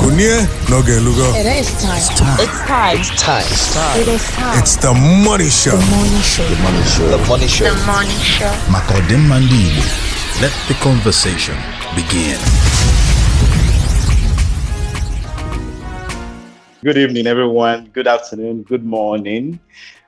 Kunie n'oge elugo. It is time. It's time. It's time. It's time. It's time. It is time. It's the money show. The money show. The money show. The money show. The money show. Maka ọdịmma ndị Igbo. Let the conversation begin. Good evening, everyone. Good afternoon. Good morning,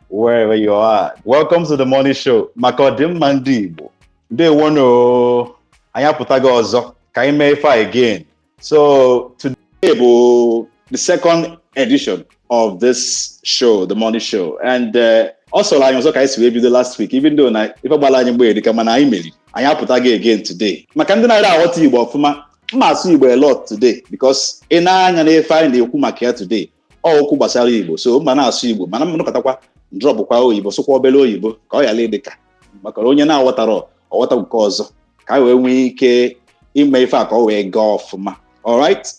wherever you are. Welcome to the morning show. Maka ọdịmma ndị Igbo. Ndewono. Anyị apụtago ọzọ ka anyị mee ife a again. So today bụ the second edition of this show, the morning show. And ọ sọrọ anyị ọzọ ka anyị si wee bido last week, even though na ife gbara anyị mgbe erika, mana anyị meriri. Anyị apụtago again today. Maka ndị na-ere aghọta Igbo ọfụma, mma asụ Igbo a lot today because ị na-anya n'ife anyị na-ekwu maka ya today, ọ okwu gbasara Igbo. So mma na-asụ Igbo, mana m nọkọtakwa drọpụkwa oyibo, sụkwa obere oyibo ka ọ ghara ịdị ka maka onye na-aghọtara ọghọta nke ọzọ, ka anyị wee nwee ike ime ife a ka ọ wee gaa ọfụma. Alright,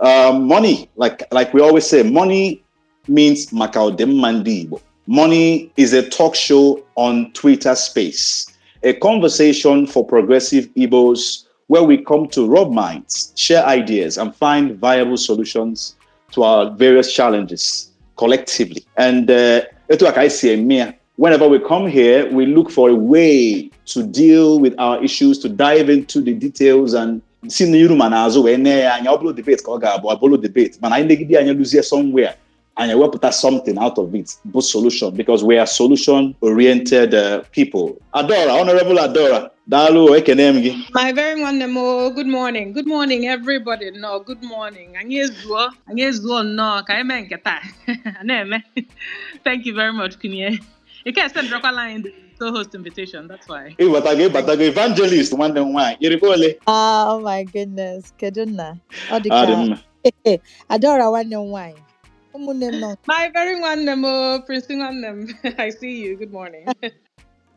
money, like we always say, money means maka ọdịmma ndị Igbo. Money is a talk show on Twitter Space, a conversation for progressive Igbos where we come to rub minds, share ideas, and find viable solutions to our various challenges collectively. And etu a ka anyị si eme ya. Whenever we come here, we look for a way to deal with our issues, to dive into the details and si n'iru ma n'azụ wee nee ya anya. Ọ bụrụ debate ka ọ ga-abụ, abụrụ debate, mana anyị negide anya lụzie somewhere, anyị ewepụta something out of it bụ solution, because we are solution oriented people. Adora, Honorable Adora, daalụ, ekene m gị. My very nwanne m o, good morning. Good morning, everybody. No, good morning. Anyị ezuo, anyị ezuo nnọọ ka anyị mee nke taa. A na-eme. Thank you very much, Kunye. You can send drop line the co-host invitation, that's why. Ịbatago, ịbatago, evangelist nwanne m nwaanyị, irikwa ole? Oh my goodness. Kedu nna? Ọ dị Ọ dị ka mma. Adaora nwanne m nwaanyị. Ụmụnne m nọ. My very nwanne m o, Prince nwanne m. I see you. Good morning.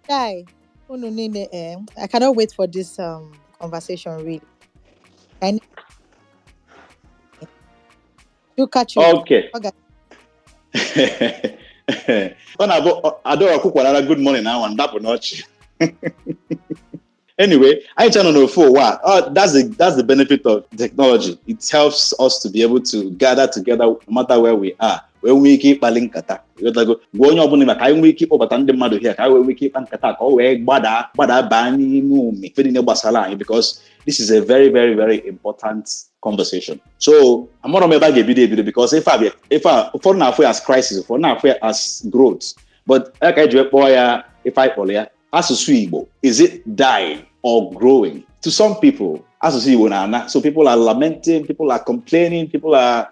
Guy, unu niile eh. I cannot wait for this conversation, really. I need to catch you. Okay. Okay. Ọ na-abụ Adaora kwukwarara good morning ahụ, ndapụ n'ọchị. Anyway, anyị cha nọ n'ofu ụwa. Oh, that's the benefit of technology. It helps us to be able to gather together no matter where we are, wee nwee ike ịkpali nkata. Ịghọtago? Gwa onye ọbụla maka anyị nwee ike ịkpọbata ndị mmadụ here, ka anyị wee nwee ike ịkpa nkata ka ọ wee gbadaa gbadaa baa n'ime ụmị ife niile gbasara anyị, because this is a very, very, very important conversation. So amarọ m ebe a ga-ebido ebido, because ife a ife a, ụfọdụ na-afụ ya as crisis, ụfọdụ na-afụ ya as growth, but ya ka eji wee kpọọ ya ife anyị kpọrọ ya, asụsụ Igbo, is it dying or growing? To some people, asụsụ Igbo na-ana. So people are lamenting, people are complaining, people are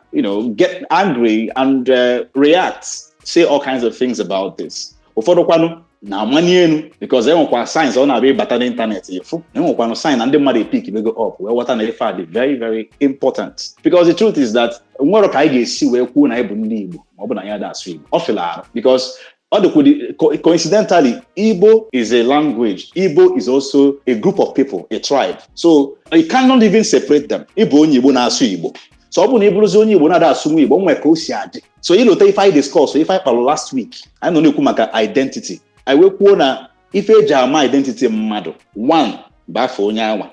get angry and react, say all kinds of things about this. Ụfọdụ kwanụ na-amanye elu because enwekwa signs ọ na-abịa ịbata n'ịntanetị, ịfụ enwekwanụ sign na ndị mmadụ epick bego up wee ghọta na ife a dị very, very important, because the truth is that nwere ka anyị ga-esi wee kwuo na anyị bụ ndị Igbo ma ọ bụ na anyị ada asụ Igbo, ọ fịla arụ, because ọ dịkwa coincidentally, Igbo is a language. Igbo is also a group of people, a tribe. So you cannot even separate them. Ịbụ onye Igbo na-asụ Igbo. So ọ bụ na ị bụrụzi onye Igbo na-ada asụ nwa Igbo, nwee ka o si adị. So ịlụta ife anyị discuss, ife anyị kpalụ last week, anyị nọ na-ekwu maka identity. Anyị wee kwuo na ife eji ama identity mmadụ, one bụ afọ onye anwa,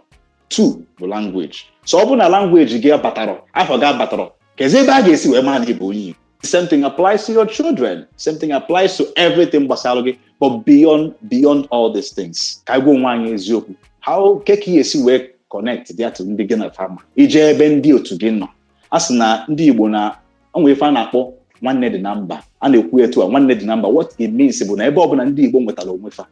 two bụ language. So ọ bụ na language gị abatarọ, afọ gị abatarọ, kezi ebe a ga-esi wee maa na ịbụ onye Igbo? Same thing applies to your children. Same thing applies to everything gbasara gị. But beyond all these things, ka anyị gwa onwe anyị eziokwu. How ke ka esi wee connect there to ndị gị na fama? Ije ebe ndị otu gị nọ. A sị na ndị Igbo na onwe ife a na-akpọ nwanne dị na mba. A na-ekwu etu a, nwanne dị na mba. What it means bụ na ebe ọbụla ndị Igbo nwetara onwe fa,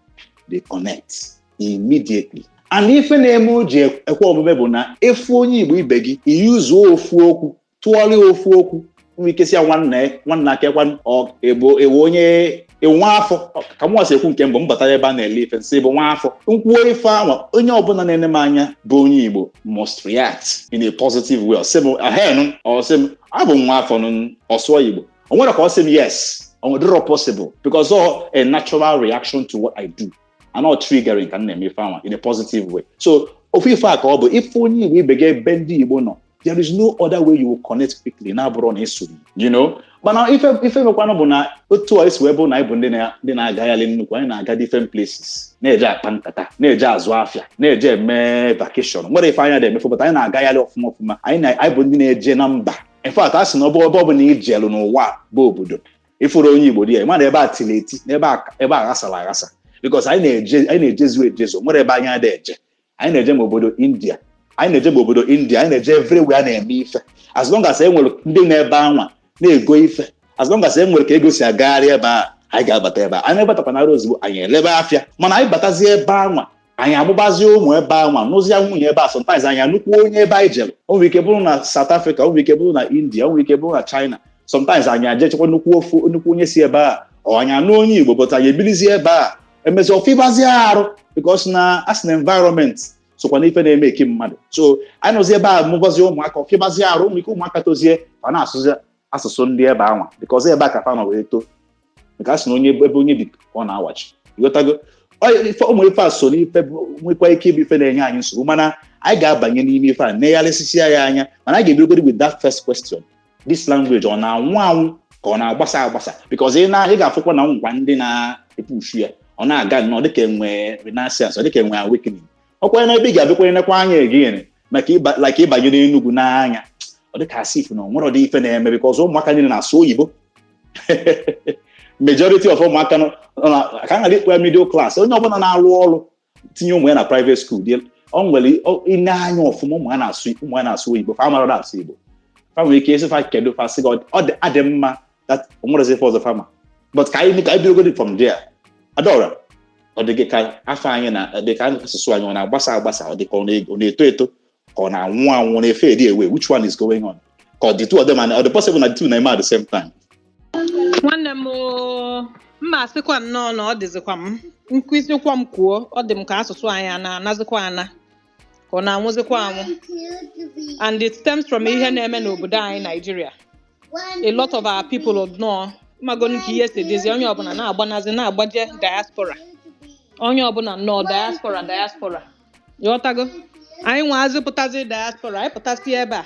they connect immediately. And ife na-eme o ji ekwe omume bụ na efu onye Igbo ibe gị, iyuzuo ofu okwu, tụọrọ ofu okwu, nwere ike si ya nwanne, nwanne aka ekwa ọ ebo ewe onye nwa afọ, ka mụ si ekwu nke mbụ m batara ebe a na-ele ife nsị bụ nwa afọ, nkwuo ife anwa, onye ọbụla na-ene m anya bụ onye Igbo must react in a positive way. Ọsị m ahenụ, ọsị m abụ nwa afọ nụ, ọsụọ Igbo, o nwere ka ọ sị m yes, ọ dịrọ possible, because ọ a natural reaction to what I do and not triggering ka m na-eme ife anwa in a positive way. So ofu ife a ka ọ bụ ife onye Igbo ibe gị ebe ndị Igbo nọ. There is no other way you will connect quickly na-abụrụ na ịsụrụ. Mana ife mekwanụ bụ na otu a esi wee bụ na anyị bụ ndị na-agagharị nnukwu, anyị na-aga different places, na-eje akpa nkata, na-eje azụ afịa, na-eje eme vacation, nwere ife anya na-emefu, but anyị na-agagharị ọfụma ọfụma. Anyị bụ ndị na-eje na mba. In fact, a sị na ebe ọ bụ na ijelu n'ụwa bụ obodo ịfụrụ onye Igbo dị ya, ịma na ebe a tiri eti na ebe a ghasara aghasa, because anyị na-eje, anyị na-ejezu ejezu. Nwere ebe anyị ada eje. Anyị na-eje ma obodo India, anyị na-eje ma obodo India, anyị na-eje everywhere a na-eme ife. As long as e nwere ndị na-ebe anwa na-ego ife, as long as e nwere ka ego si agagharị ebe a, anyị ga-abata ebe a. Anyị batakwanara ozugbo, anyị elebe afịa. Mana anyị batazie ebe anwa, anyị amụbazie ụmụ ebe anwa, nụzie nwunye ebe a. Sometimes anyị anụkwu onye ebe anyị jere. O nwere ike bụrụ na South Africa, o nwere ike bụrụ na India, o nwere ike bụrụ na China. Sometimes anyị ajechekwa nnukwu ofu nnukwu onye si ebe a, ọ anyị anụ onye Igbo, but anyị ebilizie ebe a, emezi ọfịbazie arụ, because na asị na environment sokwa n'ife na-eme eke mmadụ. So anyị nọzi ebe a, mụbazie ụmụaka, ọfịbazie arụ ụmụ ike, ụmụaka tozie, fa na-asụzi asụsụ ndị ebe anwa, because ebe a ka fa nọ wee too. Nke a sị na onye ebe onye bi ka ọ na-awachi, ịghọtago? Ụmụ ife a so n'ife nwekwa ike ịbụ ife na-enye anyị nsogbu, mana anyị ga-abanye n'ime ife a, negharịsịsịa ya anya. Mana anyị ga-ebidogodi with that first question: this language, ọ na-anwụ anwụ ka ọ na-agbasa agbasa? Because ị ga-afụkwa na ngwa ndị na-epushu ya, ọ na-aga nnọọ dịka enwe renaissance, ọ dịka enwe awakening. Ọkwa n'ebe ị ga-abịakwa nekwa anya again, maka like ịbanye n'Enugwu n'anya, ọ dịka asif na onwere ọdị ife na-eme, because ụmụaka niile na-asụ oyibo. Majority of ụmụaka nọ ka a ghara ikpọ ya middle class, onye ọbụla na-arụ ọrụ tinye ụmụ ya na private school dị, ọ nwere ine anya ọfụma, ụmụ ya na-asụ oyibo. Fa amara asụ Igbo. Fa nwere ike ịsị fa kedu, fa sị gị ọ dị adị mma that onwerezi ife ọzọ fama. But ka anyị bidogodi from there. Adaora, ọ dị gị ka afọ anyị na dị ka asụsụ anyị, ọ na-agbasa agbasa, ọ dị ka ọ na-eto eto, ka ọ na-anwụ anwụ, na-efe edi away? Which one is going on? Ka ọ dị two of them, and ọ dị possible na the two na-eme at the same time? Nwanne m oo, mma asịkwa nnọọ na ọ dịzikwa m nkwụsịkwa m kwuo, ọ dị m ka asụsụ anyị a na-anazikwa ana ka ọ na-anwụzikwa anwụ, and it stems from ihe na-eme n'obodo anyị, Nigeria. A lot of our people nnọọ magonu ka ihe si dịzi, onye ọbụla na-agbanazi, na-agbaje diaspora, onye ọbụla nnọọ diaspora, diaspora, ịghọtago? Anyị nwaazị pụtazi diaspora, anyị pụtasị ebe a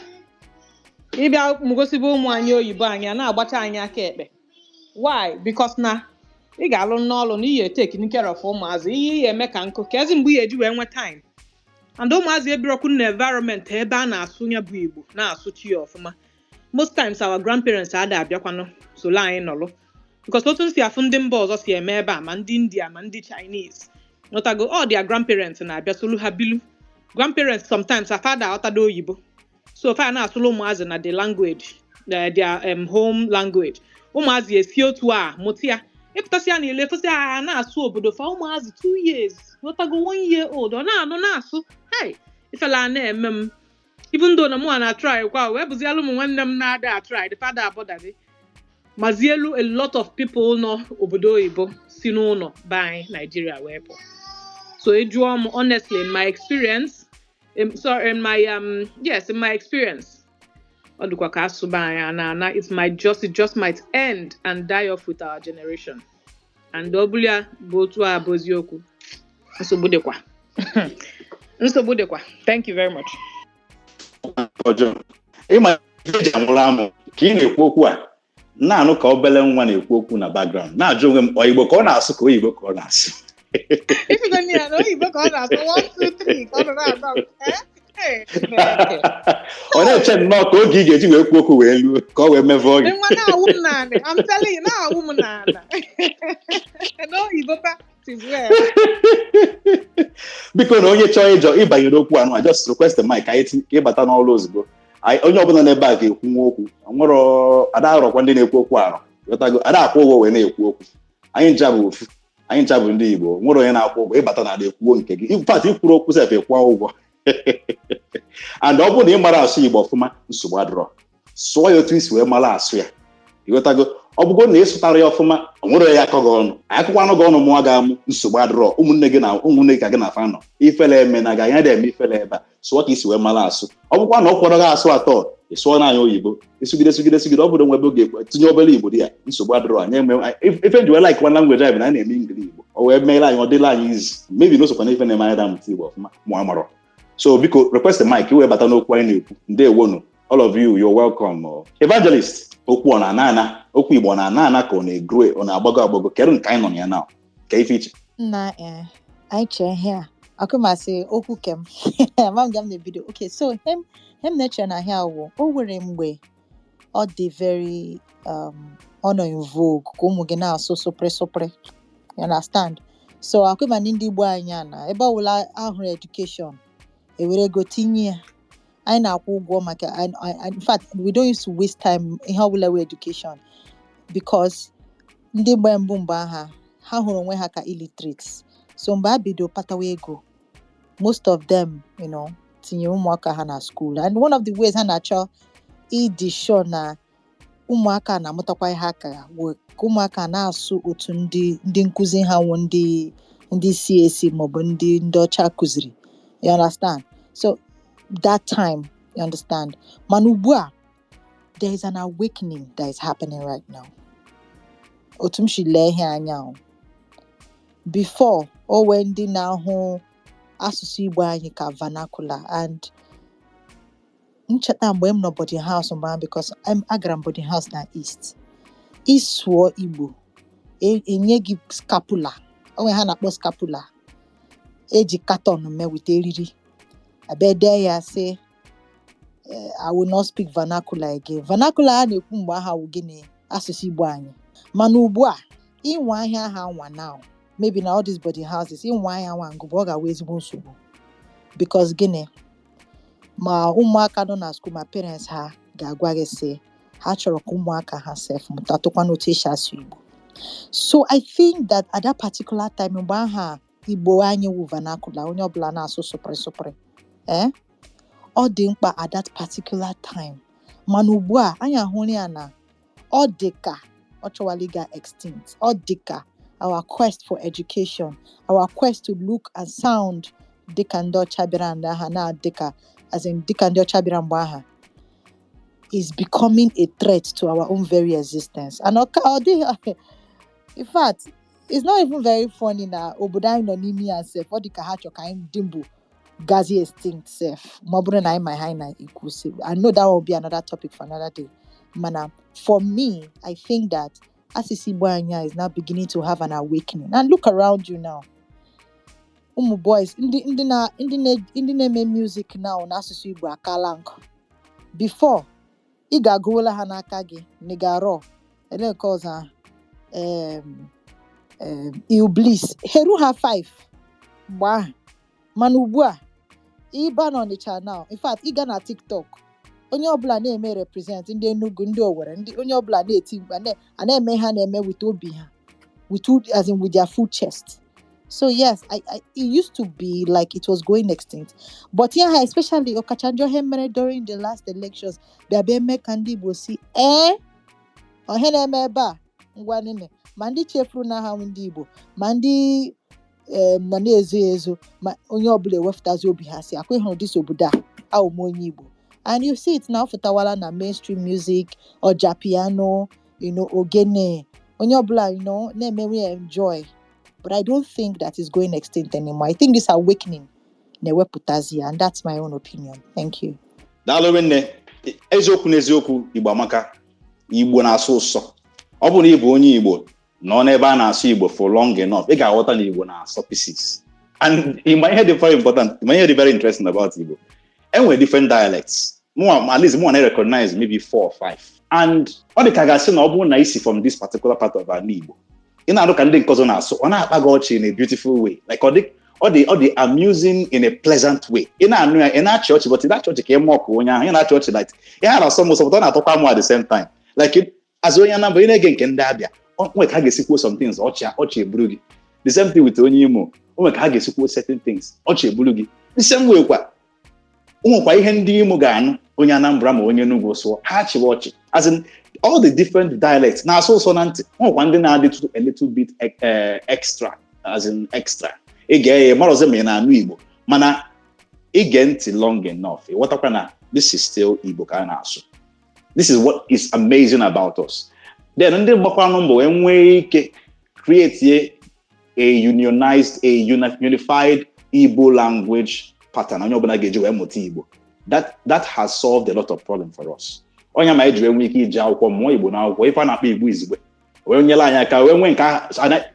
ịbịa mgosibe ụmụ anyị oyibo, anyị a na-agbacha anyị aka ekpe. Why? Because na ị ga-alụ n'ọlụ na ihe take care of ụmụazị, ihe ị eme ka nkụ ka ezi mgbe ị ga-eji wee nwee time, and ụmụazị ebirokwu na environment ebe a na-asụ ya bụ Igbo, na-asụchi ya ọfụma. Most times our grandparents ada abịakwanụ solo anyị nọlụ, because otu m si afụ ndị mba ọzọ si eme ebe a, ma ndị India ma ndị Chinese, nghọtago, all their grandparents na-abịa solu ha bilu. Grandparents sometimes afada aghọtado oyibo, so fa na-asụrụ ụmụazị na the language, their home language. Ụmụazị esi otu a mụta ya. Ịpụtasị ya niile, fụsị ha na-asụ obodo fa. Ụmụazị 2 years, ghọtago, 1 year old, ọ na-anụ na-asụ. Hey, ifela a na-eme m, even though na mụ na try kwa wee bụzialụ ụmụ nwanne m na-ada try the father abọdazi mazielu. A lot of people nọ obodo oyibo si n'ụlọ be anyị Nigeria wee pụ. So ị jụọ m honestly, in my experience, sorry, in my yes, in my experience, ọ dịkwa ka asụba anyị a na-ana. It just might end and die off with our generation, and ọ bụrụ ya bụ otu a bụ eziokwu, nsogbu dịkwa, nsogbu dịkwa. Thank you very much. Ọjọọ ịma ife eji amụrụ amụ ka ị na-ekwu okwu a, na-anụ ka obele nwa na-ekwu okwu na background, na-ajụ onwe m, ọ Igbo ka ọ na-asụ ka oyibo ka ọ na-asụ? Ifugo ya na oyibo ka ọ na-asụ, 1 2 3 ka ọ nọ na-agba m. Eh? Eh, Chineke. Ọ na-eche nnọọ ka oge ị ga-eji wee kwuo okwu wee luo ka ọ wee mevọọ gị. Nwa na-awụ m naanị, I'm telling you, na-awụ m n'ala n'oyibo pa, it is well. Biko, na onye chọọ ịjọ ịbanye n'okwu anụ a, just request the mic ka anyị ka ịbata n'ọrụ ozugbo. Onye ọbụla n'ebe a ga-ekwu nwa okwu nwere ada arọkwa ndị na-ekwu okwu arọ, ghọtago? Ada akwụ ụgwọ wee na-ekwu okwu. Anyị ncha bụ ofu, anyị ncha bụ ndị Igbo. Nwere onye na-akwụ ụgwọ ịbata na ada ekwuo nke gị. In fact, ikwuru okwu sef, ịkwụọ ụgwọ. And ọ bụrụ na ị mara asụ Igbo ọfụma, nsogbu adịrọ. Sụọ ya otu isi wee mara asụ ya, ịghọtago? Ọ bụgo na ị sụtara ya ọfụma, o nwere ya akọ gị ọnụ, akụkọ anụ gị ọnụ, mụọ gị amụ, nsogbu adịrọ. Ụmụnne gị na ụmụnne gị ka gị na afa nọ, ifele eme na ga anya eme ifele ebe a. Sụọ ka isi wee mara asụ. Ọ bụkwa na ọ kwọrọ gị asụ atọ, ị sụọ n'anya oyibo, ịsụgide sụgide sụgide, ọ bụrụ nwebe oge tinye obere Igbo dị ya, nsogbu adịrọ. Anyị eme ife nji wee like one language anyị bụ na anyị na-eme Engli Igbo, o wee meere anyị, ọ dịla anyị izi. Maybe na osokwa na ife na-eme anyị da amụta Igbo ọfụma, mụọ amarọ. So biko, request the mic, iwee bata n'okwu anyị na-ekwu. Ndewonu. All of you, you're welcome. Evangelist, okwu ọ na-ana ana, okwu Igbo ọ na-ana ana ka ọ na-egrow, ọ na-agbago agbago? Kedu nke anyị nọ na ya now? Ka ife iche. Nna, anyị chee ihe a akụmasị okwu kem ama m ga m na-ebido. Okay, so hem na-eche na ihe awụ o nwere mgbe ọ dị very ọ nọ in vogue ka ụmụ gị na-asụ sụpịrị sụpịrị, you understand? So akụma ndị Igbo anyị a na ebe ọbụla ahụrụ education ewere ego tinye ya, anyị na-akwụ ụgwọ maka in fact, we don't used to waste time ihe ọbụla wee education, because ndị mgbe mbụ mgbe agha ha hụrụ onwe ha ka illiterates. So mgbe a bido kpatawa ego, most of them tinyere ụmụaka ha na school, and one of the ways ha na-achọ ịdị sure na ụmụaka na-amụtakwa ihe aka wụ ka ụmụaka na-asụ otu ndị nkụzi ha wụ ndị CAC maọbụ ndị ọcha kụziri, you understand? So that time, you understand? Mana ugbu a, there is an awakening that is happening right now. Otu m si lee ihe anya o, before o nwee ndị na-ahụ asụsụ Igbo anyị ka vernacular, and ncheta mgbe m nọ boarding house mgbe ahụ, because agara m boarding house na East, ịsụọ Igbo enye gị scapular. O nwere ha na-akpọ scapular, eji carton mee with eriri, abịa dee ya sị, "I will not speak vernacular again." Vernacular a na-ekwu mgbe aha wụ gịnị? Asụsụ Igbo anyị. Mana ugbu a, ịnwe ahịa ha nwa now, maybe na all these boarding houses, ịnwe ahịa nwa ngụbụ, ọ ga-awụ ezigbo nsogbu, because gịnị? Ma ụmụaka nọ na school, ma parents ha ga-agwa gị sị ha chọrọ ka ụmụaka ha sef mụtatụkwa n'otu esi asụ Igbo. So I think that at that particular time mgbe aha Igbo anyị wụ vernacular, onye ọbụla na-asụ sụpịrị sụpịrị, ọ dị mkpa at that particular time. Mana ugbu a, anyị ahụrụ ya na ọ dị ka ọ chọwala ịga extinct. Ọ dị ka our quest for education, our quest to look and sound dịka ndị ọcha bịara mgbe aha na dịka, as in, dịka ndị ọcha bịara mgbe aha, is becoming a threat to our own very existence. And ọ dịghị, in fact, it's not even very funny na obodo anyị nọ n'ime ya sef, ọ dị ka ha chọ ka anyị dị mbụ gazi extinct sef, ma ọ bụrụ na anyị ma ihe anyị na-ekwu. Si I know that will be another topic for another day, mana for me, I think that asụsụ Igbo anyị is now beginning to have an awakening. And look around you now, ụmụ boys ndị na-eme music now n'asụsụ Igbo akala nkụ. Before, ị ga-agụwela ha n'aka gị nigaro ele nke ọzọ ahụ, Illbliss heru ha 5 mgbe ahụ. Mana ugbu a, ịba n'Ọnịcha now, in fact, ịga na TikTok, onye ọbụla na-eme represent ndị Enugu, ndị Owerri, ndị onye ọbụla na-eti mkpa a na-eme ha na-eme with obi ha, with as in with their full chest. So yes, it used to be like it was going extinct, but yeah, especially ọkacha njọ ihe mere during the last elections bịa bịa mee ka ndị Igbo si ee ọhe na-eme ebe a ngwa nene, ma ndị chefuru na ha wụ ndị Igbo, ma ndị nọ na-ezo ezo, ma onye ọbụla ewepụtazi obi ha si akwa ịhụrụ this obodo a, awụ m onye Igbo. And you see it now, fụtawala na mainstream music, ọja piano, ogene, onye ọbụla na-emewe enjoy. But I don't think that is going extinct anymore. I think this awakening na-ewepụtazi ya, and that's my own opinion. Thank you. Daalụ nne. Eziokwu na eziokwu, Igbo amaka. Igbo na-asụ ụsọ. Ọ bụrụ na ị bụ onye Igbo nọ n'ebe a na-asụ Igbo for long enough, ị ga-aghọta na Igbo na-asọ pieces. And ịma ihe dị very important, ịma ihe dị very interesting about Igbo? Enwere different dialects. Mụnwa, at least mụnwa, na-recognize maybe four or five, and ọ dị ka ga-asị na ọ bụrụ na isi from this particular part of ala Igbo, ị na-anụ ka ndị nke ọzọ na-asụ, ọ na-akpa gị ọchị in a beautiful way, like ọ dị amusing in a pleasant way. Ị na-anụ ya, ị na-achị ọchị, but ị na-achị ọchị ka ị mọkụ onye ahụ. Ị na-achị ọchị like ihe a na-asọ m ụsọ, but ọ na-atọkwa mụ at the same time. Like as onye Anambra, ị na-ege nke ndị Abịa, o nwere ka ha ga-esi kwuo some things, ọchị ọchị eburu gị. The same thing with onye Imo, o nwere ka ha ga-esi kwuo certain things, ọchị eburu gị. The same way kwa, o nwekwa ihe ndị Imo ga-anụ onye Anambra ma onye Enugu sụọ, ha chịwa ọchị. As in, all the different dialects na-asụ ụsọ na ntị. O nwekwa ndị na-adịtụ a little bit extra, as in extra. Ị ga-eye mara ọzọ ma ị na-anụ Igbo, mana ige ntị long enough, ịghọtakwa na this is still Igbo ka a na-asụ. This is what is amazing about us. Then ndị gbakwanụ mbọ wee nwee ike create a unionized, a unified Igbo language pattern onye ọbụla ga-eji wee mụta Igbo. That has solved a lot of problem for us. Onye ma eji wee nwee ike iji akwụkwọ mụọ Igbo n'akwụkwọ, ife a na-akpọ Igbo izugbe wee nyere anyị aka wee nwee nke ka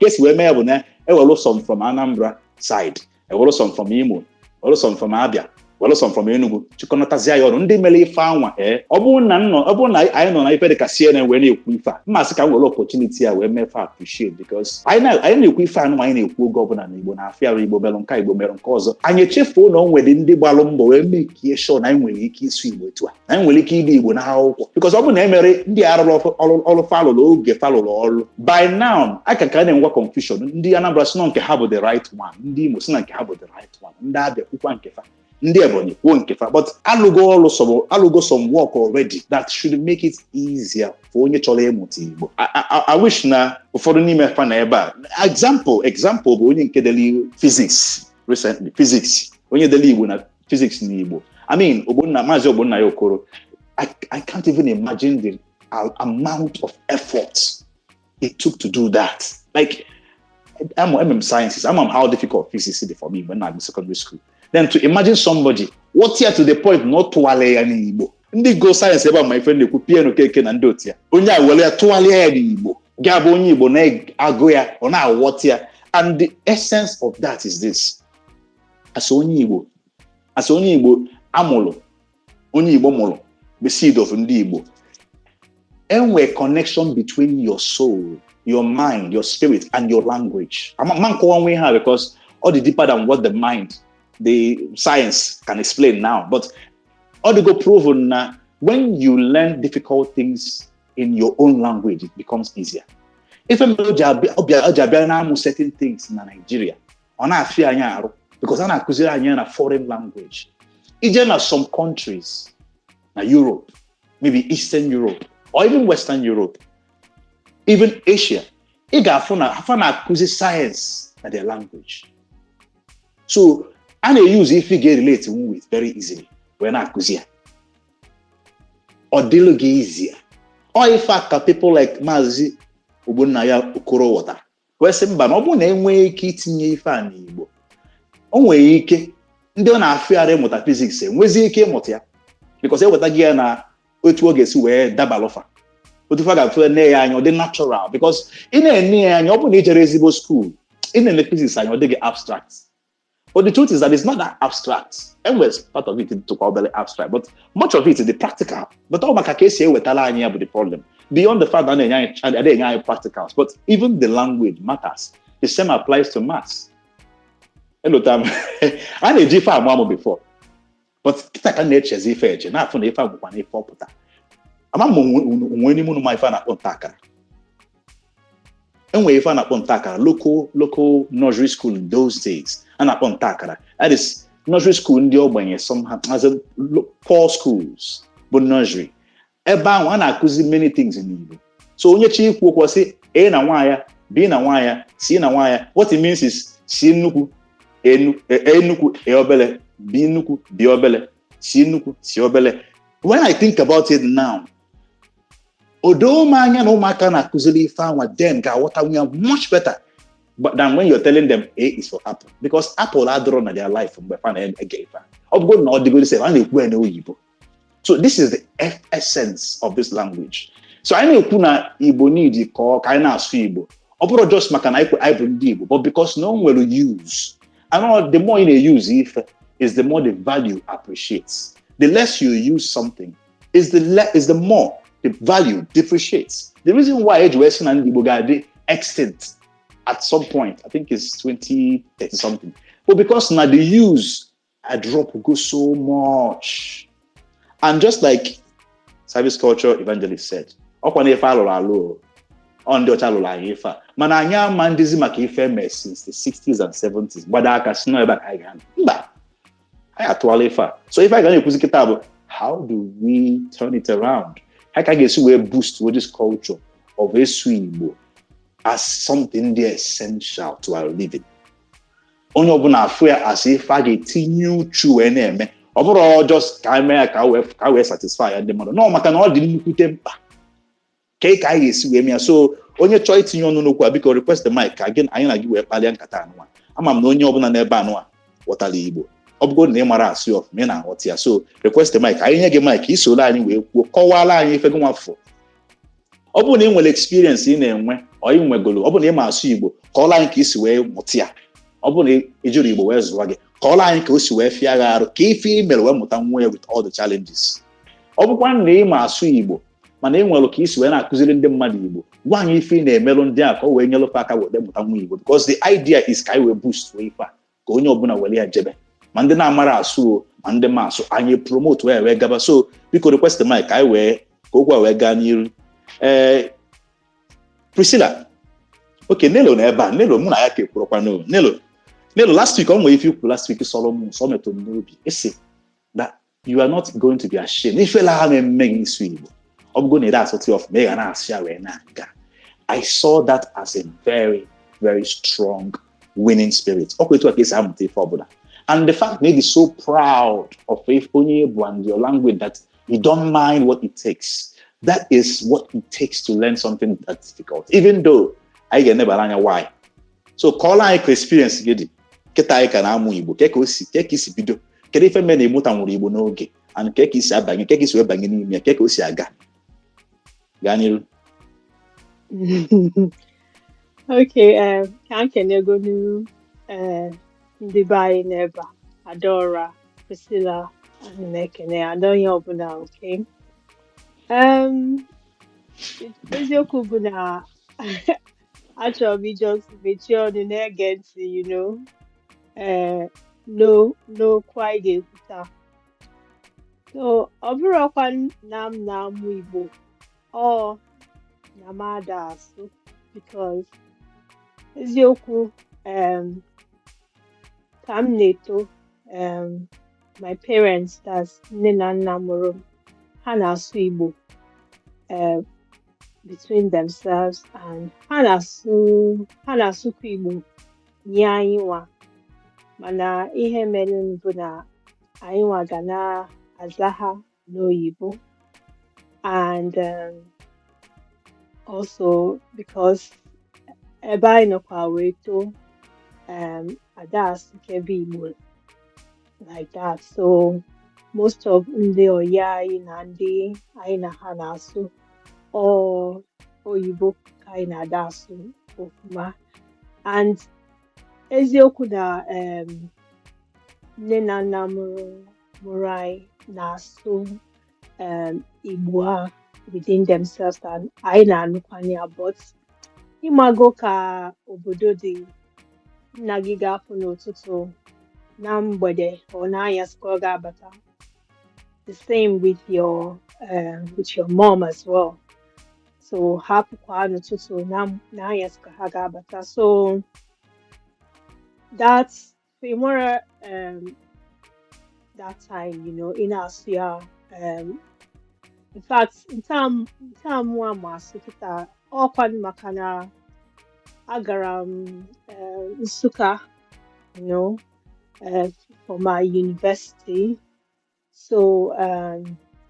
esi wee mee bụ na ewelu some from Anambra side, ewelu some from Imo, ewelu some from Abia, welu some from Enugu, chịkọnatazie ya ọnụ. Ndị mere ife anwa, ee, ọ bụrụ na nnọ, ọ bụrụ na anyị nọ na ife dịka CNN wee na-ekwu ife a, mmasị ka m were opportunity a wee mee fe appreciate, because anyị na-ekwu ife anụ anyị na-ekwu oge ọbụla na Igbo na-afịa arụ, Igbo merụ nke, Igbo merụ nke ọzọ. Anyị echefuo na o nwere ndị gbalụ mbọ wee mekie sure na anyị nwere ike ịsụ Igbo etu a, na anyị nwere ike ide Igbo n'akwụkwọ, because ọ bụrụ na e mere ndị arụrụ ọrụ falụrụ oge falụrụ ọrụ, by now a ka na-enwekwa confusion. Ndị Anambra si na nke ha bụ the right one, ndị Imo si na nke ha bụ the right one, ndị Abịa kwukwa nke fa, ndị Ebonyi kwuo nke fa, but alụgo ọrụ some, alụgo some work already that should make it easier for onye chọrọ ịmụta Igbo. I wish na ụfọdụ n'ime fa na ebe a. Example bụ onye nke dere physics recently, physics, onye dere Igbo na physics n'Igbo. I mean, Ogbonna, Maazị Ogbonna ya Okoro. I can't even imagine the amount of effort it took to do that. Like, I'm MM sciences. I'm how difficult physics is for me when I was secondary school. Then to imagine somebody what here to the point not tụgharịa ya n'Igbo. Ndị go science ebe a ma ife na-ekwu piano keke na ndị otu ya. Onye a were ya tụgharịa ya n'Igbo. Ga-abụ onye Igbo na-agụ ya, ọ na-aghọta ya. And the essence of that is this. As onye Igbo amụrụ, onye Igbo mụrụ, the seed of ndị Igbo, enwe connection between your soul, your mind, your spirit, and your language. Ma nkọwa nwe ha because all the deeper than what the mind, the science can explain now. But all the go proven na when you learn difficult things in your own language, it becomes easier. Ife mere o ji abịa na-amụ certain things na Nigeria, ọ na-afịa anyị arụ because a na-akụziri anyị na foreign language. Ije na some countries na Europe, maybe Eastern Europe or even Western Europe, even Asia, ị ga-afụ na afa na-akụzi science na their language. So a na-use ife ị ga-relate with very easily wee na-akụzi ya. Ọ dịlụ gị easier. Ọ ife a ka people like Maazị Ogbonnaya Okoro ghọtara wee sị mba, na ọ bụrụ na enwee ike itinye ife a n'Igbo, o nwere ike ndị ọ na-afịara ịmụta physics enwezi ike ịmụta ya, because eweta gị ya na otu ọ ga-esi wee dabalụfa, otu fa ga-afụ nne ya anya, ọ dị natural, because ị na-ene ya anya, ọ bụrụ na ị jere ezigbo school, ị na-ene physics anya, ọ dị gị abstract. But the truth is that it's not that abstract. Enwere part of it tụkwa obere abstract, but much of it is the practical. But ọ maka ka esi ewetara anyị ya bụ the problem, beyond the fact that a na-enye anyị practicals, but even the language matters. The same applies to maths. Elota m a na-eji ife amụ amụ before, but kịta ka m na-echezi ife eche na-afụ na ife a bụkwa na ife ọpụta. Ama m onwe n'ime unu ma ife a na-akpọ nta akara. Enwere ife a na-akpọ nta akara, local nursery school in those days a na-akpọ nta akara. That is nursery school ndị ogbenye, some as in poor schools bụ nursery. Ebe ahụ a na-akụzi many things n'Igbo. So onye chi ikwu okwu sị A na nwa ya, B na nwa ya, C na nwa ya, what it means is C nnukwu, A nnukwu, A obele, B nnukwu, B obele, C nnukwu, C obele. When I think about it now, o doo m anya na ụmụaka na-akụziri ife anwa then ga-aghọtanwu ya much better but than when you're telling them A is for apple, because apple adịrọ na their life mgbe fa na-ege ife a. Ọ bụgo na ọ dịgoro sef, a na-ekwu ya n'oyibo. So this is the essence of this language. So anyị na-ekwu na Igbo need ka ọ ka anyị na-asụ Igbo, ọ bụrụ just maka na anyị bụ ndị Igbo, but because na o nwere use. And all the more ị na-use ife is the more the value appreciates. The less you use something is the more the value depreciates. The reason why eji wee sị na ndị Igbo ga-adị extinct at some point, I think it's 2030 something, but because na the use a drop go so much. And just like service culture evangelist said, ọkwa na ife alụrụ alụ o, ọ ndị ọcha lụrụ anyị ife a, mana anyị ama ndịzi maka ife eme since the 60s and 70s gbado aka si nọ ebe a ka anyị ga-anọ. Mba, anyị atụwala ife a. So ife anyị ga na-ekwuzi kịta bụ, how do we turn it around? How ka a ga-esi wee boost this culture of ịsụ Igbo as something dị essential to our living? Onye ọbụla afụ ya as ife a ga-etinye uchu wee na-eme. Ọ bụrụ just ka anyị mee ya ka wee satisfy ya ndị mmadụ nọ, maka na ọ dị nnukwute mkpa ka anyị ga-esi wee mee ya. So onye chọọ itinye ọnụ n'okwu a, biko request the mic ka gị anyị na gị wee kpalie nkata anụwa. Ama m na onye ọbụla n'ebe anụwa ghọtara Igbo. Ọ bụgo na ị mara asụ ya ọfụma, ị na-aghọta ya. So request the mic, anyị nye gị mic, isoro anyị wee kwuo, kọwaala anyị ife gị nwafọ. Ọ bụrụ na ị nwere experience ị na-enwe, ọ ị nwegolo, ọ bụrụ na ị ma asụ Igbo, kọọla anyị ka isi wee mụta ya. Ọ bụrụ na ị jụrụ Igbo wee zụọ gị, kọọla anyị ka o si wee fịa gị arụ, ka ife ị mere wee mụta nwa ya with all the challenges. Ọ bụkwa na ị ma asụ Igbo, mana ị nwere ka isi wee na-akụziri ndị mmadụ Igbo, gwa anyị ife ị na-emelụ ndị a ka o wee nyelụfe aka wee mụta nwa Igbo, because the idea is ka anyị wee boost wee ife a, ka onye ọbụla were ya jebe, ma ndị na-amara asụ o, ma ndị ma asụ, anyị promote wee gaba. So biko, request the mic ka anyị wee ka okwu a wee gaa n'iru. Ee, Priscilla, okay, Nelo na ebe a. Nelo, mụ na ya ka ekwurọkwa. No, Nelo, Nelo, last week ọ nwere ife ikwu last week sọrọ m sọ metụrụ m n'obi. Isi that you are not going to be ashamed ifela ha na-eme gị ịsụ Igbo. Ọ bụgo na ị asụtụ ya ọfụma, ị ga na-asụ ya wee na-aga. I saw that as a very, very strong winning spirit. Ọkwa etu a ka esi amụta ife ọbụla. And the fact that is so proud of if onye bụ and your language that you don't mind what it takes. That is what it takes to learn something that's difficult, even though anyị ga-enebara anya why. So kọọla anyị ka experience gị dị kịta anyị ka na-amụ Igbo, ke ka o si, ke ka isi bido, kedu ife mere na ịmụta nwụrụ Igbo n'oge, and ke ka isi abanye, ke ka isi wee banye n'ime ya, ke ka o si aga. Gaa n'iru. Okay, ka m kenegonu ndị be anyị n'ebe a, Adaora, Priscilla, ana m ekene ada onye ọbụla, okay? Eziokwu bụ na achọrọ m ijust mechie ọnụ na-ege ntị n'okwu anyị ga-ekwu taa. So, ọ bụrụkwa na m na-amụ Igbo, ọ na m ada asụ, because eziokwu, ka m na-eto, my parents, that's nne na nna mụrụ m, ha na-asụ Igbo between themselves, and ha na-asụkwa Igbo nye anyị nwa. Mana ihe mere bụ na anyị nwa ga na-aza ha n'oyibo, and also because ebe anyị nọkwa wee too, ada asụkebe Igbo like that. So most of ndị ọyị anyị na ndị anyị na ha na-asụ, ọ oyibo ka anyị na-ada asụ ofuma. And eziokwu na nne na nna mụrụ anyị na-asụ Igbo ha within themselves, and anyị na-anụkwana ya, but ịmago ka obodo dị, nna gị ga-apụ n'ụtụtụ, na mgbede ọ n'anyasị ka ọ ga-abata. The same with your mom as well. So ha pụkwa n'ụtụtụ, na n'anyasị ka ha ga-abata. So that's ị nwere that time ị na-asụ ya. In fact, nke a mụa ma asụ kịta, ọkwa maka na agara m Nsụka for my university. So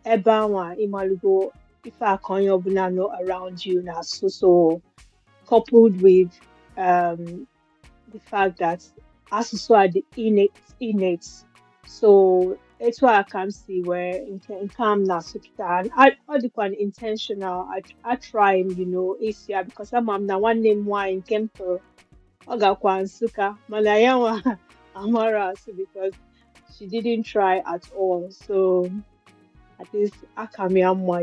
ebe anwa, ịmalụgo ife aka onye ọbụla nọ around you na-asụ. So coupled with the fact that asụsụ a dị innate, so etu a ka m si wee nke a m na-asụ kịta. And ọ dịkwa intentional. I try m isi ya because ama m na nwanne m nwaanyị nke m tọrọ, ọ gakwa Nsụka, mana ya nwa amara asụ because she didn't try at all. So at least aka m ya mma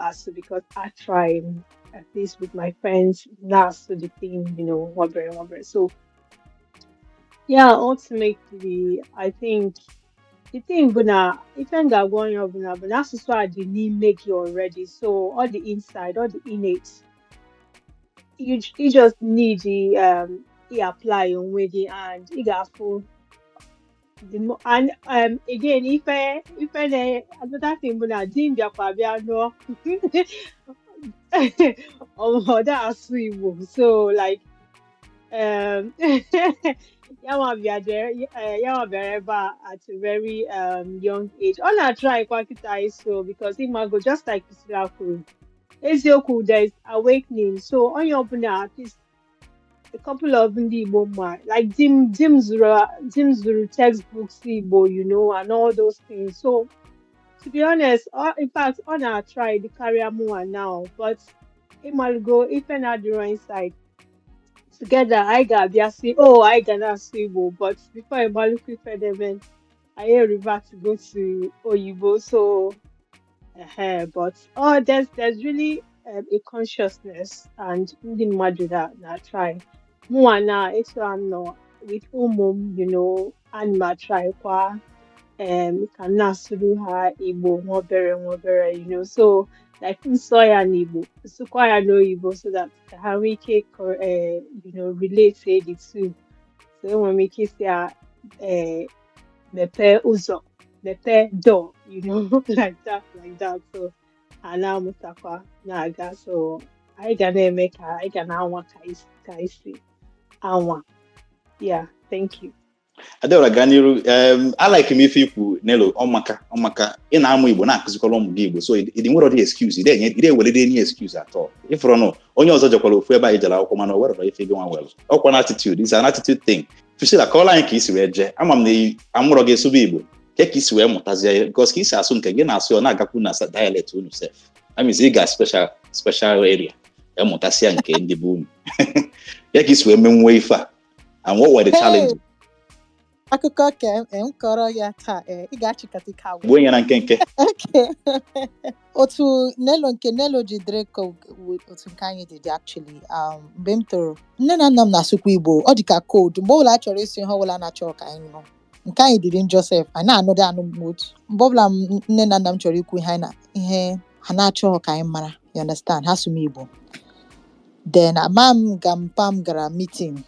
asụ because I try at least with my friends na-asụ the thing nwabere nwabere. So yeah, ultimately, I think the thing bụ na ife m ga-agwa onye ọbụla bụ na asụsụ a dị n'ime gị already. So all the inside, all the innate, you just need the ị apply onwe gị and ị ga-afụ the and again, ife na another thing bụ na di m bịakwa bịa nụọ, ọ da asụ Igbo. So like ya nwa bịara ebe a at a very young age. Ọ na-try kwa kịta iso because ịmago, just like Priscilla kwuru, eziokwu, there is awakening. So onye ọbụla, at least A couple of ndị Igbo ma, like di m zụrụ textbooks Igbo, and all those things. So to be honest, in fact, ọ na-try the karịa mụnwa now, but ịmalụgo ife na-adịrọ inside together, anyị ga-abịa sị, oh, anyị ga na-asụ Igbo, but before ịmalụkwa ife na-eme, anyị revert to go to oyibo. So but oh, there's really a consciousness and ndị mmadụ na try. Mụnwa na etu a nọ with ụmụ m, ana m try kwa ka m na-asụrụ ha Igbo nwa obere nwa obere. So like nsọ ya n'Igbo, nsụkwa ya n'oyibo, so that ka ha nwee ike relate the two. So enwere m ike isi ya mepee ụzọ, mepee door, like that, like that. So ha na-amụtakwa na-aga. So anyị ga na-eme ka anyị ga na-anwa ka anyị si anwa. Yeah, thank you. Adaora, gaa n'iru. I like m ife ikwu, Nelo. Ọmaka ọmaka, ị na-amụ Igbo, na-akụzikwara ụmụ gị Igbo, so ị nwere ọdị excuse, ị ewelede any excuse at all. Ịfụrụ nụ onye ọzọ jekwara ofu ebe anyị jere akwụkwọ, mana o werọrọ ife gị nwa nwere ọkwa na attitude is an attitude thing. Priscilla, kọọla anyị ka isi wee jee. Ama m na amụrọ gị esụba Igbo, ke ka isi wee mụtazie ya, because ka isi asụ nke gị na-asụ, ọ na-agakwu na dialect unu sef. That means ị ga special area emụtasịa nke ndị bụ unu ya. Ka isi wee menwuo ife a, and what were the Hey! challenges? Akụkọ ka m kọrọ ya taa, ị ga-achịkọta ike agwụ. Gbuo ya na nkenke. Okay. Otu Nelo nke Nelo ji dịrị ka otu nke anyị dị actually, mgbe m toro, nne na nna m na-asụkwa Igbo. Ọ dị ka code. Mgbe ọbụla a chọrọ ịsụ ihe ọbụla na-achọ ka anyị nụ, nke anyị dịrị njọ sef, anyị na-anụdị anụ m otu mgbe ọbụla nne na nna m chọrọ ikwu ihe anyị na ihe ha na-achọghị ka anyị mara, you understand, ha sụ m Igbo. Then ama m ga mpa m gara meeting,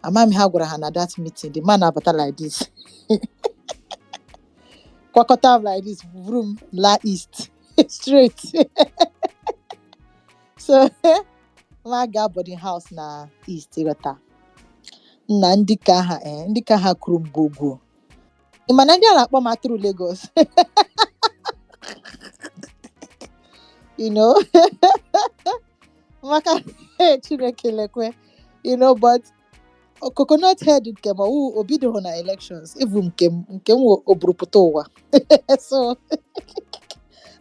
ama m ha gwara ha na that meeting, the man abata like this, kwakọta m like this, buru m laa east straight. So ma gaa boarding house na east, ịghọta nna ndị ka ha, ndị ka ha kụrụ m gwogwo. Ị ma na ndị a na-akpọ m atụrụ Lagos, maka Chineke lekwe, but coconut head nke m ọwụ obidoghị na elections, even nke m wụ oburupụta ụwa. So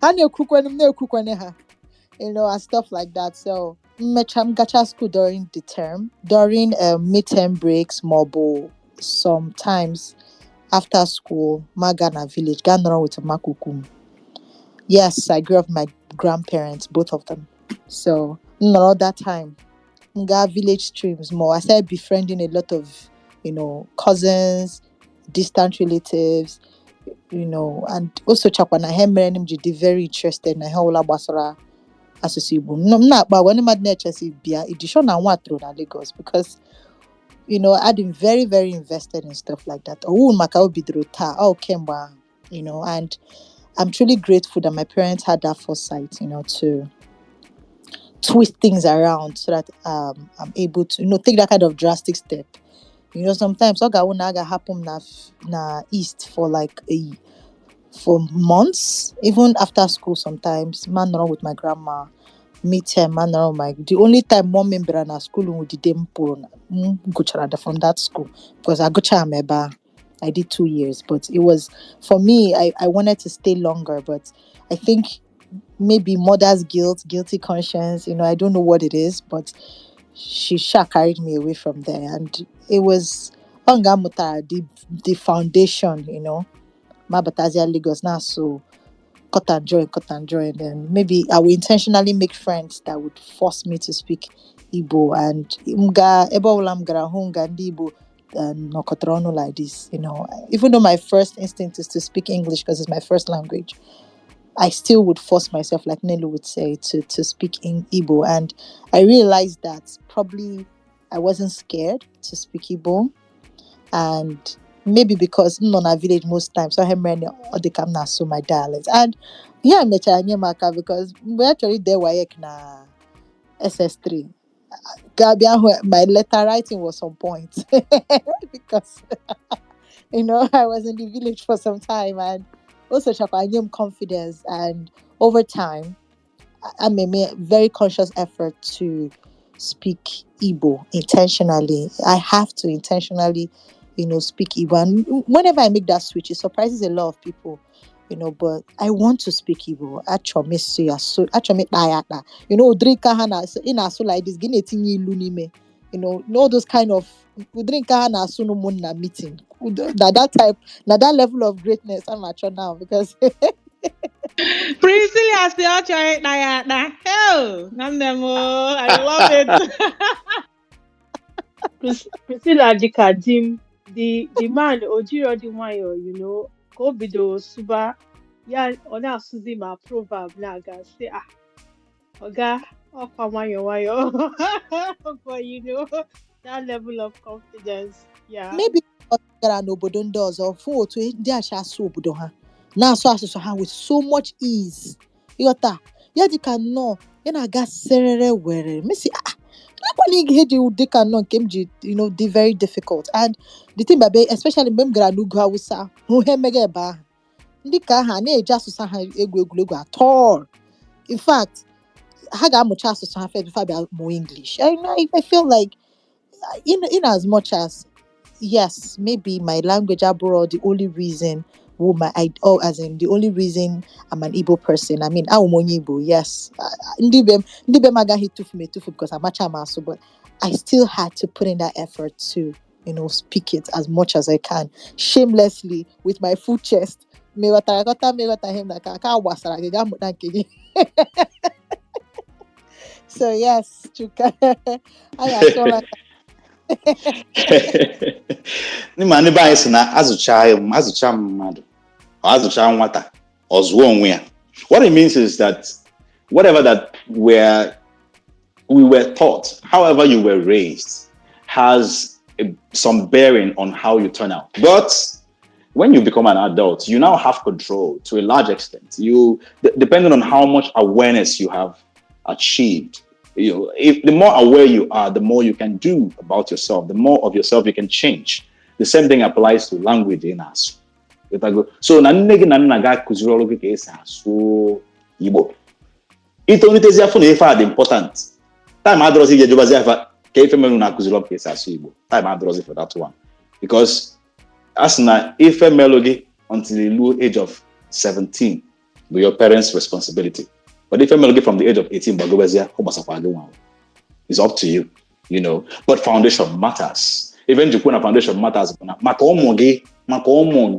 ha na-ekwukwene m na-ekwukwene ha, and stuff like that. So mmecha m gacha school during the term, during midterm breaks maọbụ sometimes after school, ma ga na village ga nọrọ with makuku m. Yes, I grew up with my grandparents, both of them. So nọrọ that time, m gaa village streams more. I started befriending a lot of cousins, distant relatives, and also chakwa na ihe mere m ji dị very interested na ihe ọbụla gbasara asụsụ Igbo. M na-akpa agwa ndị mmadụ na-echesi bịa idishọ na nwa toro na Lagos because I'd been very, very invested in stuff like that. Owu maka o bidoro taa, ọ kemgbe ahụ, and I'm truly grateful that my parents had that foresight, to twist things around so that I'm able to take that kind of drastic step. Sometimes ọ ga-awụ na a ga-ahapụ m na East for like a for months, even after school sometimes, man nọrọ with my grandma, meet her, man nọrọ my the only time mom m bịara na school wụ the day m pụrụ m gụchara from that school, because agụchara m ebe ahụ. I did 2 years, but it was for me, I wanted to stay longer, but I think maybe mother's guilt, guilty conscience, I don't know what it is, but she sha carried me away from there. And it was ọ nga m mụtara the foundation. Ma batazia Lagos now, so cut and join, cut and join. Then maybe I will intentionally make friends that would force me to speak Igbo. And m ga ebe ọbụla m gara hụ nga ndị Igbo nọkọtara ọnụ like this. Even though my first instinct is to speak English because it's my first language, I still would force myself, like Nelu would say, to speak in Igbo. And I realized that probably I wasn't scared to speak Igbo. And maybe because m nọ na village most times, so ha mere na ọ dị ka m na-asụ my dialect. And ihe a mechara nye m aka because mgbe a chọrọ ide WAEC na SS3, ga-abịa hụ my letter writing was on point because I was in the village for some time, and also chakwa nye m confidence. And over time I made a very conscious effort to speak Igbo intentionally. I have to intentionally, speak Igbo. And whenever I make that switch, it surprises a lot of people, but I want to speak Igbo. Achọrọ m ịsụ ya, so achọrọ m ịkpa ya akpa. Ụdịrị nke ha na-asụ, ị na-asụ like this, gị na-etinye ilu n'ime. All those kind of ụdịrị nke ha na-asụ n'ụmụnna meeting. Na that type, na that level of greatness I'm achọ now because Priscilla sị ọ chọrọ ịkpa ya akpa. Oh, nwanne m o, I love it. Priscilla dịka di m, the man o jiro dị nwayọọ, ka o bidoro sụba ya, ọ na-asụzi ma proverb na-aga, sị, "Ah, ọga, ọkwa nwayọọ nwayọọ." But that level of confidence, yeah. Maybe ọ gara n'obodo ndị ọzọ fụ otu ndị acha asụ obodo ha, na-asụ asụsụ ha with so much ease, ịghọta ya, dịka nnọọ ya na-aga serere were mesi, ah, nakwana ihe dị dịka nnọọ nke m ji dị very difficult. And the thing babe, especially mgbe m gara n'ugwu Awụsa, hụ ihe mega ebe ahụ, ndị ka ahụ a na-eji asụsụ ha egwu egwuregwu at all. In fact, ha ga-amụcha asụsụ ha first before bịa mụọ English. I feel like in as much as, yes, maybe my language abroad, the only reason who my I oh as in the only reason I'm an Igbo person. I mean, I'm onye Igbo, yes. Ndị be m agaghị etufu m etufu because amacha m asụ, but I still had to put in that effort to speak it as much as I can, shamelessly, with my full chest. Ma ị ghọtara ghọta, ma ị ghọtaghị m, na ka gbasara gị, gaa mụta nke gị. So yes, Chuka, anyị asụọla. N'ịma ndị be anyị sị na azụcha mmadụ, ọ azụcha nwata, ọ zụọ onwe ya. What it means is that whatever that we were taught, however you were raised, has some bearing on how you turn out. But when you become an adult, you now have control to a large extent. Depending on how much awareness you have achieved, if the more aware you are, the more you can do about yourself, the more of yourself you can change. The same thing applies to language in us. So na nne gị na nna gị akụziri ọrụ gị ka esi asụ Igbo, itolitezi afọ na ife a dị important, time adọrọzi ije jụbazi afa ka ife mere na akụziri ọrụ ka esi asụ Igbo. Time adọrọzi for that one, because a sị na ife melụ gị until you luo age of 17 bụ your parents' responsibility, but ife melụ gị from the age of 18 gbagobezia, ọ gbasakwa gị nwa. It's up to you you know But foundation matters. Ife njikwa na foundation matters bụ na maka ụmụ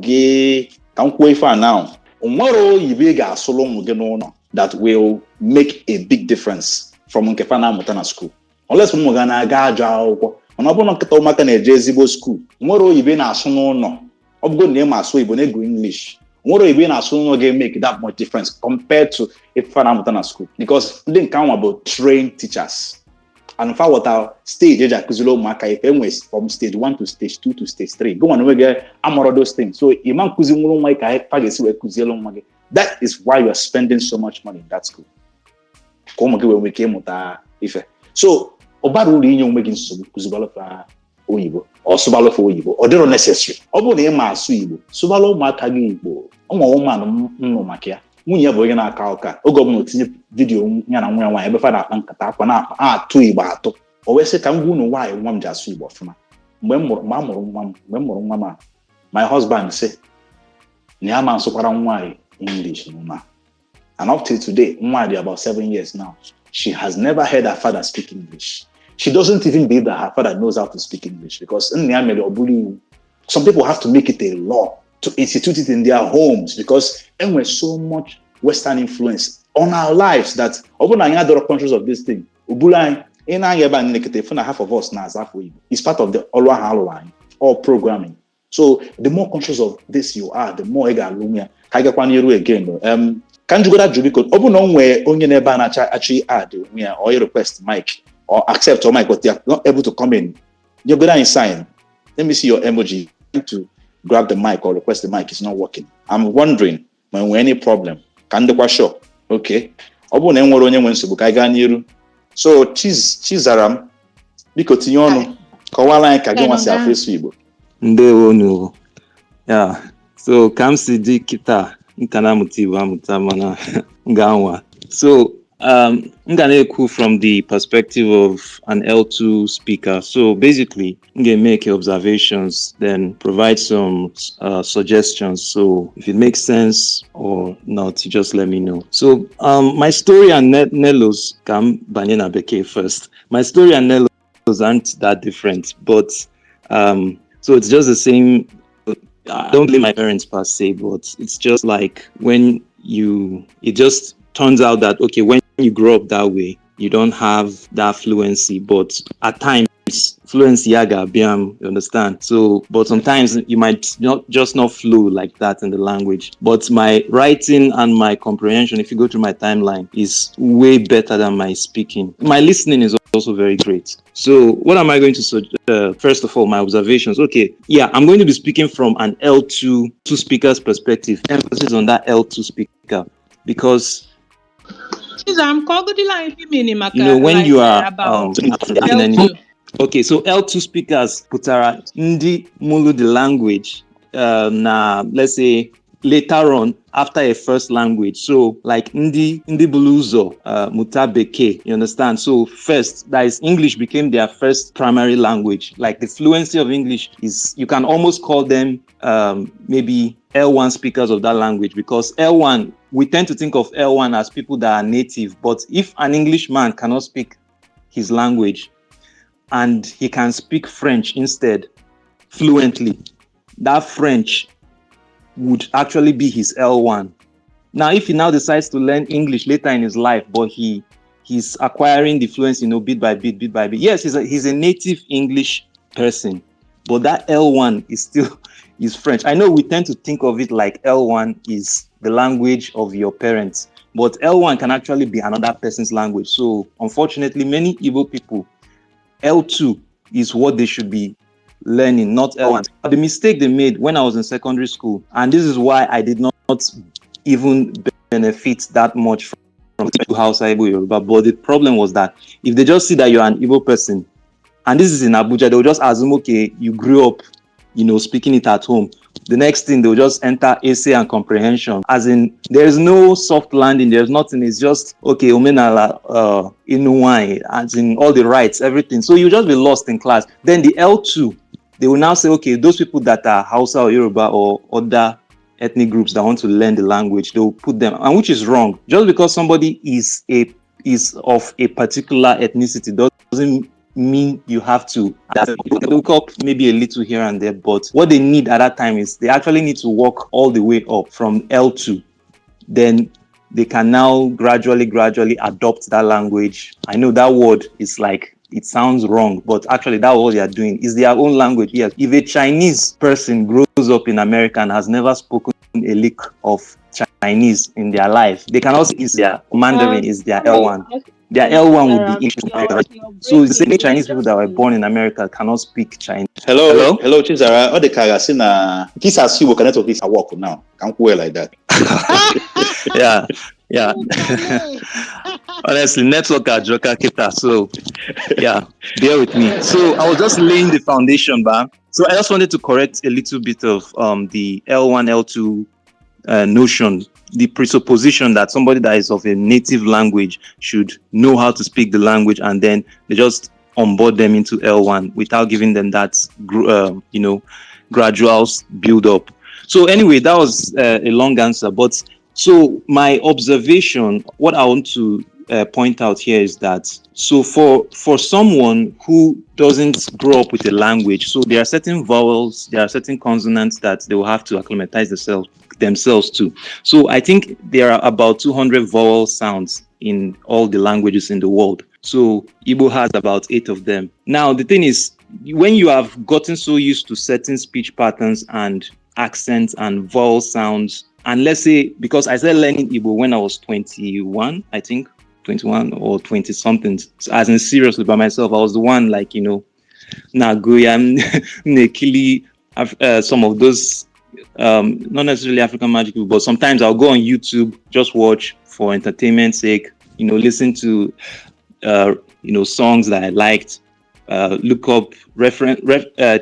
gị ka m kwuo ife a now, o nwere oyibo ị ga-asụrụ ụmụ gị n'ụlọ that will make a big difference from nke fa na-amụta na school, unless ụmụ gị na-aga ajọ akwụkwọ. Mana ọ bụrụ na nkịta ụmụaka na-eje ezigbo school, nwere oyibo ị na-asụ n'ụlọ, ọ bụgo na ị ma asụ oyibo na-egu English, nwere oyibo ị na-asụ n'ụlọ ga-emake that much difference compared to ife fa na-amụta na school, because ndị nke anwa bụ trained teachers and fa ghọta stage eji akụziri ụmụaka ife. Enwe from stage 1 to stage 2 to stage 3. Gị nwa na onwe gị amụrụ those things, so ịma nkụzi nwụrụ nwa gị ka fa ga-esi wee kụzielu nwa gị. That is why you are spending so much money in that school, ka ụmụ gị wee nwee ike ịmụta ife. So ọ bara uru inye onwe gị nsogbu kụzibalụfa oyibo, ọ sụbalụfa oyibo, ọ dịrọ necessary. Ọ bụrụ na ị ma asụ Igbo, sụbalụ ụmụaka gị Igbo. Ụmụ ụmụanụ nnụ maka ya, nwunye ya bụ onye na-aka ụka. Oge ọbụla o tinye video ya na nwa ya nwaanyị ebe fa na-akpa nkata akwa na-atụ Igbo atụ, o wee sị ka m gwa unu nwaanyị nwa m ji asụ Igbo ọfụma. Mgbe a mụrụ nwa m, mgbe m mụrụ nwa m a, my husband sị na ya ma nsụkwara nwaanyị English n'ụlọ a. And up till today, nwa dị about 7 years now, she has never heard her father speak English. She doesn't even believe that her father knows how to speak English, because nna ya mere ọ bụrụ iwu. Some people have to make it a law to institute it in their homes, because enwere so much Western influence on our lives that ọ bụrụ na anyị adọrọ conscious of this thing, oburu anyị ị na-anya ebe a nekete fụ na half of us na-aza afọ Igbo. It's part of the ọrụ ahụ alụrụ anyị, all programming. So the more conscious of this you are, the more ị ga-alụ ya. Ka anyị gakwa n'iru again. Ka m jụgoro ajụ, biko, ọ bụrụ na o nwee onye n'ebe a na-achọ achọ add onwe ya or request mic or accept or mic, but they are not able to come in, nyegoro anyị sign. Let me see your emoji to grab the mic or request the mic. It's not working. I'm wondering ma nwee any problem, ka m dịkwa sure. Okay, ọ bụrụ na e nwere onye nwe nsogbu, ka anyị gaa n'iru. So Chizaram, biko, tinye ọnụ, kọwara anyị ka gị nwa si afụ ịsụ Igbo. Ndewonu. Ya, so ka m si dị kịta, m ka na-amụta Igbo amụta, mana m ga-anwa. So I'm gonna ekwu from the perspective of an L2 speaker. So basically, I'm gonna make observations, then provide some suggestions. So if it makes sense or not, you just let me know. So my story and Nello's, ka m banye na bekee first. My story and Nello's aren't that different, but so it's just the same. I don't blame my parents per se, but it's just like when you, it just turns out that, okay, when you grow up that way, you don't have that fluency, but at times fluency ya ga-abịa, you understand? So, but sometimes you might not just not flow like that in the language. But my writing and my comprehension, if you go through my timeline, is way better than my speaking. My listening is also very great. So what am I going to suggest? First of all, my observations. Okay, yeah, I'm going to be speaking from an L2 two speakers perspective, emphasis on that L2 speaker, because Chizam, kọgodila anyị ife meaning maka when like you are about in any L2. Okay, so L2 speakers pụtara ndị mụrụ the language na, let's say, later on after a first language. So like ndị buru ụzọ mụta bekee, you understand? So first, that is, English became their first primary language. Like the fluency of English is, you can almost call them maybe L1 speakers of that language, because L1, we tend to think of L1 as people that are native, but if an Englishman cannot speak his language and he can speak French instead fluently, that French would actually be his L1. Now, if he now decides to learn English later in his life, but he's acquiring the fluency, bit by bit, bit by bit. Yes, he's a native English person, but that L1 is still is French. I know we tend to think of it like L1 is the language of your parents, but L1 can actually be another person's language. So unfortunately, many Igbo people, L2 is what they should be learning, not L1. The mistake they made when I was in secondary school, and this is why I did not even benefit that much from Hausa, Igbo, Yoruba, but the problem was that if they just see that you're an Igbo person, and this is in Abuja, they'll just assume, okay, you grew up, speaking it at home. The next thing, they'll just enter essay and comprehension. As in, there's no soft landing, there's nothing. It's just, okay, omenala, inu, as in all the rights, everything. So you just be lost in class. Then the L2, they will now say, okay, those people that are Hausa or Yoruba or other ethnic groups that want to learn the language, they'll put them, and which is wrong. Just because somebody is of a particular ethnicity doesn't mean you have to look up maybe a little here and there, but what they need at that time is they actually need to work all the way up from L2. Then they can now gradually adopt that language. I know that word is like, it sounds wrong, but actually that's what they are doing. It's their own language. Yes, if a Chinese person grows up in America and has never spoken a lick of Chinese in their life, they can also use their Mandarin is their L1. Their L1 would be English. So the same Chinese people that were born in America cannot speak Chinese. Hello, Hello? Hello, Chizara. Ọ dị ka a ga-asị na nke isi asụ Igbo ka network is work now. Ka m kwuo like that. Yeah. Honestly, network ajọka kịta. So yeah, bear with me. So I was just laying the foundation, ba. So I just wanted to correct a little bit of the L1, L2 notion, the presupposition that somebody that is of a native language should know how to speak the language, and then they just onboard them into L1 without giving them that, gradual build up. So anyway, that was a long answer. But so my observation, what I want to point out here is that so for someone who doesn't grow up with a language, so there are certain vowels, there are certain consonants that they will have to acclimatize themselves to. So I think there are about 200 vowel sounds in all the languages in the world. So Igbo has about 8 of them. Now, the thing is, when you have gotten so used to certain speech patterns and accents and vowel sounds, and let's say, because I started learning Igbo when I was 21, I think, 21 or 20 something, so as in seriously by myself, I was the one like, Nagoya, Nekili, some of those, not necessarily African magic, but sometimes I'll go on YouTube, just watch for entertainment's sake, listen to, songs that I liked. look up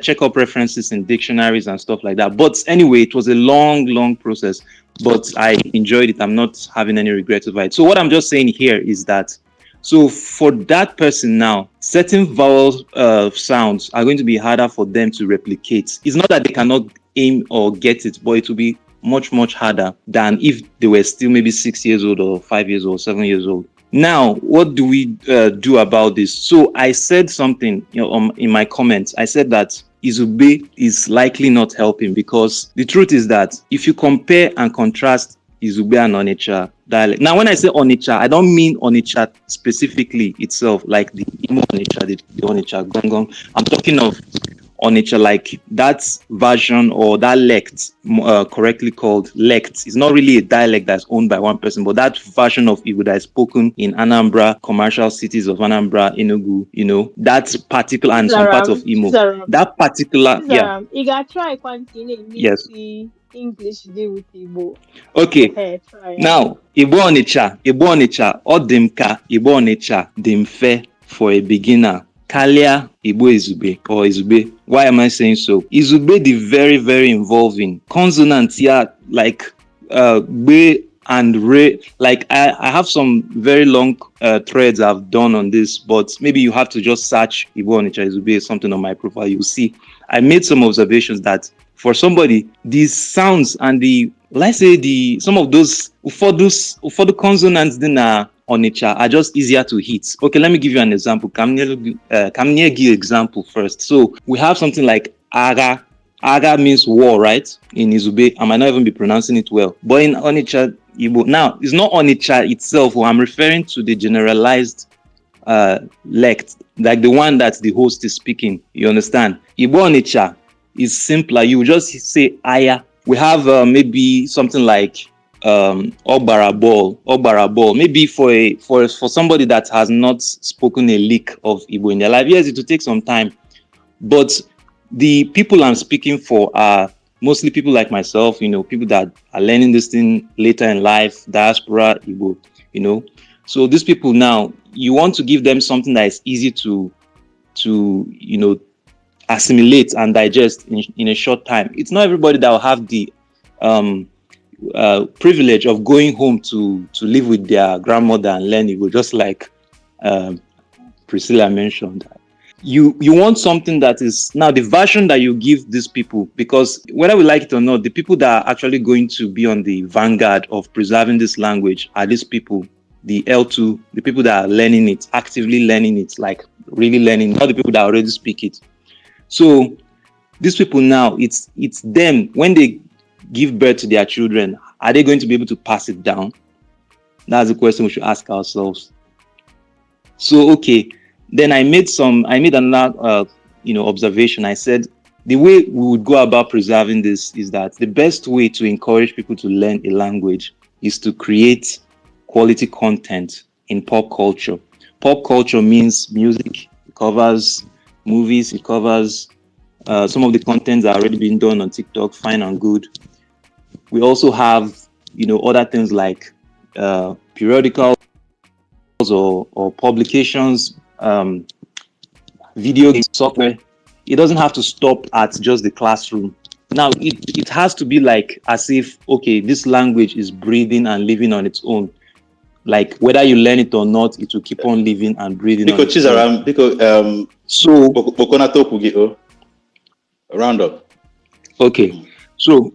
check up references in dictionaries and stuff like that. But anyway, it was a long, long process, but I enjoyed it. I'm not having any regrets over it. So what I'm just saying here is that, so for that person now, certain vowel sounds are going to be harder for them to replicate. It's not that they cannot aim or get it, but it will be much, much harder than if they were still maybe 6 years old or 5 years old, 7 years old. Now, what do we do about this? So I said something, you know, in my comments. I said that Izugbe is likely not helping, because the truth is that if you compare and contrast Izugbe and Onitsha dialect. Now, when I say Onitsha, I don't mean Onitsha specifically itself, like the Imo Onitsha, the Onitsha Gongong. I'm talking of Onitsha, like that version or that lect, correctly called lect. It's not really a dialect that's owned by one person, but that version of Igbo that is spoken in Anambra, commercial cities of Anambra, Enugu, you know, that particular, and some parts of Imo. Chizaram, That particular, yeah. Chizaram, ị ga-try kwa nke ị Yes. na-emixi English dị with Igbo. Okay. Ee, try ya. Now, Igbo Onitsha, Igbo Onitsha, ọ dị m ka Igbo Onitsha dị mfe for a beginner karịa Igbo Izugbe or Izugbe. Why am I saying so? Izugbe dị very, very involving. Consonants ya like gbe and re. Like I have some very long threads I've done on this, but maybe you have to just search Igbo Onitsha Izugbe something on my profile. You'll see I made some observations that for somebody, these sounds and the, let's say the some of those ụfọdụ consonants dị na Onitsha are just easier to hit. Okay, let me give you an example. Ka m nye gị example first. So we have something like Agha. Agha means war, right? In Izugbe, I might not even be pronouncing it well. But in Onitsha Igbo, now it's not Onitsha itself. I'm referring to the generalized lect, like the one that the host is speaking. You understand? Igbo Onitsha is simpler. You just say Aya. We have maybe something like Ogbara ball, Ogbara ball. Maybe for somebody that has not spoken a lick of Igbo in their life, yes, it will take some time. But the people I'm speaking for are mostly people like myself, you know, people that are learning this thing later in life, diaspora Igbo, you know. So these people now, you want to give them something that is easy to you know, assimilate and digest in a short time. It's not everybody that will have the privilege of going home to live with their grandmother and learn Igbo, just like Priscilla mentioned. You want something that is now the version that you give these people, because whether we like it or not, the people that are actually going to be on the vanguard of preserving this language are these people, the L2, the people that are learning it, actively learning it, like really learning, not the people that already speak it. So these people now, it's them, when they give birth to their children, are they going to be able to pass it down? That's the question we should ask ourselves. So, okay, then I made another observation. I said, the way we would go about preserving this is that the best way to encourage people to learn a language is to create quality content in pop culture. Pop culture means music, it covers movies, it covers some of the contents that are already being done on TikTok, fine and good. We also have, you know, other things like periodicals or publications, video game software. It doesn't have to stop at just the classroom. Now, it has to be like as if, okay, this language is breathing and living on its own. Like whether you learn it or not, it will keep on living and breathing. Biko Chizaram, biko so round up. Okay. So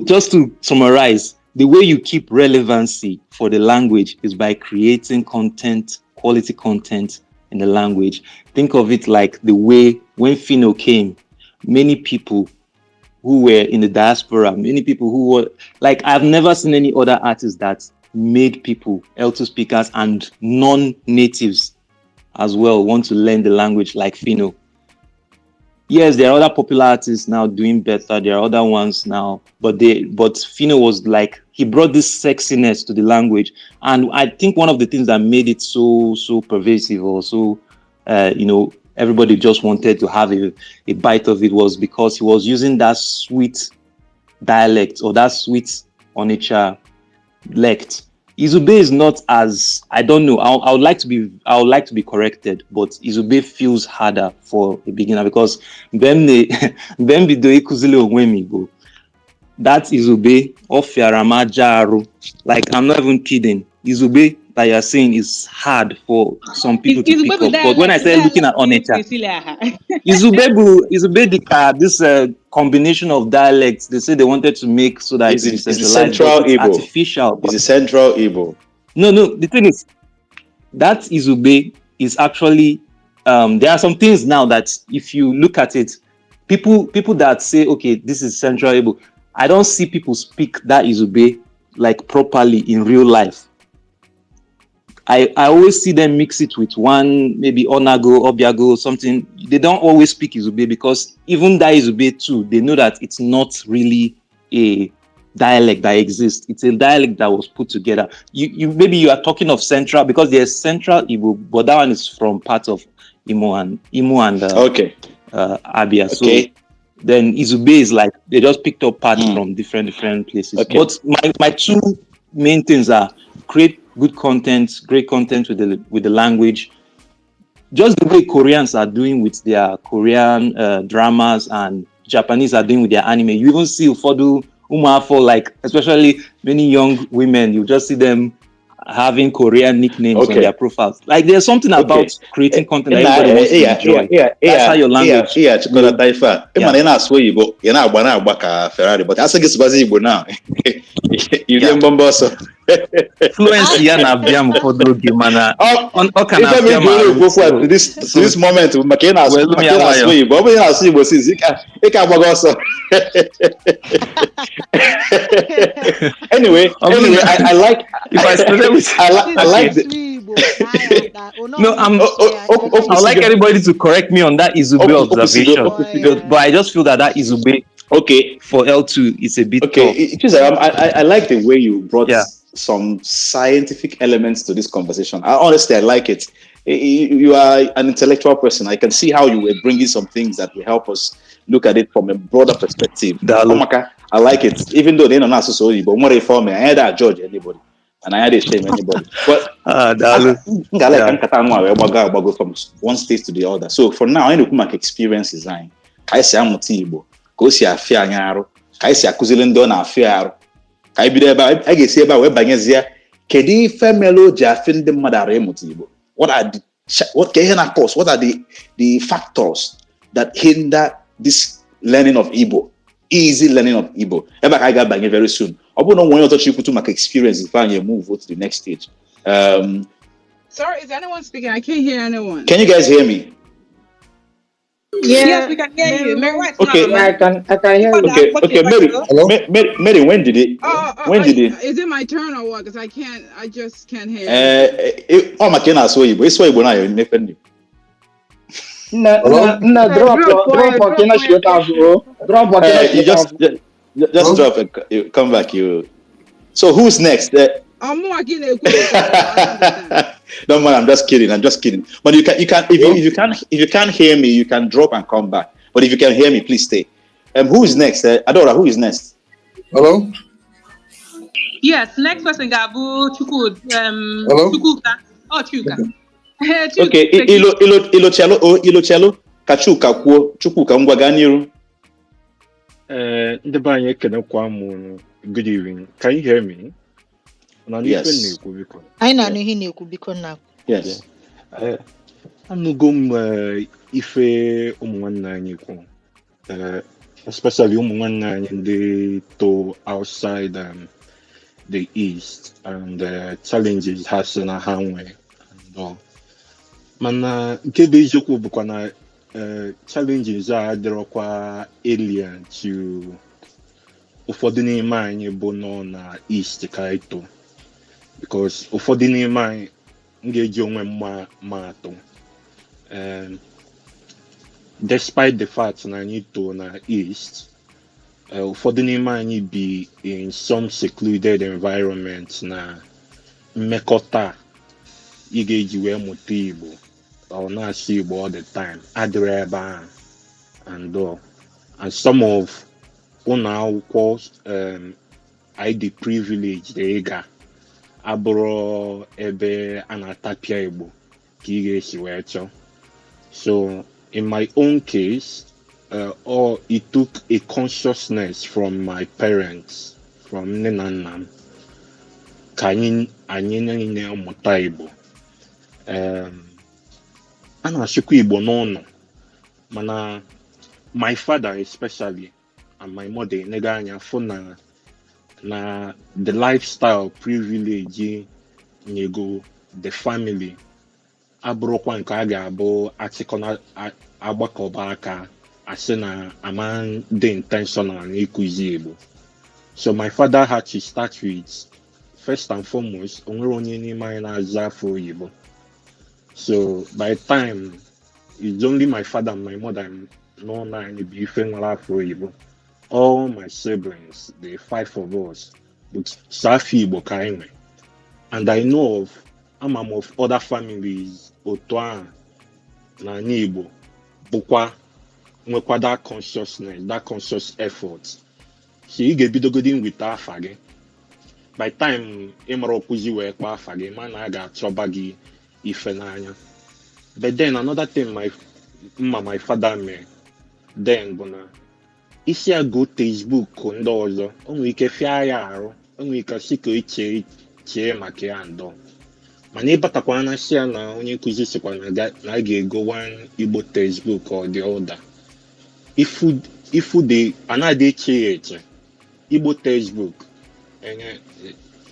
just to summarize, the way you keep relevancy for the language is by creating content, quality content in the language. Think of it like the way when Phyno came, many people who were in the diaspora, many people who were like, I've never seen any other artist that made people, L2 speakers and non-natives as well, want to learn the language like Phyno. Yes, there are other popular artists now doing better. There are other ones now, but Phyno was like, he brought this sexiness to the language. And I think one of the things that made it so pervasive or so, everybody just wanted to have a bite of it was because he was using that sweet dialect or that sweet Onitsha lect Izugbe is not as, I don't know. I would like to be, I would like to be corrected, but Izugbe feels harder for a beginner because mgbe m na mgbe m bido ịkụzili onwe m Igbo, that Izugbe ọ fịara m aja arụ. Like, I'm not even kidding. Izugbe that you're saying is hard for some people to Izugbe pick bụ up. But when I dialect started looking at dialect Onitsha, Cecilia ha. Izugbe bụ Izugbe dịka this combination of dialects they say they wanted to make so that It's it is the centralized, central but it's Igbo. artificial. It's the central Igbo. No. The thing is, that Izugbe is actually there are some things now that if you look at it, people that say, okay, this is Central Igbo, I don't see people speak that Izugbe like properly in real life. I always see them mix it with one, maybe Onago, Obiago, something. They don't always speak Izugbe because even that Izugbe too, they know that it's not really a dialect that exists. It's a dialect that was put together. You maybe you are talking of Central because there's Central Igbo, but that one is from part of Imo and Abia. So then Izugbe is like they just picked up parts from different places. But my two main things are create good content, great content with the language, just the way Koreans are doing with their Korean dramas and Japanese are doing with their anime. You even see ụfọdụ ụmụafọ, like especially many young women, you just see them having Korean nicknames on their profiles. Like there's something about creating content that everybody wants to enjoy. That's how your language. Iya chịkọrọta ife a, ị ma na ị na-asụ oyibo, ị na-agba ka Ferrari, but asị gị sụbazi Igbo now, irie mbọmbọ ọsọ. Fluency ya na-abịa m ụfọdụ oge, mana ọ ka Ife m na-abịa m ji arụ. ekwu okwu a to this moment bụ maka ị na-asụ Welu m maka ya ị na-asụ nwayọọ. oyibo. Ọ bụrụ ị na-asụ Igbo since ị ka agbago ọsọ. Anyway, Ọ bụrụ anyway, na- I like If I started with I like the No, I'm Oh, I would like everybody to correct me on that Izugbe observation. But I just feel that that Izugbe for L2 is a bit Okay, tough. Chizaram, I like the way you brought some scientific elements to this conversation. Honestly, I like it. You are an intellectual person. I can see how you were bringing some things that will help us look at it from a broader perspective. Daalụ. Omaka, I like it. Even though they don't know so, but more inform me. I don't judge anybody, and I don't shame anybody. But Daalụ. m ga-like ka nkata nwa wee gbago agbago from one stage to the other. So for now, anyị na-ekwu maka experiences anyị, ka anyị si amụta Igbo, ka o si afịa anyị arụ, ka anyị si akụziri ndị ọ na-afịa arụ. Ka anyị bido ebe a, anyị ga-esi ebe a wee banyezie kedu ife mere o ji afịa ndị mmadụ arụ ịmụta Igbo? What are the what ka ihe na cause? What are the factors that hinder this learning of Igbo? Easy learning of Igbo. Ebe a ka anyị ga-abanye very soon. Ọ bụrụ na o nwere onye ọzọ chọ ikwutu maka experience ife anyị move to the next stage. Sorry, is anyone speaking? I can't hear anyone. Can you guys hear me? Yeah. Yes, we can hear you. Mary White's Okay. not Yeah, I can hear you. Okay, Mary, Hello? Mary, when did it? Oh, When did it? Is it my turn or what? Because I can't. I just can't hear. Ọ maka ị na-asụ oyibo, ịsụ oyibo na ya emefe nri. Nna Hello? nna nna drop Drop drop drop ka ị na-achịkọta azụ o. Drop ka ị You na-achịkọta just azụ. just, just Hello? drop and you come back. You. So who's next? Oh, more I can't understand. Don't worry, I'm just kidding. I'm just kidding. But you can if you can't hear me, you can drop and come back. But if you can hear me, please stay. Who is next? Adora, who is next? Hello? Yes, next person ga-abụ Chukwu Hello? Chukwuka. Oh, Chuka. Chuka, Okay, take it. Ilo ilo ilo chelo o ilo chelo ka Chuka kwuo. Chukwuka, ngwa, gaa n'iru. Ndị be anyị, ekenekwa m unu. Good evening. Can you hear me? Na n'ife m Yes. na-ekwu, biko. Anyị na-anụ ihe ị na-ekwu, biko nna. Yes. Anụgo m ife ụmụ nwanne anyị kwu. Especially ụmụ nwanne anyị ndị to outside the East and the challenges ha si na ha nwee and all. Mana nke bụ eziokwu bụkwa na challenges a adịrọkwa alien to ụfọdụ n'ime anyị bụ nọ na East ka anyị too. Because ụfọdụ n'ime anyị, m ga-eji onwe m ma atụ. Despite the fact na anyị too na East, ụfọdụ n'ime anyị bi in some secluded environment na mmekọta ị ga-eji wee mụta Igbo ọ na-asụ Igbo all the time adịrị ebe ahụ and all. And some of ụlọ akwụkwọ anyị dị privileged ịga Abụrụ ebe a na-atapịa Igbo ka ị ga-esi wee chọọ. So in my own case, or it took a consciousness from my parents, from nne na nna m, ka anyị niile mụta Igbo. A na-asụkwa Igbo n'ụlọ, mana my father especially and my mother enego anya fụ na the lifestyle privilege nyego the family abụrụkwa nke a ga-abụ achịkọna agbakọba aka asị na ama dị intentional n'ịkụzi Igbo. So my father had to start with, first and foremost, o nwere onye n'ime anyị na-aza afọ oyibo. So by the time it's only my father and my mother nọ na anyị bụ ife nwere afọ oyibo. All my siblings, the five of us, bụ sọ afọ Igbo ka anyị nwe. And I know of, ama m of other families otu ahụ n'ala Igbo bụkwa nwekwa that consciousness, that conscious effort. So ị ga-ebidogodi wite afa gị. By time ị mara ọkụzi wee kpọọ afa gị, ma na a ga-achọba gị ife n'anya. But then another thing my father mere then bụ na isi agụ textbook ndị ọzọ, o nwere ike fịa ya arụ, o nwere ike sị ka eche chee maka ya ndọ. Mana ịbatakwa na sị ya na onye nkụzi sịkwa na a ga-ego one Igbo textbook or the other. Ifu the anaghị eche ya eche. Igbo textbook, and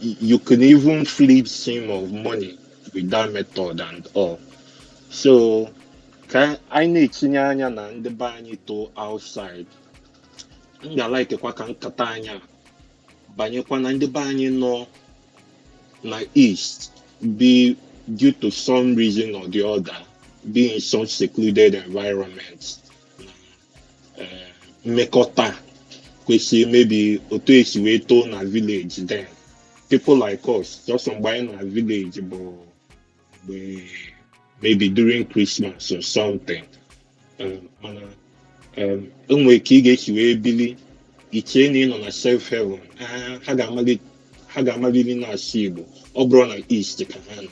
you can even flip sum of money with that method and all. So ka anyị na-etinye anya na ndị be anyị to outside, m ga-alaikekwa ka nkata anya banyekwa na ndị be anyị nọ na East be due to some reason or the other be in some secluded environment. Mmekọta kwesịrị maybe otu esi wee too na village, then people like us, just mgbe anyị na village bụ mgbe maybe during Christmas or something. Mana enwere ka ị ga-esi wee bili ichee na ị nọ na self heaven. Ha ga-amalili na-asụ Igbo ọ bụrụ na East ka ha nọ,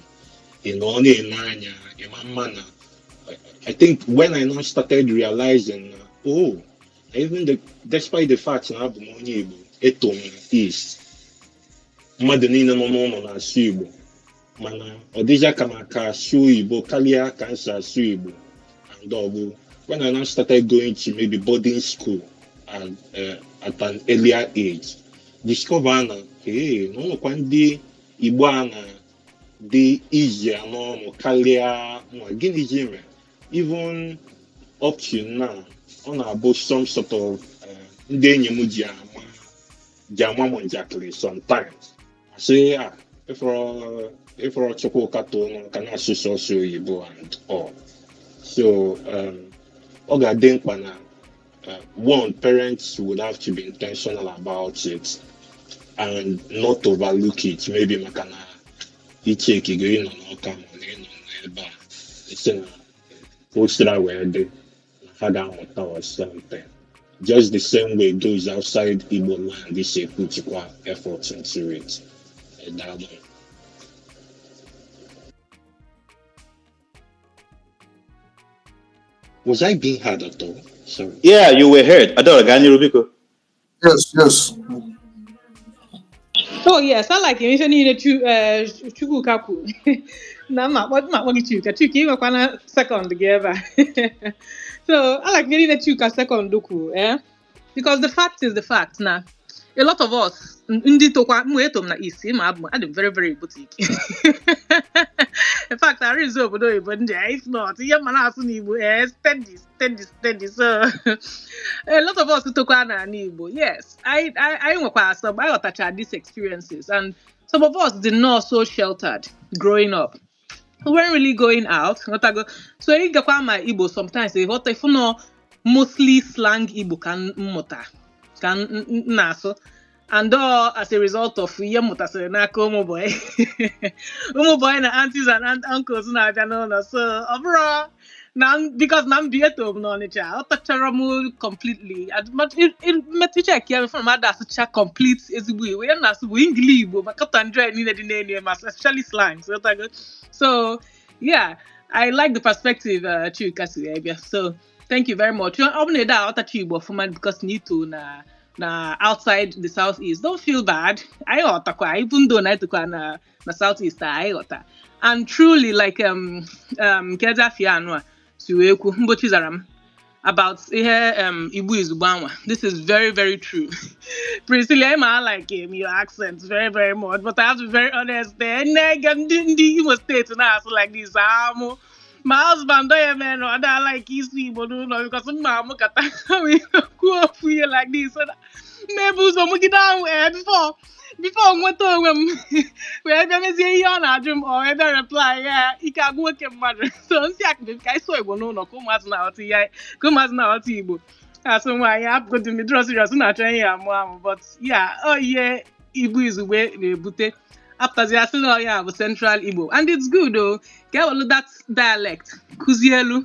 ị nọ na-ene anya ịma mma na I think when I now started realizing na, oh, even despite the fact na abụ m onye Igbo, eto m na East, mmadụ niile nọ n'ụlọ na-asụ Igbo, mana ọ dịzịa ka m aka asụ oyibo karịa ka m si asụ Igbo. And ọ bụ when I now started going to maybe boarding school and at an earlier age, discover na hey, na ọ nwekwa ndị Igbo a na dị easy n'ọnụ karịa nwa. Gịnị ji mere even up to now ọ na-abụ some sort of ndị enyi m ji ama m njakịrị sometimes, asị ah, ịfọrọ Chukwuka too ka na-asụ sọsọ oyibo and all. So ọ ga-adị mkpa na one, parents would have to be intentional about it and not overlook it, maybe maka na ichekigo ịnọ n'Ọka ma na ịnọ n'ebe a isi na ka o sira wee dị na ha ga-amụta or something. Just the same way those outside Igbo land si putkwa effort into it. Daalụ. Was I being heard at all? Sorry. Yeah, you were heard. Adora, gaa n'iru biko. Yes. Oh yes, I like him. Ife niile Chukwuka kwuru. Na mma akpọ gị Chuka. Chuka, ị nwekwana second gị ebe a. So I like ihe niile Chuka second kwuru, eh? Because the fact is the fact na a lot of us ndị tokwa mụ eto m na East, ma abụ m adị m very very boutique. In fact, arịzụ obodo oyibo ndị a, if not, ihe mma na-asụ n'Igbo, eh, steady, steady, steady. So a lot of us tokwa n'ala Igbo, yes, anyị nwekwara some, anyị ghọtacha these experiences, and some of us did not so sheltered growing up. We weren't really going out. Ghọtago? So ị gakwa ma Igbo sometimes, ị ghọta ifu nọ mostly slang Igbo ka m mụta ka m na-asụ. And all as a result of ihe m mụtasịrị n'aka ụmụ boy, ụmụ boy na aunties and uncles na-abịa n'ụlọ. So ọ bụrụ na because na m bi, eto m n'Ọnịcha, ọ tachara m completely. Mmetụ check ya before mmadụ asụcha complete ezigbo Igbo ya na-asụ bụ Ingili Igbo, ma cut and dry niile dị n'elu ya, ma especially slang. So, so yeah, I like the perspective Chuka si wee bịa. So thank you very much. Ọ bụ na ede aghọtacha Igbo ọfụma because na ito na outside the Southeast, don't feel bad. Anyị ghọtakwa, even though na etokwa na Southeast, anyị ghọta. And truly, like nke afia anụ a si wee kwu, mgbochi zara m about ihe Igbo izugbe anwa. This is very, very true. Priscilla, I like him, your accent very, very much, but I have to be very honest there. Nigga, ndị Imo State na-asụ like this, amụ. My husband don't even know I like isi Igbo n'ụlọ because mma amụkata kwuo ofu ihe like this. So na-ebu ụzọ mụgide ahụ before nweta onwe m wee bịa mezie ihe ọ na-ajụ m, ọ wee bịa reply ya, ike agwụ nwoke mmadụ. So nsị akụbe ka anyị sụọ Igbo n'ụlọ ka ụmụazị na-aghọta ihe, ka ụmụazị na-aghọta Igbo. Asụ nwaanyị apụgodu m dịrọ serious na-achọ ihe amụ amụ, but yeah, ọ ihe Igbo izugbe na-ebute apụtazi asị na ọ ya bụ Central Igbo, and it's good o ka ewelu that dialect kụzielu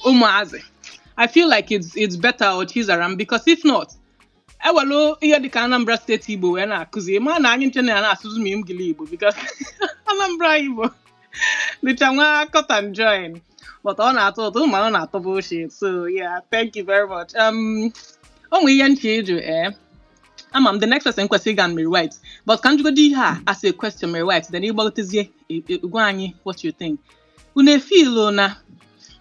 ụmụazị. I feel like it's better, or Chizaram, because if not, ewelu ihe dịka Anambra State Igbo wee na-akụzi, ma na anyị nche na ya na-asụzụ m Ngili Igbo, because Anambra Igbo dịcha nwa cut and join, but ọ na-atọ ụtọ, mana ọ na-atọ bullshit. So yeah, thank you very much. O nwere ihe nche ịjụ. Ama m the next person kwesịrị ịga Mary White, but ka m jụgodo ihe a as a question, Mary White, then ịgbagotezie gwa anyị what you think. Unu efeel na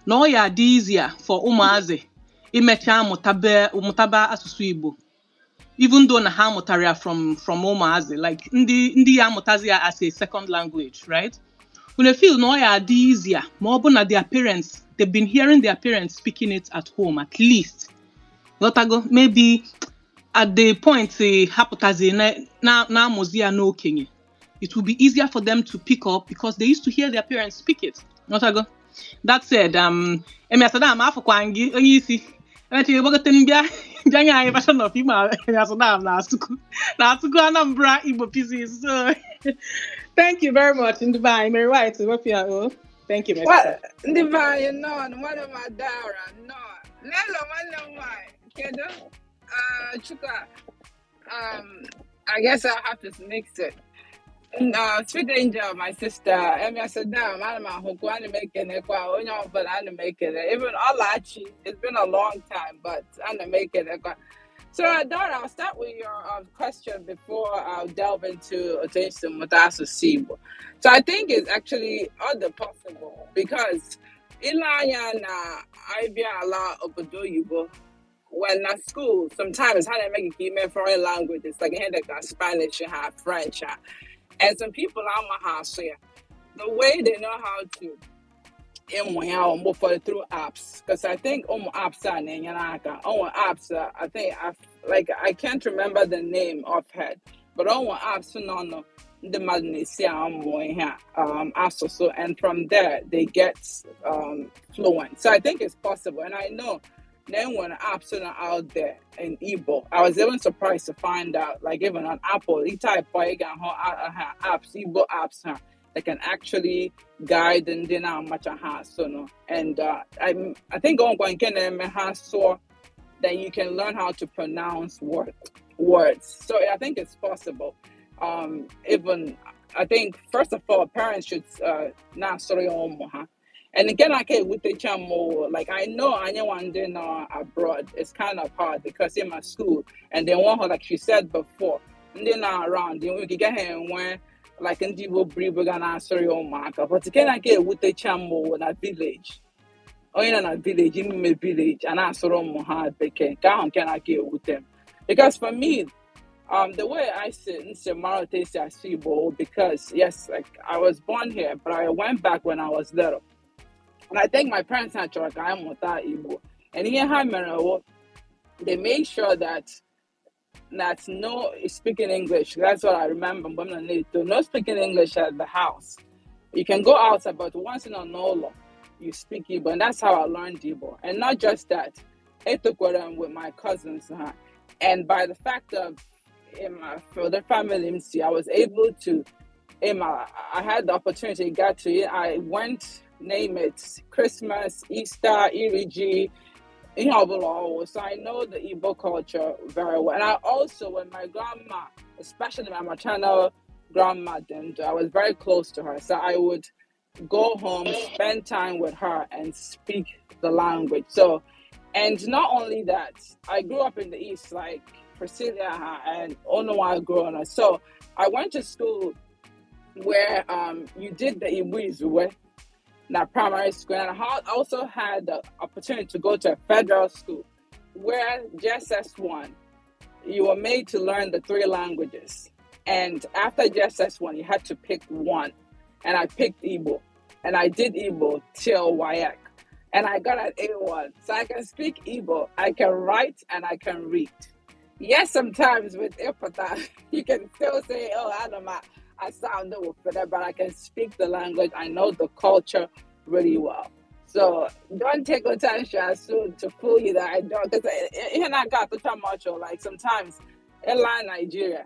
ọ ya adị easier for ụmụazị imecha mụtaba asụsụ Igbo, even though na ha mụtara ya from ụmụazị, like ndị ya amụtazi ya as a second language, right? Unu feel na ọ ya adị easier ma ọ bụ na their parents, they've been hearing their parents speaking it at home at least, ghọtago, maybe at the point ha pụtazi na-amụzi ya n'okenye, it will be easier for them to pick up because they used to hear their parents speak it, ghọtago? That said, Emiasadam, afọkwa gị onye isi emechi gbagote mbịa bịa nye anyị version of Igbo. Emiasadam na-asụkwu Anambra Igbo pieces. So thank you very much, ndị be anyị. Mary White, wepụ ya o. Thank you, my sister. Ndị be anyị, nnọọ. Nwanne m Adaora, nnọọ. Lelo, nwanne m nwanyị, kedu? Chuka, I guess I'll have to mix it. Sweet Angel, my sister, Emia Saddam, ana m ahụkwa, ana m ekenekwa onye ọbụla, ana m ekene. Even Ọlachi, it's been a long time, but ana m ekenekwa. So, Dora, I'll start with your question before I'll delve into otu esi mụta asụsụ Igbo. So I think it's actually all the possible because ile anya na anyị bịa ala obodo oyibo, when na school, sometimes ha na-eme gị ka ime foreign languages, like ihe dịka Spanish ha, French ha, and some people ama ha asụ ya. The way they know how to ịmụ ya bụ mgbe ụfọdụ through apps, because I think ụmụ apps a na-enyere aka. Ụmụ apps I think I like, I can't remember the name offhead, but ụmụ apps nọ nọ ndị mmadụ na-esi amụ ihe a, asụsụ, and from there they get fluent. So I think it's possible, and I know na enwere apps nọ out there in Igbo. I was even surprised to find out, like even on Apple, ị type ị ga-ahụ ha apps, Igbo apps ha that can actually guide ndị na-amacha ha asụ nọ. And I think ọnkwa nke na-eme ha sụọ, then you can learn how to pronounce words. So I think it's possible. Even I think first of all, parents should not sụrụ ya ụmụ ha. And again, I can't with the chamo. Like I know I one day now abroad, it's kind of hard because in my school and they want her, like she said before, and they're not around. You can get here when like ndị Igbo buru ibu ga na-asụrụ ya ụmụaka. But again, I get with the chamo na village. Onye nọ na village, ime village, a na-asụrụ ụmụ ha bekee, nke ahụ nke na-aka ewute m. Because for me, the way I see nsi mara otu esi asụ Igbo, because yes, like I was born here, but I went back when I was little. And I think my parents ha chọrọ ka anyị mụta Igbo. And ihe ha mere wụ, they made sure that no speaking English. That's what I remember. Mgbe m nọ na-eto, no speaking English at the house. You can go outside, but once in a n'ụlọ, you speak Igbo. And that's how I learned Igbo. And not just that, etokwara m with my cousins. Huh? And by the fact of in my for the family MC, I was able to in my I had the opportunity to get to it. I went, name it, Christmas, Easter, Iriji, ihe ọbụla ọwụ. So I know the Igbo culture very well. And I also, when my grandma, especially my maternal grandma, then I was very close to her. So I would go home, spend time with her, and speak the language. So, and not only that, I grew up in the East, like Priscilla and Onowa growing up. So I went to school where you did the Igbo Izugbe, na primary school, and I also had the opportunity to go to a federal school where JSS1, you were made to learn the three languages. And after JSS1, you had to pick one. And I picked Igbo. And I did Igbo till WAEC. And I got an A1. So I can speak Igbo, I can write, and I can read. Yes, sometimes with Ipata, you can still say, oh, I don't know, I sound but I can speak the language. I know the culture really well. So don't take attention soon to fool you that I don't, because here I got the much like sometimes in Nigeria,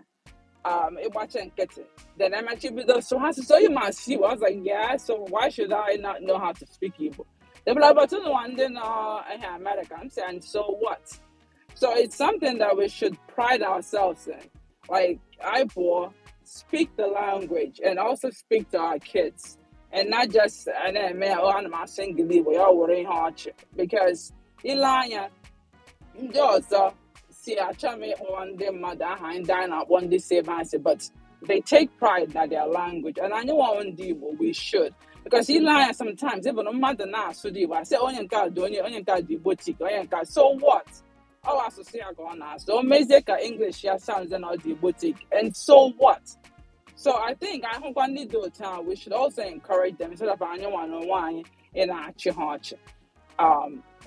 ịgbacha nkịtị. Then I'm actually so so you must see. I was like, yeah, so why should I not know how to speak Igbo? They were like, but you know, and then America. I'm saying, so what? So it's something that we should pride ourselves in. Like I bore, speak the language and also speak to our kids. And not just and then man, oh, I'm single because ile anya ndị ọzọ si achọ m ịkpọ ndị mmadụ aha ndị anyị na-akpọ ndị si ebe ha si, but they take pride na their language, and anyị nwa ndị Igbo, we should, because ile anya sometimes even mmadụ na-asụ dị Igbo, asị onye nke a dị onye nke a dị Igbo tik onye nke a, so what? Ọ asụsụ ya ka ọ na-asụ, o mezie ka English ya sounds na ọ dị Igbo tik, and so what? So I think ahụkwa ndị dị otu a, we should also encourage them instead of anyị nwa na onwe anyị ị na-achị ha ọchị,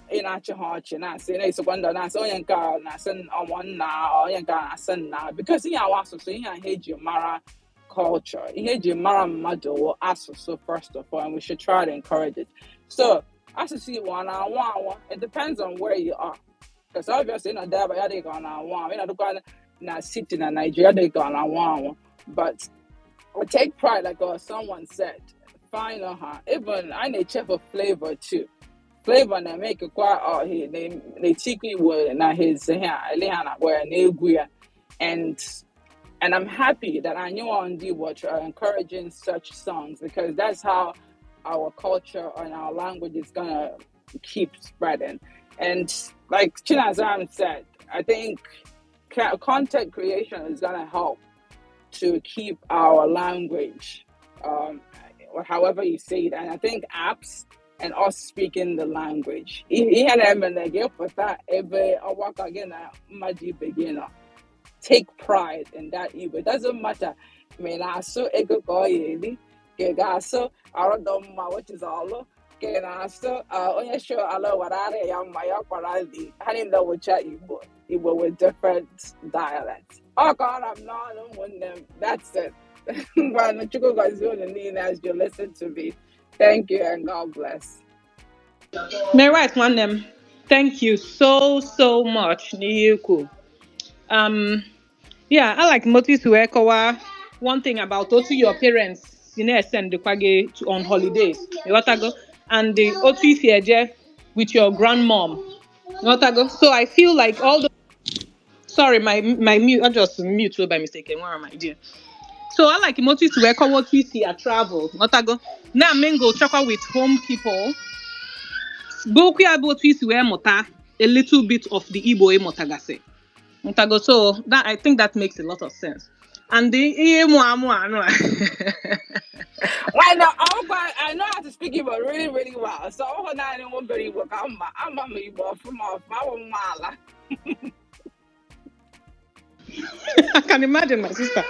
ị na-achị ha ọchị, na-asị na-esokwa ndị na-asị onye nke a na-asị ọmụ nna, onye nke a na-asị nna, because ihe awa asụsụ, ihe ahụ eji mara culture, ihe eji mara mmadụ wụ asụsụ first of all, and we should try to encourage it. So asụsụ Igbo ọ na-anwụ anwụ? It depends on where you are, because obviously ị nọ ebe ya dịghị ka ọ na-anwụ anwụ, ị nọdụkwa na city na Nigeria dịghị ka ọ na-anwụ anwụ, but I take pride, like someone said, fine, even I need check for Flavor too. Flavor na make kwa he na-etikwa Igbo na his ihe ele ha na-akpọ ya n'egwu ya, and I'm happy that I knew on the watch are encouraging such songs, because that's how our culture and our language is gonna keep spreading. And like Chinazam said, I think content creation is gonna help to keep our language, or however you say it. And I think apps and us speaking the language. Ihe na-eme na ga-epụta ebe ọgbakọ gị na mmadụ ibe gị nọ. Take pride in that Igbo. It doesn't matter. Ma ị na-asụ ego ka ọ ya eri, ka ị ga-asụ arụ mma, which is ọlụ, ka ị na-asụ onye show ala wara arịa ya mma ya kwara dị ha niile wụcha Igbo. Igbo with different dialects. Ọ kọrọ m n'ọnụ, ụmụnne m. That's it. Ngwanụ, Chukwu gọzie unu niile as you listen to me. Thank you and God bless. May right, nwanne m. Thank you so so much n'ihe ikwu. Yeah, I like Motis wee kọwaa one thing about otu your parents si na-esendịkwa gị on holidays. Ịghọtago? And the otu isi eje with your grandmom. Ịghọtago? So I feel like all the, sorry, my mute, I just mute by mistake. Where am I dear? So I like otu isi wee kọwaa otu isi a travel. Ịghọtago? Na mingle chakwa with home people. Bụ okwu ya bụ otu isi wee mụta a little bit of the Igbo ịmụtagasị. Ntago, so that I think that makes a lot of sense. And the ihe mụ amụ anụ a. Well, no, I know how to speak Igbo really, really well. So, ọ naanị nwa obere Igbo ka mma. Ama m Igbo ọfụma ọfụma, awụ m nwa ala. I can imagine, my sister.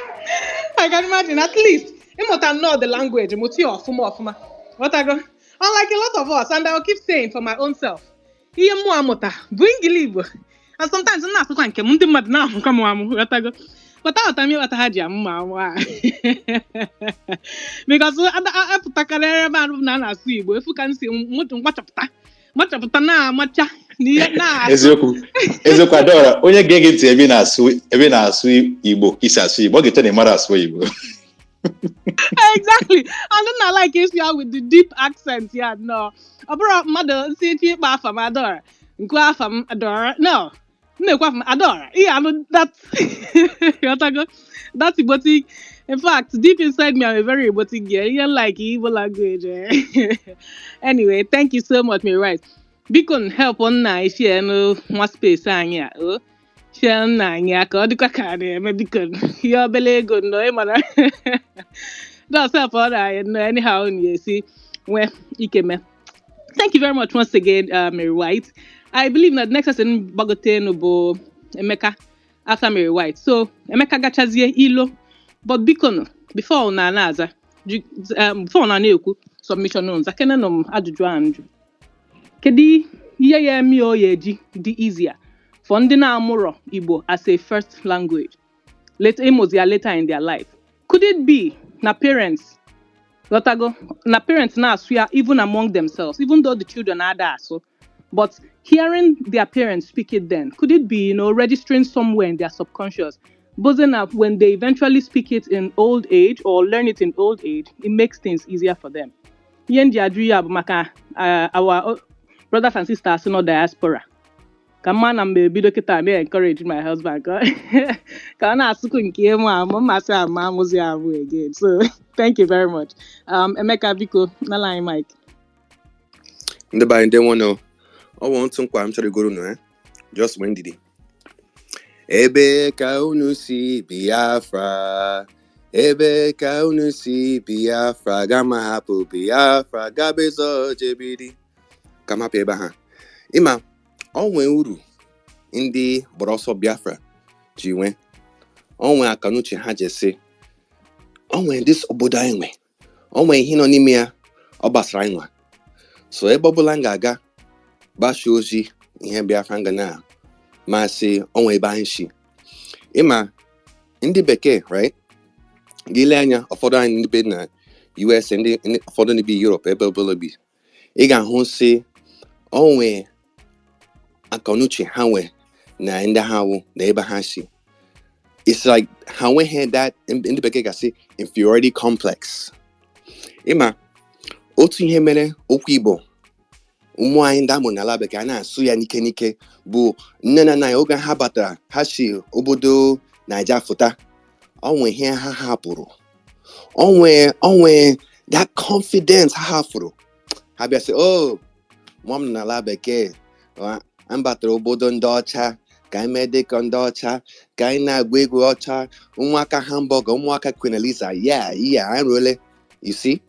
I can imagine, at least ịmụta nnọọ the language, mụta ya ọfụma ọfụma. Ghọtago? Unlike a lot of us, and I'll keep saying for my own self, ihe mụ amụta bụ Engli Igbo. And sometimes m na-asụkwa nke m, ndị mmadụ na-amụkwa m amụ, ghọtago? But aghọtara m ịghọta ha ji amụ m amụ a. Because apụtakarị ebe a na a na-asụ Igbo, efu ka m si mgbachapụta mgbachapụta na-amacha. Na ihe na-asụ. Eziokwu, eziokwu, Adaora, onye ga-ege ntị ebe ị na-asụ Igbo ka isi asụ Igbo, ọ ga-eche na ị mara asụ Igbo. Exactly. And then I like isi ya with the deep accent ya. No, ọ bụrụ mmadụ si echi ịkpọ afa m Adaora, nkwu afa m Adaora, no, m na-ekwu afa m Adaora, ihe anụ that, ghọtago, that Igbotic. In fact, deep inside me, I'm a very Igbotic girl. Ihe like Igbo language, eh. Anyway, thank you so much, Mary Rice. Biko, help nna share nwa space anyị a o share nna anyị a ka ọ dịkwa ka a na-eme. Biko, ihe obele ego nnọọ ịmana just help ọ na anyị nnọọ anyhow na-esi nwee ike mee. Thank you very much once again, Mary White. I believe that the next person gbagotenu bụ Emeka after Mary White. So Emeka gachazie ilo. But biko nụ, before na na-aza, before na na-ekwu submission nụ, zakenenụ m ajụjụ ahụ njụ. Kedu ihe ya eme o ya eji dị easier for ndị na-amụrọ Igbo as a first language, later ịmụzi ya later in their life? Could it be na parents, ghọtago, na parents na-asụ ya even among themselves, even though the children ada asụ, but hearing their parents speak it, then could it be registering somewhere in their subconscious, buzzing up when they eventually speak it in old age or learn it in old age, it makes things easier for them? Ihe m ji ajụ ya bụ maka our brothers and sisters nọ diaspora, ka mma na mgbe ebido kịta na encourage my husband ka ọ na-asụkwu nke ịmụ amụ mmasị ama amụzi amụ again. So thank you very much. Emeka, biko, nala anyị mic. Ndị be anyị, ndị nwanne, ọ bụ ntụ nkwa m chọrọ igoro unu, eh? Just nwee ndidi. Ebe ka unu si, Biafra? Ebe ka unu si, Biafra? Gama hapụ Biafra gabezo jebiri ka m hapụ ebe ha. Ịma ọ nwee uru ndị gbara ọsọ Biafra ji nwee, ọ nwee akanuche ha ji sị ọ nwee this obodo anyị nwe, ọ nwee ihe nọ n'ime ya, ọ gbasara anyị nwa. So ebe ọbụla m ga-aga gbasa ozi ihe Biafra, m ga na masị onwe ebe anyị si. Ịma ndị bekee, right, gị lee anya ụfọdụ anyị ndị bi na US, ụfọdụ ndị bi Europe, ebe ọbụla bi, ị ga-ahụ sị onwe akọnuche ha nwe na ndị ha wụ na ebe ha si. It's like ha nweghị that, ndị bekee ga-asị, inferiority complex. Ịma otu ihe mere okwu Igbo ụmụ anyị ndị amụrụ n'ala bekee a na-asụ ya n'ike n'ike bụ nne na nna anyị oge ha batara, ha si obodo Naija fụta, onwe ihe ha hapụrụ, onwe that confidence ha hapụrụ. Ha bịa sị, "Oh, nwa m nọ n'ala bekee, m batara obodo ndị ọcha, ka anyị mee dịka ndị ọcha, ka anyị na-agba egwu ọcha, ụmụaka hamburger, ụmụaka Queen Eliza, yeah, anyị ruole." You see,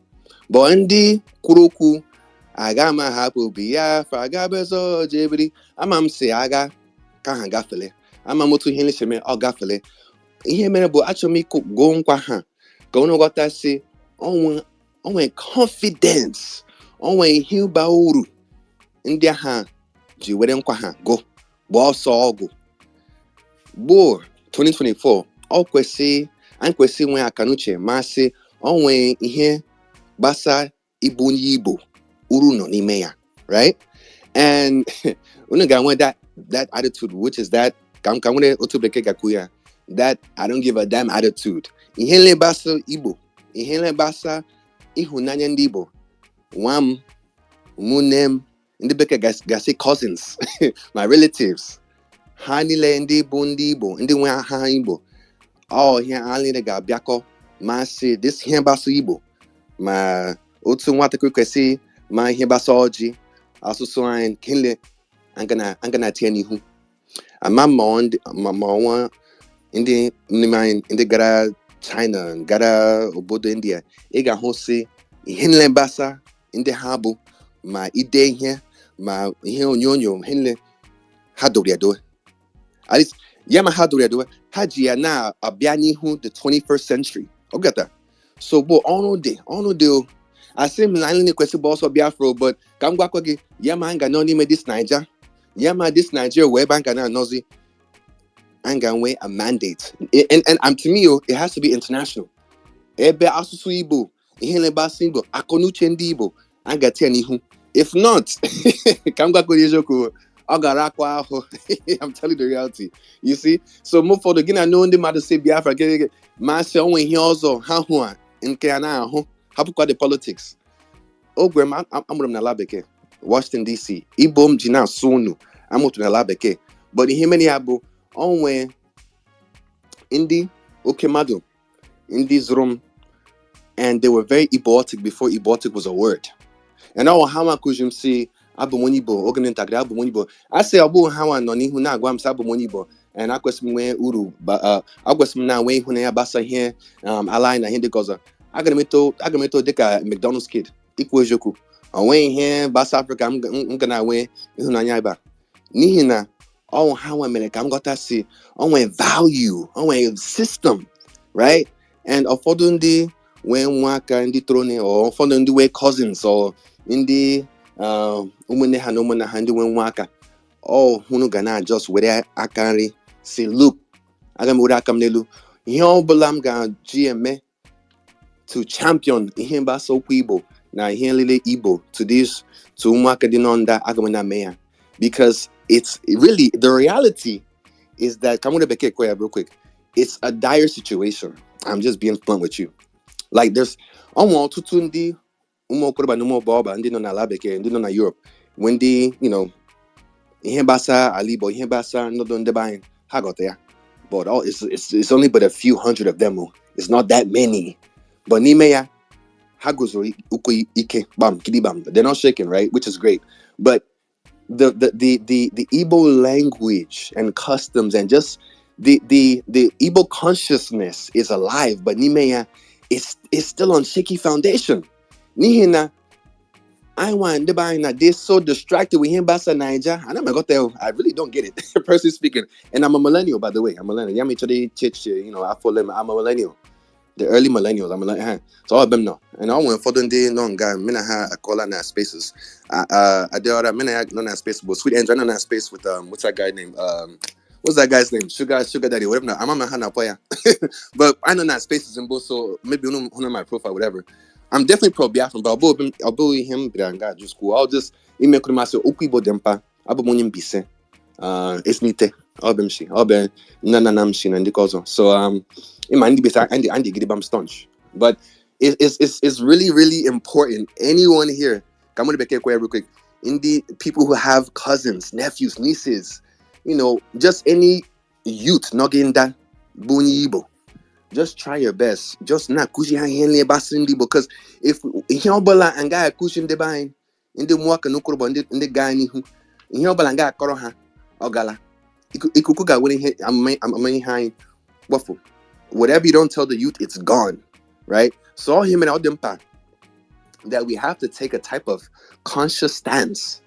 but ndị kwuru okwu aga m ahapụ Biafra agabezo jebiri, ama m si agha ka ha gafele, ama m otu ihe nlesi mee ọ gafele. Ihe mere bụ achọrọ m ịkụ gụọ nkwa ha ka unu ghọta sị onwe confidence, onwe ihe ba uru ndị agha ji were nkwa ha gụ gbaa ọsọ ọgụ gboo 2024. Ọ kwesị anyị kwesị inwe akanuche masị onwe ihe gbasa ịbụ onye Igbo, uru nọ n'ime ya, right? And unu ga-enwe that attitude, which is that ka m nwere otu bekee ga-akwu ya, that "I don't give a damn" attitude. Ihe nlebasa Igbo, ihe nlebasa ịhụnanya ndị Igbo, nwa m, ụmụnne m, ndị bekee ga-asị cousins, my relatives, ha niile ndị bụ ndị Igbo, ndị nwe ha Igbo, ọ ihe ha niile ga-abịakọ ma sị this ihe gbasa Igbo, ma otu nwatakịrị kwesị ma ihe gbasa ọjị, asụsụ anyị kele aga na-etinye n'ihu. Ama ma ma ọnwa ndị n'ime anyị ndị gara China, gara obodo India, ị ga-ahụ sị ihe niile gbasa ndị ha bụ ma ide ihe ma ihe onyonyo, ihe niile ha doro edo. At least ya ma ha doro edo, ha ji ya na-abịa n'ihu the 21st century. Ọ gata so bụ ọrụ dị, ọrụ dị o. Asị m na anyị na-ekwesị gba ọsọ Biafra, but ka m gwakwa gị ya, ma anyị ga nọ n'ime this Naija, ya ma this Nigeria wee ebe anyị ga na-anọzi, anyị ga-enwe a mandate, and to me, oh, it has to be international, ebe asụsụ Igbo, ihe na-egbasa Igbo, akọnuche ndị Igbo, anyị ga-etinye n'ihu. If not, ka m gwakwa gị eziokwu, Ọ gara akwa ahụ. I'm telling you the reality. You see? So mgbe ụfọdụ gị na nụ ndị mmadụ si Biafra gị ma sị onwe ihe ọzọ ha hụ a nke a na-ahụ hapụkwa the politics. Ogwe m amụrụ m n'ala bekee, Washington DC. Igbo m ji na-asụ unu amụtụ n'ala bekee. But ihe mere ya bụ onwe ndị oke mmadụ ndị zụrụ m, and they were very Igbotic before Igbotic was a word. And ọ ha nwa kụzi m si abụ m onye Igbo oge m dị ntakịrị, abụ m onye Igbo. A sị ọ bụghị ha nwa nọ n'ihu na-agwa m sị abụ m onye Igbo and akwesịrị m nwee uru akwesịrị m na-enwe ịhụnanya gbasa ihe ala anyị na ihe dịka ọzọ. Aga m eto dịka McDonald's kid. Ikwu eziokwu, o nweghị ihe gbasa Afrịka m ga na-enwe ịhụnanya ebe a n'ihi na ọ ha nwa mere ka m ghọta si o nwee value, o nwee system, right? And ụfọdụ ndị nwee nwaka ndị toro or ụfọdụ ndị nwee cousins or ndị ụmụnne ha na ụmụnna ha ndị nwee nwaka ọ hụnụ ga na just were aka nri si, look, aga m were aka m n'elu ihe ọbụla m ga-ji eme to champion ihe gbasa okwu Igbo na ihe nlele Igbo to this to ụmụaka dị nọ nda, aga m na-eme ya because it's really, the reality is that, ka m were bekee kwuo ya real quick, it's a dire situation. I'm just being blunt with you. Like, there's ọnwa ọtụtụ ndị ụmụ okorobịa na ụmụ agbọghọbịa ndị nọ n'ala bekee, ndị nọ na Europe, when ndị ihe gbasa ala Igbo, ihe gbasa ndụ ndị be anyị, ha ghọta ya, but all it's only but a few hundred of them oh. It's not that many, but n'ime ya ha guzoro ụkwụ ike gbam gidigbam. They're not shaking, right? Which is great. But the Igbo language and customs and just the Igbo consciousness is alive, but n'ime ya it's still on shaky foundation n'ihi na anyị nwa ndị be anyị na they so distracted with ihe gbasa Naija. Ana m aghọta ya, I really don't get it, personally speaking. And I'm a millennial, by the way. I'm a millennial. Ya mechara echiche, afọ ole m, I'm a millennial, the early millennials. I'm like, huh. So all of them know. And I went for the no guy, me ha akọla na spaces. Adeora, me na nọ na space, but Sweet Andrew nọ na space with what's that guy name? What's that guy's name? Sugar Daddy, whatever. I'm on na ya. But I know not spaces in both, so maybe on my profile, whatever. I'm definitely pro Biafran, but I'll be him just school. I'll just email myself okwu Igbo dị mkpa. Abụ m onye Mbaise. Esinite. Ọ bụ m shi. Ọ bụ nna nna m shi na ndị ọzọ. So in my ndị Mbaise, ndị gidigbam staunch. But it's really, really important. Anyone here, I'm gonna be real quick. In the people who have cousins, nephews, nieces, just any youth nọgị bụ onye Igbo, just try your best. Just na-akụzi ha ihe niile gbasara ndị Igbo, because if ihe ọbụla nga akụzi ndị be anyị, ndị ụmụaka na okorobịa, ndị gaa n'ihu, ihe ọbụla nga akọrọ ha, ọ gala ikuku ga-were ihe amamihe anyị gbafu. Whatever you don't tell the youth, it's gone, right? So all him and all dị mkpa that we have to take a type of conscious stance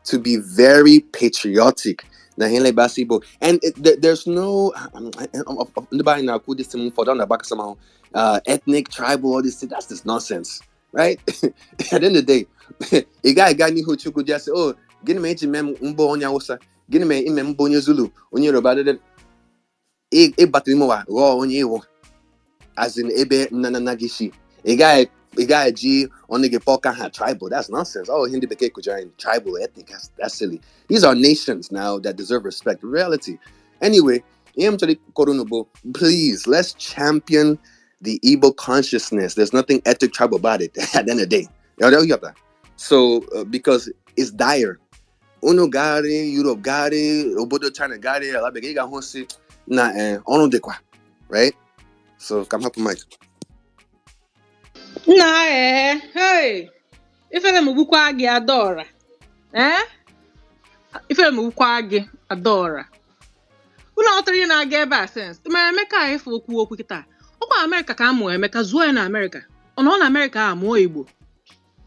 to be very patriotic na ihe gbasara Igbo. And there's no ndị be anyị na-akwu this thing ụfọdụ ọ na-agbakọ somehow, ethnic, tribal, all this thing, that's just nonsense, right? At the end of the day, ị gaghị aga n'ihu Chukwu just say, "Oh, gịnị mere eji mee m mbụ onye Hausa? Gịnị mere ime mbụ onye Zulu, onye Yoruba?" Dede ịbata ime ụwa ghọọ onye iwu, as in ebe nna nna gị si, ị gaghị eji ọnụ gị kpọọ ka ha tribal. That's nonsense. Oh, ihe ndị bekee kụjara anyị, tribal, ethnic, that's silly. These are nations now that deserve respect. Reality. Anyway, ihe m chọrọ ịkọrọ unu bụ, please, let's champion the Igbo consciousness. There's nothing ethnic, tribal about it at the end of the day. You got that? So because it's dire. Unu gagharị Europe, gagharị obodo China, gagharị ala bekee, ị ga-ahụ si na ọrụ dịkwa, right? So ka m hapụ mic. Nna ee, hey, ifere m gbukwa gị, Adaọra. Ee, ifere m gbukwa gị, Adaọra. Unu ghọtara ihe na-aga ebe a sens ma Emeka a efe okwu kịta ọkwa Amerịka ka a mụọ Emeka, zụọ ya na Amerịka, ọ nọ na Amerịka a mụọ Igbo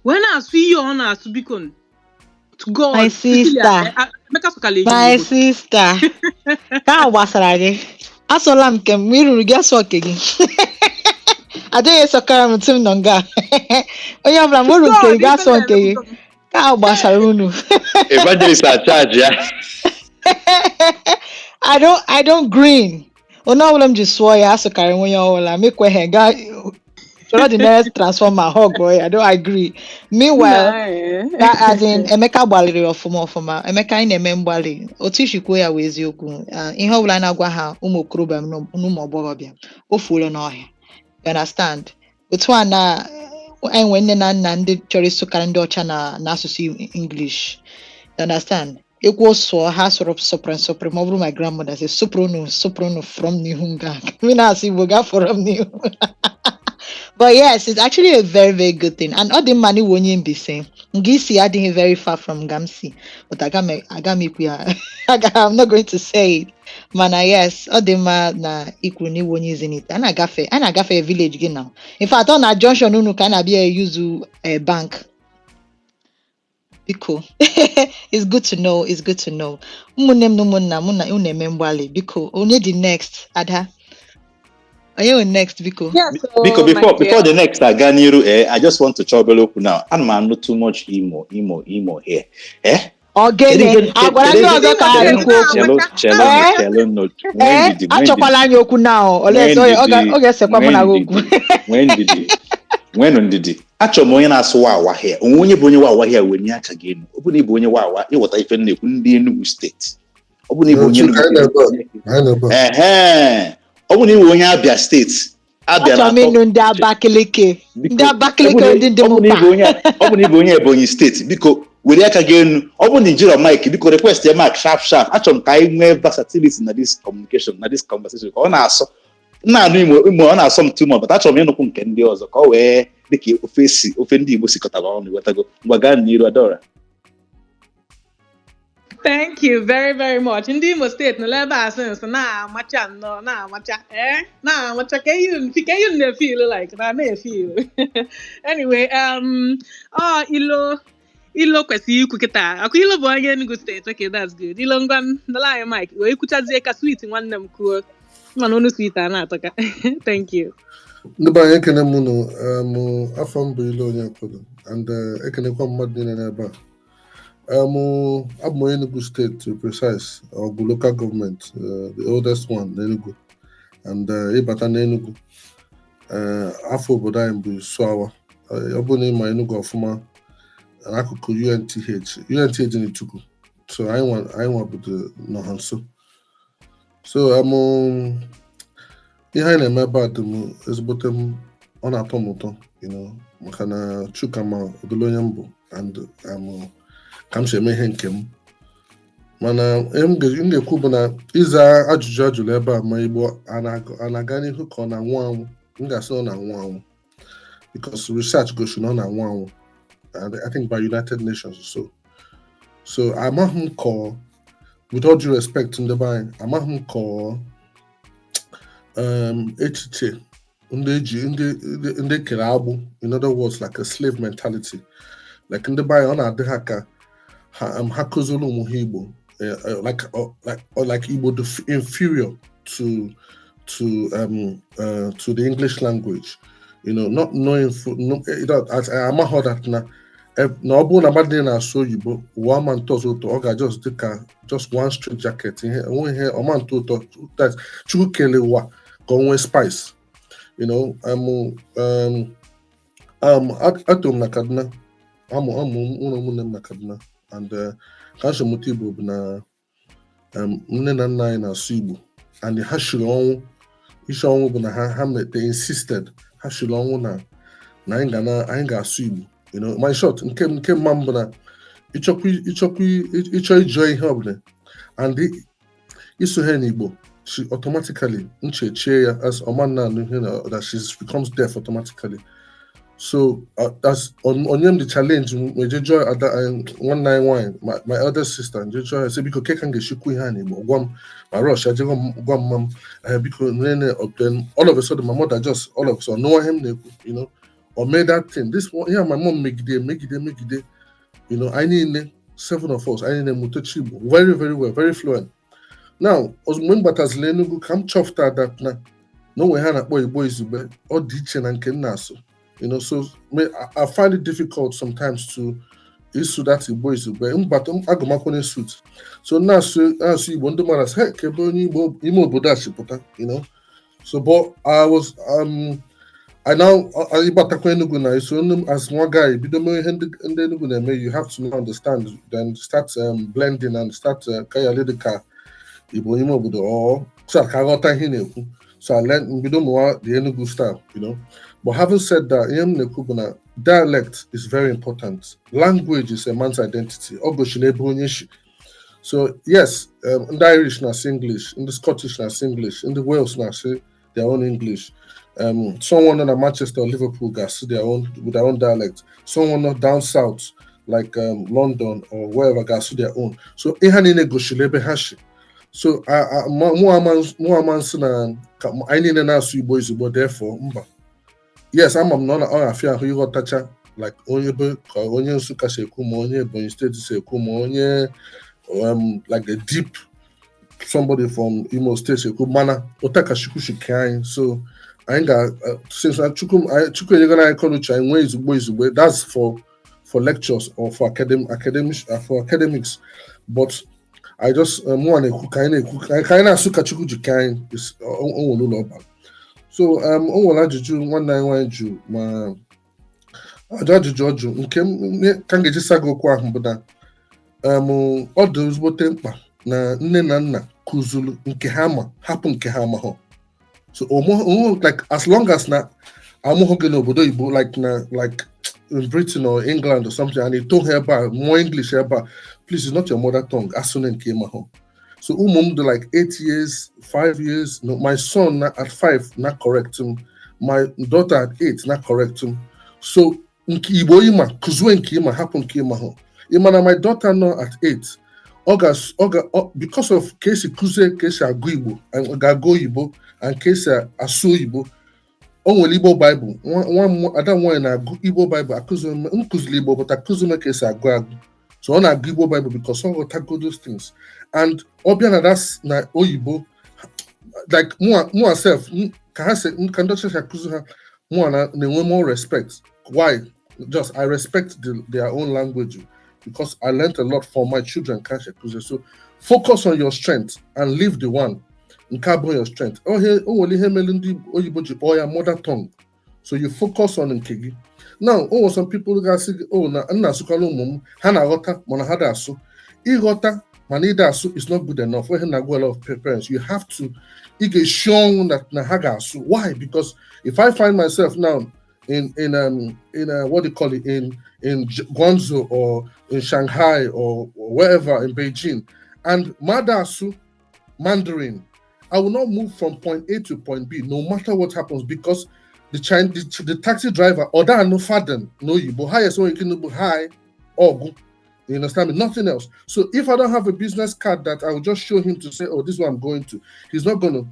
wee na-asụ ihe ọ na-asụ. Biko, to God. My Cecilia, sister. Emeka sụkala eji My n'Igbo. sister, ka ahụ gbasara gị. Asụla m nke m, ma ị ruru gị asụ nke gị. Adịghị esokara m tụ m nọ nga. Onye ọbụla ma uru nke God, gị ga-asụ ifere nke gị. emegbugo m. Ka ahụ gbasara unu. Evangelist a charge ya. I don't green. Onye ọbụla m ji sụọ ya asụkarị onye ọbụla mekweghị gaa. Chọrọ the nearest transformer hug ya. I don't agree. Meanwhile, Nah, eh. that as in Emeka gbalịrị ọfụma ọfụma. Emeka, anyị na-eme mgbalị. Otu isi kwuo ya wụ eziokwu. Ah, ihe ọbụla na-agwa ha ụmụ okorobịa na ụmụ agbọghọbịa, o fuola n'ọhịa. You understand? Otu a na anyị nwee nne na nna ndị chọrọ ịsụkarị ndị ọcha na n'asụsụ English. You understand? Ekwu sụọ ha sụrụ sụpụrụ nsụpụrụ ma ọ bụrụ my grandmother say sụpụrụnụ sụpụrụnụ from n'ihu nga m na-asụ Igbo gaa fọrọ m n'ihu. But yes, it's actually a very, very good thing. And ọ dị mma na iwe onye Mbaise. Nga isi adịghị very far from nga m si. But aga m ikwu ya. I'm not going to say it. Mana yes, ọ dị mma na ikwu na iwe onye Zenith. A na-agafe village gị now. In fact, ọ na junction unu ka a na-abịa yuzu bank. Biko, it's good to know. It's good to know. Ụmụnne m na ụmụnna m na unu eme mgbalị. Biko, onye dị next, Ada? Onye wụ next, biko? Yeah, Biko, so my before dear. the next aga n'iru, I just want to chọ obere okwu now. Ana m anụ too much Imo, Imo, Imo here. Eh? Kedu Ogene, ihe a gwara kedu ndị ihe ọzọ ka ghara chelu ikwu okwu. chelu chelu Ee, chelu no nwee ee, ndidi, nwee ndidi, achọkwala anyị okwu na nwee oles ọ ndidi, ga-esekwa mụ nwee na gị okwu. ndidi, nwee ndidi, nweenụ ndidi. Achọrọ m onye na-asụ Wawa here. Onwe onye bụ onye Wawa here, wenye aka gị elu. Ọ bụ na ị bụ onye Wawa, ịghọta ife m na-ekwu, ndị Enugu Steeti. Ọ bụ na ị bụ onye Chuka, Enugu anyị nọ ebe Steeti. a. Anyị nọ ebe a. Ehe. Ọ bụ na ị bụ onye Abia Steeti. Abia Achọrọ m na-atọ ịnụ ndị Abakaliki. Ndị biko ọ bụ Abakaliki na ndị ọ m bụ na ị mkpa. bụ onye ọ bụ na ị bụ onye Ebonyi Steeti, biko were aka gị elu. Ọ bụ na ijiro mic, biko request ya mic sharp sharp. Achọrọ m ka anyị nwee versatility na this communication, na this conversation, ka ọ na-asọ m na-anụ Imo. Imo ọ na-asọ m too much, but achọrọ m ịnụkwu nke ndị ọzọ ka ọ wee dị ka ofe si ofe ndị Igbo sikọtara ọnụ. Wetago ngwa, gaa n'iru, Adora. Thank you very, very much. Ndị Imo Steeti nọ ebe a since na-amacha nnọọ, na-amacha, na-amacha ka ihe na-efeel like na na-efeel. Anyway, ọ Ilo Ilo kwesịrị ikwu kịta. Akwa Ilo bụ onye Enugu Steeti. Okay, that's good. Ilo, ngwa, nọrọ anyị mic wee kwuchazie ka Sweet nwanne m kwuo. Mana onu Sweet a na-atọka. Thank you. Ndị be anyị, ekene m unu. Afọ m bụ Ilo onye kwado and ekenekwa mmadụ niile n'ebe a. Abụ m onye Enugu Steeti, to be precise, Ọgụ local government, the oldest one n'Enugu. And ịbata n'Enugu, afọ obodo anyị bụ Isuawa. Ọ bụrụ na ịma Enugu ọfụma, n'akụkụ UNTH, UNTH dị n'Ituku. So anyị nwa obodo nọ ha nso. So ihe anyị na-eme ebe a dị m ezigbote m, ọ na-atọ m ụtọ, maka na Chuka ma odolo onye m bụ and ka m si eme ihe nke m. Mana ihe m ga-ekwu bụ na ịza ajụjụ ajụrụ ebe a, ma Igbo a na-aga n'ihu ka ọ na-anwụ anwụ, m ga-asị na ọ na-anwụ anwụ, because research gosiri na ọ na-anwụ anwụ, and I think by United Nations. So amaghị m ka with all due respect, ndị be anyị, amaghị m ka echiche ndị eji ndị kere agbụ, in other words, like a slave mentality, like ndị be anyị, ọ na-adị ha ka ha kụziere ụmụ ha Igbo, like Igbo the inferior to the English language, not knowing no, amaghọ that na ọ bụrụ na mmadụ niile na-asụ oyibo, ụwa ama ntọ ọzọ ụtọ, ọ ga-just dị ka just one straight jacket, ihe onwe ihe ọma ntọ ụtọ. That Chukwu kele ụwa ka o nwee spice. Ato m na Kaduna, amụ ụlọ ụmụnne m na Kaduna, and ka m si mụta Igbo bụ na nne na nna anyị na-asụ Igbo, and ha shiri ọnwụ. Isi ọnwụ bụ na ha they insisted, ha shiri ọnwụ na anyị ga na anyị ga-asụ Igbo. My short nke mma m bụ na ịchọkwa ịchọ ịjụọ ihe ọbụla and iso ha n'Igbo, she automatically nche chie ya as ọma nna anụ ihe na that she becomes deaf automatically. So that's onye m the challenge m eje jụọ ada nwanne anyị nwaanyị, my elder sister, nje jụọ ya sị, biko, ke ka m ga-esi kwu ihe a n'Igbo? Gwa m ma rush ya jego gwa mma m, biko nene. Then all of a sudden my mother just all of a sudden nụwa ihe m na-ekwu or made that thing, this one. Yeah, my mom megide megide megide, anyị niile, seven of us, anyị niile mụtachi Igbo very, very well, very fluent. Now, ozugbo m batazila Enugu ka m chọpụtara that na onwe ha na-akpọ Igbo izugbe, ọ dị iche na nke m na-asụ. So I find it difficult sometimes to ịsụ that Igbo izugbe. Mbata agụmakwụkwọ suit, so na-asụ Igbo, ndị mmadụ asị, "Hey, ka ebe onye Igbo ime obodo a si pụta." So but I was I now ịbatakwa Enugu na so as one guy bido mee ihe ndị Enugu na-eme, you have to now understand, then start blending and start ka ya dị ka Igbo ime obodo or so ka aghọta ihe ị na-ekwu. So I learned mbido mụwa the Enugu style. But having said that, ihe m na-ekwu bụ na dialect is very important. Language is a man's identity. Ọ gosiri ebe onye shi. So yes, ndị Irish na-asụ English, ndị Scottish na-asụ English, ndị Wales na-asụ their own English. Someone in Manchester or Liverpool ga-asụ their own with their own dialect. Someone not down south like London or wherever ga-asụ their own. So ihe niile gosiri ebe ha shi. So mụ ama nsị na ka anyị niile na-asụ Igbo izugbo, therefore mba. Yes, ama m na ọ na-afịa ahụ ịghọtacha like onye ebe ka onye Nsụka si ekwu, ma onye Ebonyi Steeti si ekwu, ma onye like a deep somebody from Imo State si ekwu, mana ụta ka Chukwu si kee anyị. So anyị ga since na Chukwu enyegoro anyị akọnuche, anyị nwee izugbo izugbe. That's for lectures or for academic, for academics, but I just mụnwa na-ekwu ka anyị na-ekwu ka anyị na-asụ ka Chukwu ji kee anyị o nwere ụlọ ọba. So o nwere ajụjụ nwanne anyị nwaanyị jụ, ma ajụjụ ọ jụ nke m ka m ga-eji sa gị okwu ahụ bụ na ọ dị ezigbote mkpa na nne na nna kụzuru nke ha ma, hapụ nke ha amaghọ. So like as long as na amụghị gị n'obodo oyibo, like na like in Britain or England or something, and ị toghị ebe a, mụọ English ebe a, please, it's not your mother tongue. Asụne nke ịmahụ. So ụmụ m dị like 8 years, 5 years. No, my son na at 5 na correct him, my daughter at 8 na correct him. So nke Igbo ịma, kụzue nke ịma, hapụ nke ịma hụ. Ịma na my daughter nọ at 8, ọ ga because of ka esi kụzie ka esi agụ Igbo and ga-agụ oyibo and ka esi asụ oyibo, o nwere Igbo Bible. Nwa m ada nwaanyị na-agụ Igbo Bible. Akụziri m kụziri Igbo, but akụziri m ka esi agụ agụ. So ọ na-agụ Igbo Bible because ọ ghọtago those things, and ọ bịa na that's na oyibo, like mụa sef ka ha si ka ndị ọcha si akụzi ha, mụa na-enwe more respect. Why? Just I respect their own language because I learned a lot from my children ka ha si akụzi. So focus on your strength and leave the one nke abụghị your strength. O nwere ihe mere ndị oyibo ji kpọọ ya mother tongue. So you focus on nke gị. Now, o nwere some people ga-asị gị, oh, na nna asụkwala ụmụ m, ha na-aghọta, mana ha da-asụ. Ịghọta mana ịda asụ is not good enough. Ihe na-agwa a lot of parents, you have to, ị ga-esi ọnwụ na ha ga-asụ. Why? Because if I find myself now in what do you call it, in Guangzhou or in Shanghai or wherever in Beijing, and mada asụ Mandarin, I will not move from point A to point B no matter what happens, because the taxi driver or that no faden no Igbo hi so you can hi or you understand me, nothing else. So if I don't have a business card that I will just show him to say, "Oh, this is where I'm going to," he's not going to.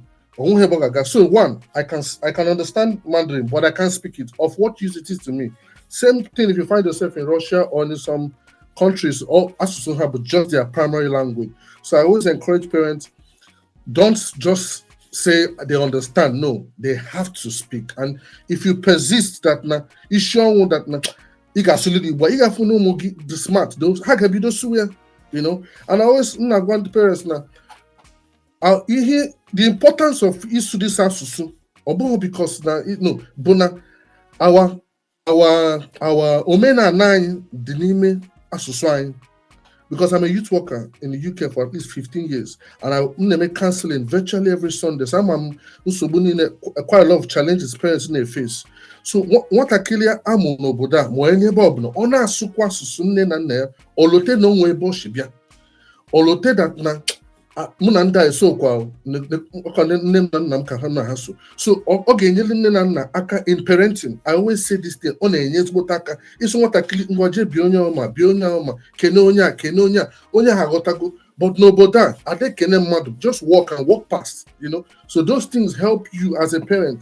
So one, I can understand Mandarin, but I can't speak it. Of what use it is to me? Same thing if you find yourself in Russia or in some countries, or asụsụ ha but just their primary language. So I always encourage parents, don't just say they understand. No, they have to speak. And if you persist that na isi ọnwụ that na ị ga-asụliri Igbo, ị ga-afụ na ụmụ gị dị smart, those ha ga-ebido sụwa ya. And I always m na-agwa ndị parents na ihe the importance of ịsụ this asụsụ, ọ bụghị because na no bụ na our omenala anyị dị n'ime asụsụ anyị, because I'm a youth worker in the UK for at least 15 years, and I m na-eme counseling virtually every Sunday. So ama m nsogbu niile, quite a lot of challenges parents na-face. So nwatakịrị amụ n'obodo a, ma onye ebe ọbụla, ọ na-asụkwa asụsụ nne na nna ya, olote na onwe ebe o si bịa, olote that na mụ na ndị a esokwa ọkwa nne m na nna m ka ha na ha so. So ọ ga-enyere nne na nna aka in parenting. I always say this thing, ọ na-enye ezigbote aka ịsụ nwatakịrị, ngwa, jee bie onye ọma, bie onye ọma, kene onye a, kene onye a, onye ahụ aghọtago. But n'obodo a, ada ekene mmadụ, just walk and walk past. So those things help you as a parent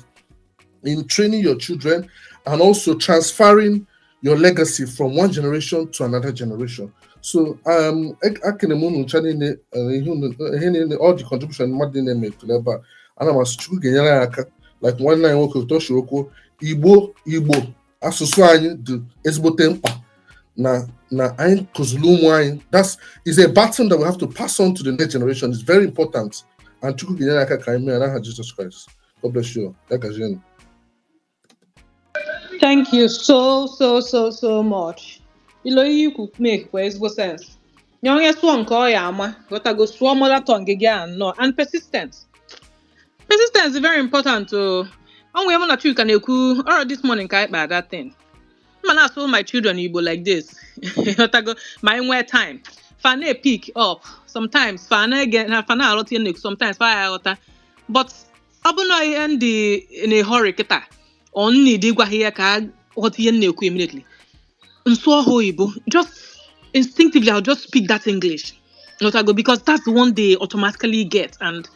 in training your children and also transferring your legacy from one generation to another generation. So akene m unu ncha niile, ihe niile, all the contribution mmadụ niile mekere ebe a. Ana m asị Chukwu ga-enyere anyị aka, like nwanne anyị nwoke Toshi okwu Igbo. Igbo asụsụ anyị dị ezigbote mkpa na anyị kụziri ụmụ anyị. That's is a baton that we have to pass on to the next generation. It's very important, and Chukwu ga-enyere aka ka anyị mee ya n'aha Jesus Christ. God bless you. Ya gazienụ. Thank you so, so, so, so much. Ilo ihe ikwu make kwa ezigbo sense. Nye onye sụọ nke ọ ya ama, ghọtago, sụọ mother tongue gị a nnọọ, and persistence. Persistence is very important o. Onwe mụ na Chuka na-ekwu ọrụ this morning ka anyị kpara that thing. Mma na-asụ my children Igbo like this. Ghọtago, ma anyị nwee time. Fa na-pick up. Sometimes fa na-ege na fa na-aghọta ihe m na-ekwu, sometimes fa ya aghọta. But ọ bụ na ihe ndị in a hurry kịta, ọ need ịgwa ha ihe ka ha ghọta ihe m na-ekwu immediately. Nsụọ ha oyibo, just instinctively I'll just speak that English. Ghọtago, because that's the one they automatically get and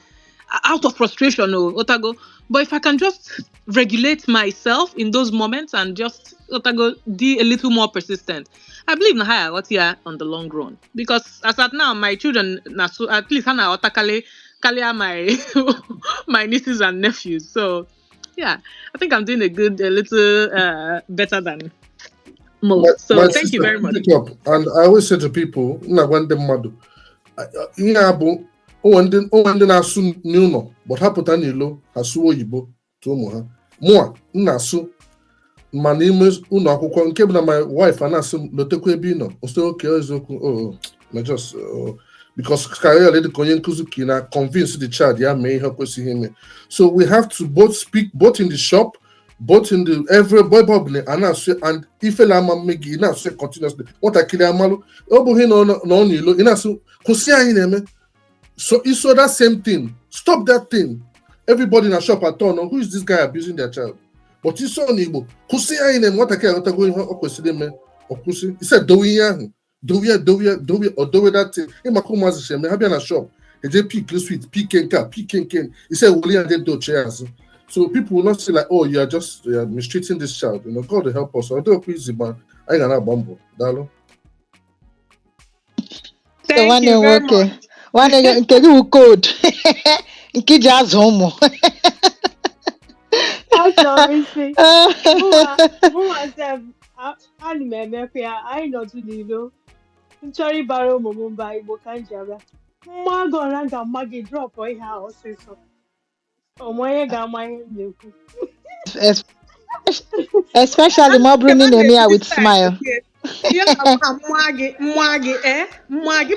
out of frustration, oh, ghọtago. But if I can just regulate myself in those moments and just, ghọtago, be a little more persistent, I believe na ha aghọta ya on the long run. Because as at now, my children na so at least ha na-aghọta karịa my nieces and nephews. So yeah, I think I'm doing a little better than most. So My thank you sister, very much. pick up. And I always say to people, na-agwa ndị mmadụ, ihe a bụ onwe ndị na-asụ n'ụlọ, but ha pụta n'ilo, ha sụwa oyibo tụ ụmụ ha. Mụa m na-asụ ma n'ime ụlọ akwụkwọ, nke bụ na my wife a na-asị m lotekwa ebe ị nọ o oke eziokwu, oh, na just, oh, because ka ya dị ka onye nkụzi ka ị na convince the child ya mee ihe o kwesịghị ime. So we have to both speak, both in the shop, both in the every ebe ọbụla a na-asụ, and ifele ama mme gị, ị na-asụ ya continuously, nwatakịrị amalụ. Ọ bụghị na ọ n'ilo, ị na-asụ, kwụsị, anyị na-eme so iso that same thing, stop that thing. Everybody na shop atọ no, who is this guy abusing their child? But iso n'Igbo, kwụsị, anyị na-eme, nwatakịrị aghọtago ihe ọ kwesịrị ime, ọ kwụsị. Ise dowe ihe ahụ, dowe ya, dowe ya, dowe ya, ọ dowe that thing. Ịmaka ụmụazị si eme, ha bịa na shop, eje pick sweet, pick nke a, pick nke, ise were ya, je dochie ya azụ. So people will not say like, oh, you are just, you are mistreating this child. God will help us. Ọ dịghịkwa izi, ma anyị ga na-agba mbọ. Daalụ. So Thank nwanne you m very nwoke, much. Nwanne gị nke gị wụ code nke iji azụ ụmụ. Achọrọ m isi mụnwa sef, ana m emekwa ya. Anyị nọdụ n'ilo, m chọrọ ịbara ụmụ m mba, Igbo ka m ji abịa. Mma gọra m ga-ama gị, drop ihe ahụ ọsịsọ. Ọmụ onye ga-ama ihe m na-ekwu. Especially ma ọ bụrụ na ị na-eme ya with smile. Ihe na-agwa mmụọ gị, mmụọ gị,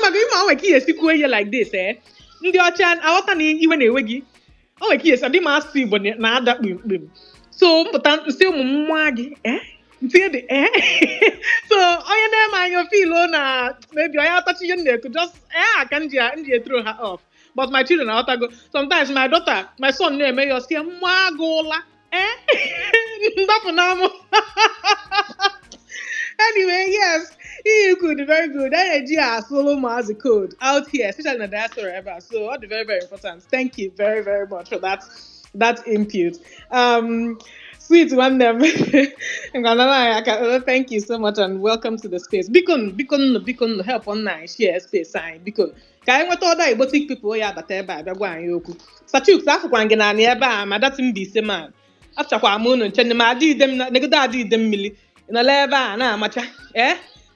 maka ịma o nwere ka ị esi kwuo ihe like this, ndị ọcha aghọta na iwe na-ewe gị. O nwere ka ị esi adị m asụ Igbo na-ada kpimkpim, so mpụta nsị ụmụ mmụọ gị, ntinye dị, so onye na-eme anya feel na maybe onye atachi ihe m na-ekwu, just aka m ji throw ha off. But my children aghọtago. Sometimes my daughter, my son na-eme ya, ọsị ya mmụọ agụụla, ndapụ n'amụ. Anyway, yes, you could very good. Energy solo ụmụazị code out here, especially in the diaspora ever. So all the very, very important. Thank you very, very much for that input. Sweet one them. Thank you so much and welcome to the space. Biko, biko, biko, help online share space anyị. Biko. Ka anyị nweta ọda Igbotic people ya abata ebe a bịa gwa anyị okwu. Sachuk, afụkwa gị naanị ebe a ma datị Mbaise man. Achakwa m unu nche ma adị ide m negodo adị ide mmiri. Ị nọla ebe a na-amacha,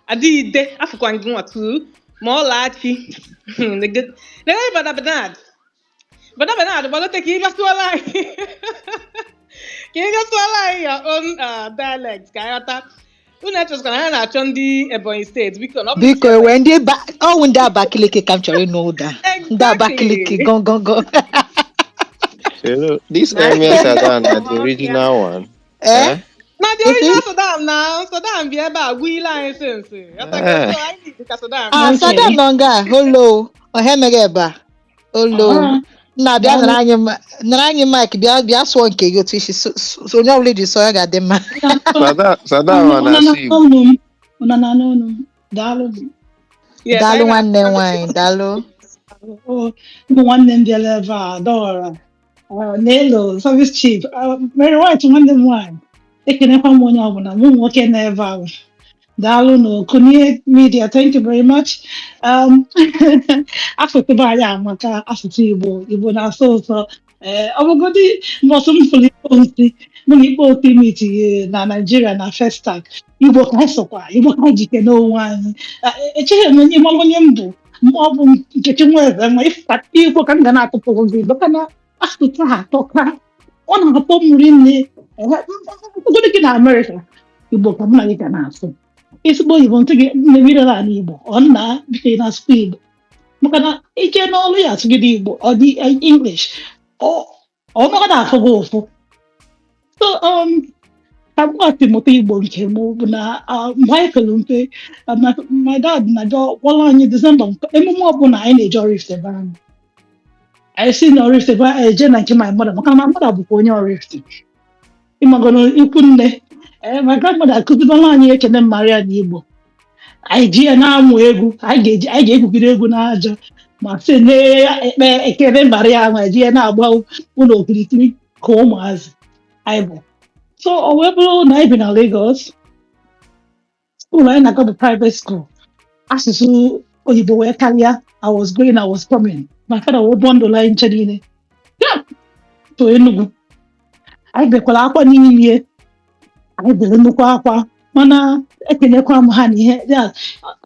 adịide afụkwa gị nwatu ma ọlachi negode Brother Bernard, Brother Bernard, gbagote ka ị bịa sụọla anyị your own dialect ka anyị ghọta. Unu echezikwana anyị na-achọ ndị Ebonyi Steeti, biko na ọ bụ Biko, ewe ndị ọwụ ndị Abakaliki ka m chọrọ ịnụ ụda ndị Abakaliki gongongo. Hello, this Emir Saddam na the original one. Eh? Eh? Na the Isi? original Saddam, na Saddam bi ebe a gwa ile anyị since. Eh. So anyị need ka Saddam. Ah, Saddam nọ nga holo ọha emeghe ebe a olo. Ah, Nna, bịa. Daalụ. Nara anyị nara anyị mic, bịa bịa sụọ nke gị otu isi onye ọbụla iji sụọ ya ga-adị mma. Saddam ọ na-asụ Igbo? Unu m, unu na-anụ unu m. Daalụ. Yes, Daalụ anyị nwanne m nwaanyị, daalụ. Oh, ụmụ nwanne m bịara ebe a, Dora, Nelo, Service Chief, Mary White, nwanne m nwaanyị. Ekenekwa m onye ọbụla, mụ nwoke nọ ebe ahụ. Daalụ na Kunie Media, thank you very much. Asụsụ be anyị amaka, asụsụ Igbo, Igbo na-asọ ụtọ. Ee, ọ bụgodị mbọsụ m fụrụ Igbo nsị, mụ na Igbo otu meet na Nigeria na Festac, Igbo ka anyị sọkwa, Igbo ka anyị jike n'onwe anyị. Echeghị m onye mara onye m bụ, ma ọ bụ Nkechi Nweze, ma ịfụta Igbo ka m ga na-atụpụrụ gị, maka na asụsụ ha atọka. Ọ na-atọ m rinne. Ogodo gị na Amerịka, Igbo ka mụ na gị ga na-asụ. Ezigbo oyibo ntị gị na-emirela ala Igbo, ọ nna, biko, ị na-asụkwa Igbo, maka na ije n'ọlụ ya asụgide Igbo, ọ dị English, ọ ọ na-afụ gị ụfụ. So ka m si mụta Igbo nke m bụ na mgbe anyị pere mpe, my dad na-abịa kpọrọ anyị December, emume ọbụla anyị na-eje Oraifite ebe ahụ. Anyị si na Oraifite ebe anyị eje na nke my mother, maka na my mother bụkwa onye Oraifite, ịmagoro ikwu nne. Ee, my grandmother akụzibala anyị ekene Maria na Igbo. Anyị ji ya na-amụ egwu, anyị ga-eji, anyị ga-egwugide egwu n'aja ma sị na-ekpe ekele Maria ahụ, eji ya na-agba ụlọ okirikiri ka ụmụazị anyị bụ. So o wee bụrụ na anyị bi na Lagos, school anyị na-aga bụ private school, asụsụ oyibo wee karịa. I was going, I was coming. My father wee bundle anyị nche niile ya to Enugu. Anyị bekwara akwa n'ime, anyị bere nnukwu akwa, mana ekelekwa m ha na ihe ya.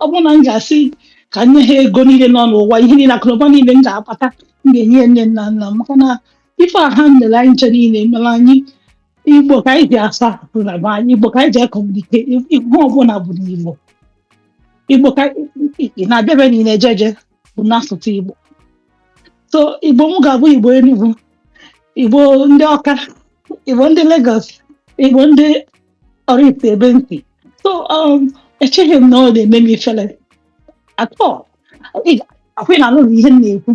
Ọ bụrụ na m ga-asị ka m nye ha ego niile nọ n'ụwa, ihe niile, akụnụba niile m ga-akpata, m ga-enye nne na nna m, maka na ife a ha mere anyị nche niile mere anyị Igbo ka anyị ji asụ asụsụ na be anyị, Igbo ka anyị ji e-communicate, ihe ọbụla bụ n'Igbo. Igbo ka ị na-abịa ebe niile eje eje bụ n'asụsụ Igbo. So Igbo m ga-abụ Igbo Enugu, Igbo ndị Ọka, Igbo ndị Lagos, Igbo ndị Oraifite ebe ntị. So echeghị m na ọ na-eme m ifele at all. Akwụ na anụ ihe m na-ekwu,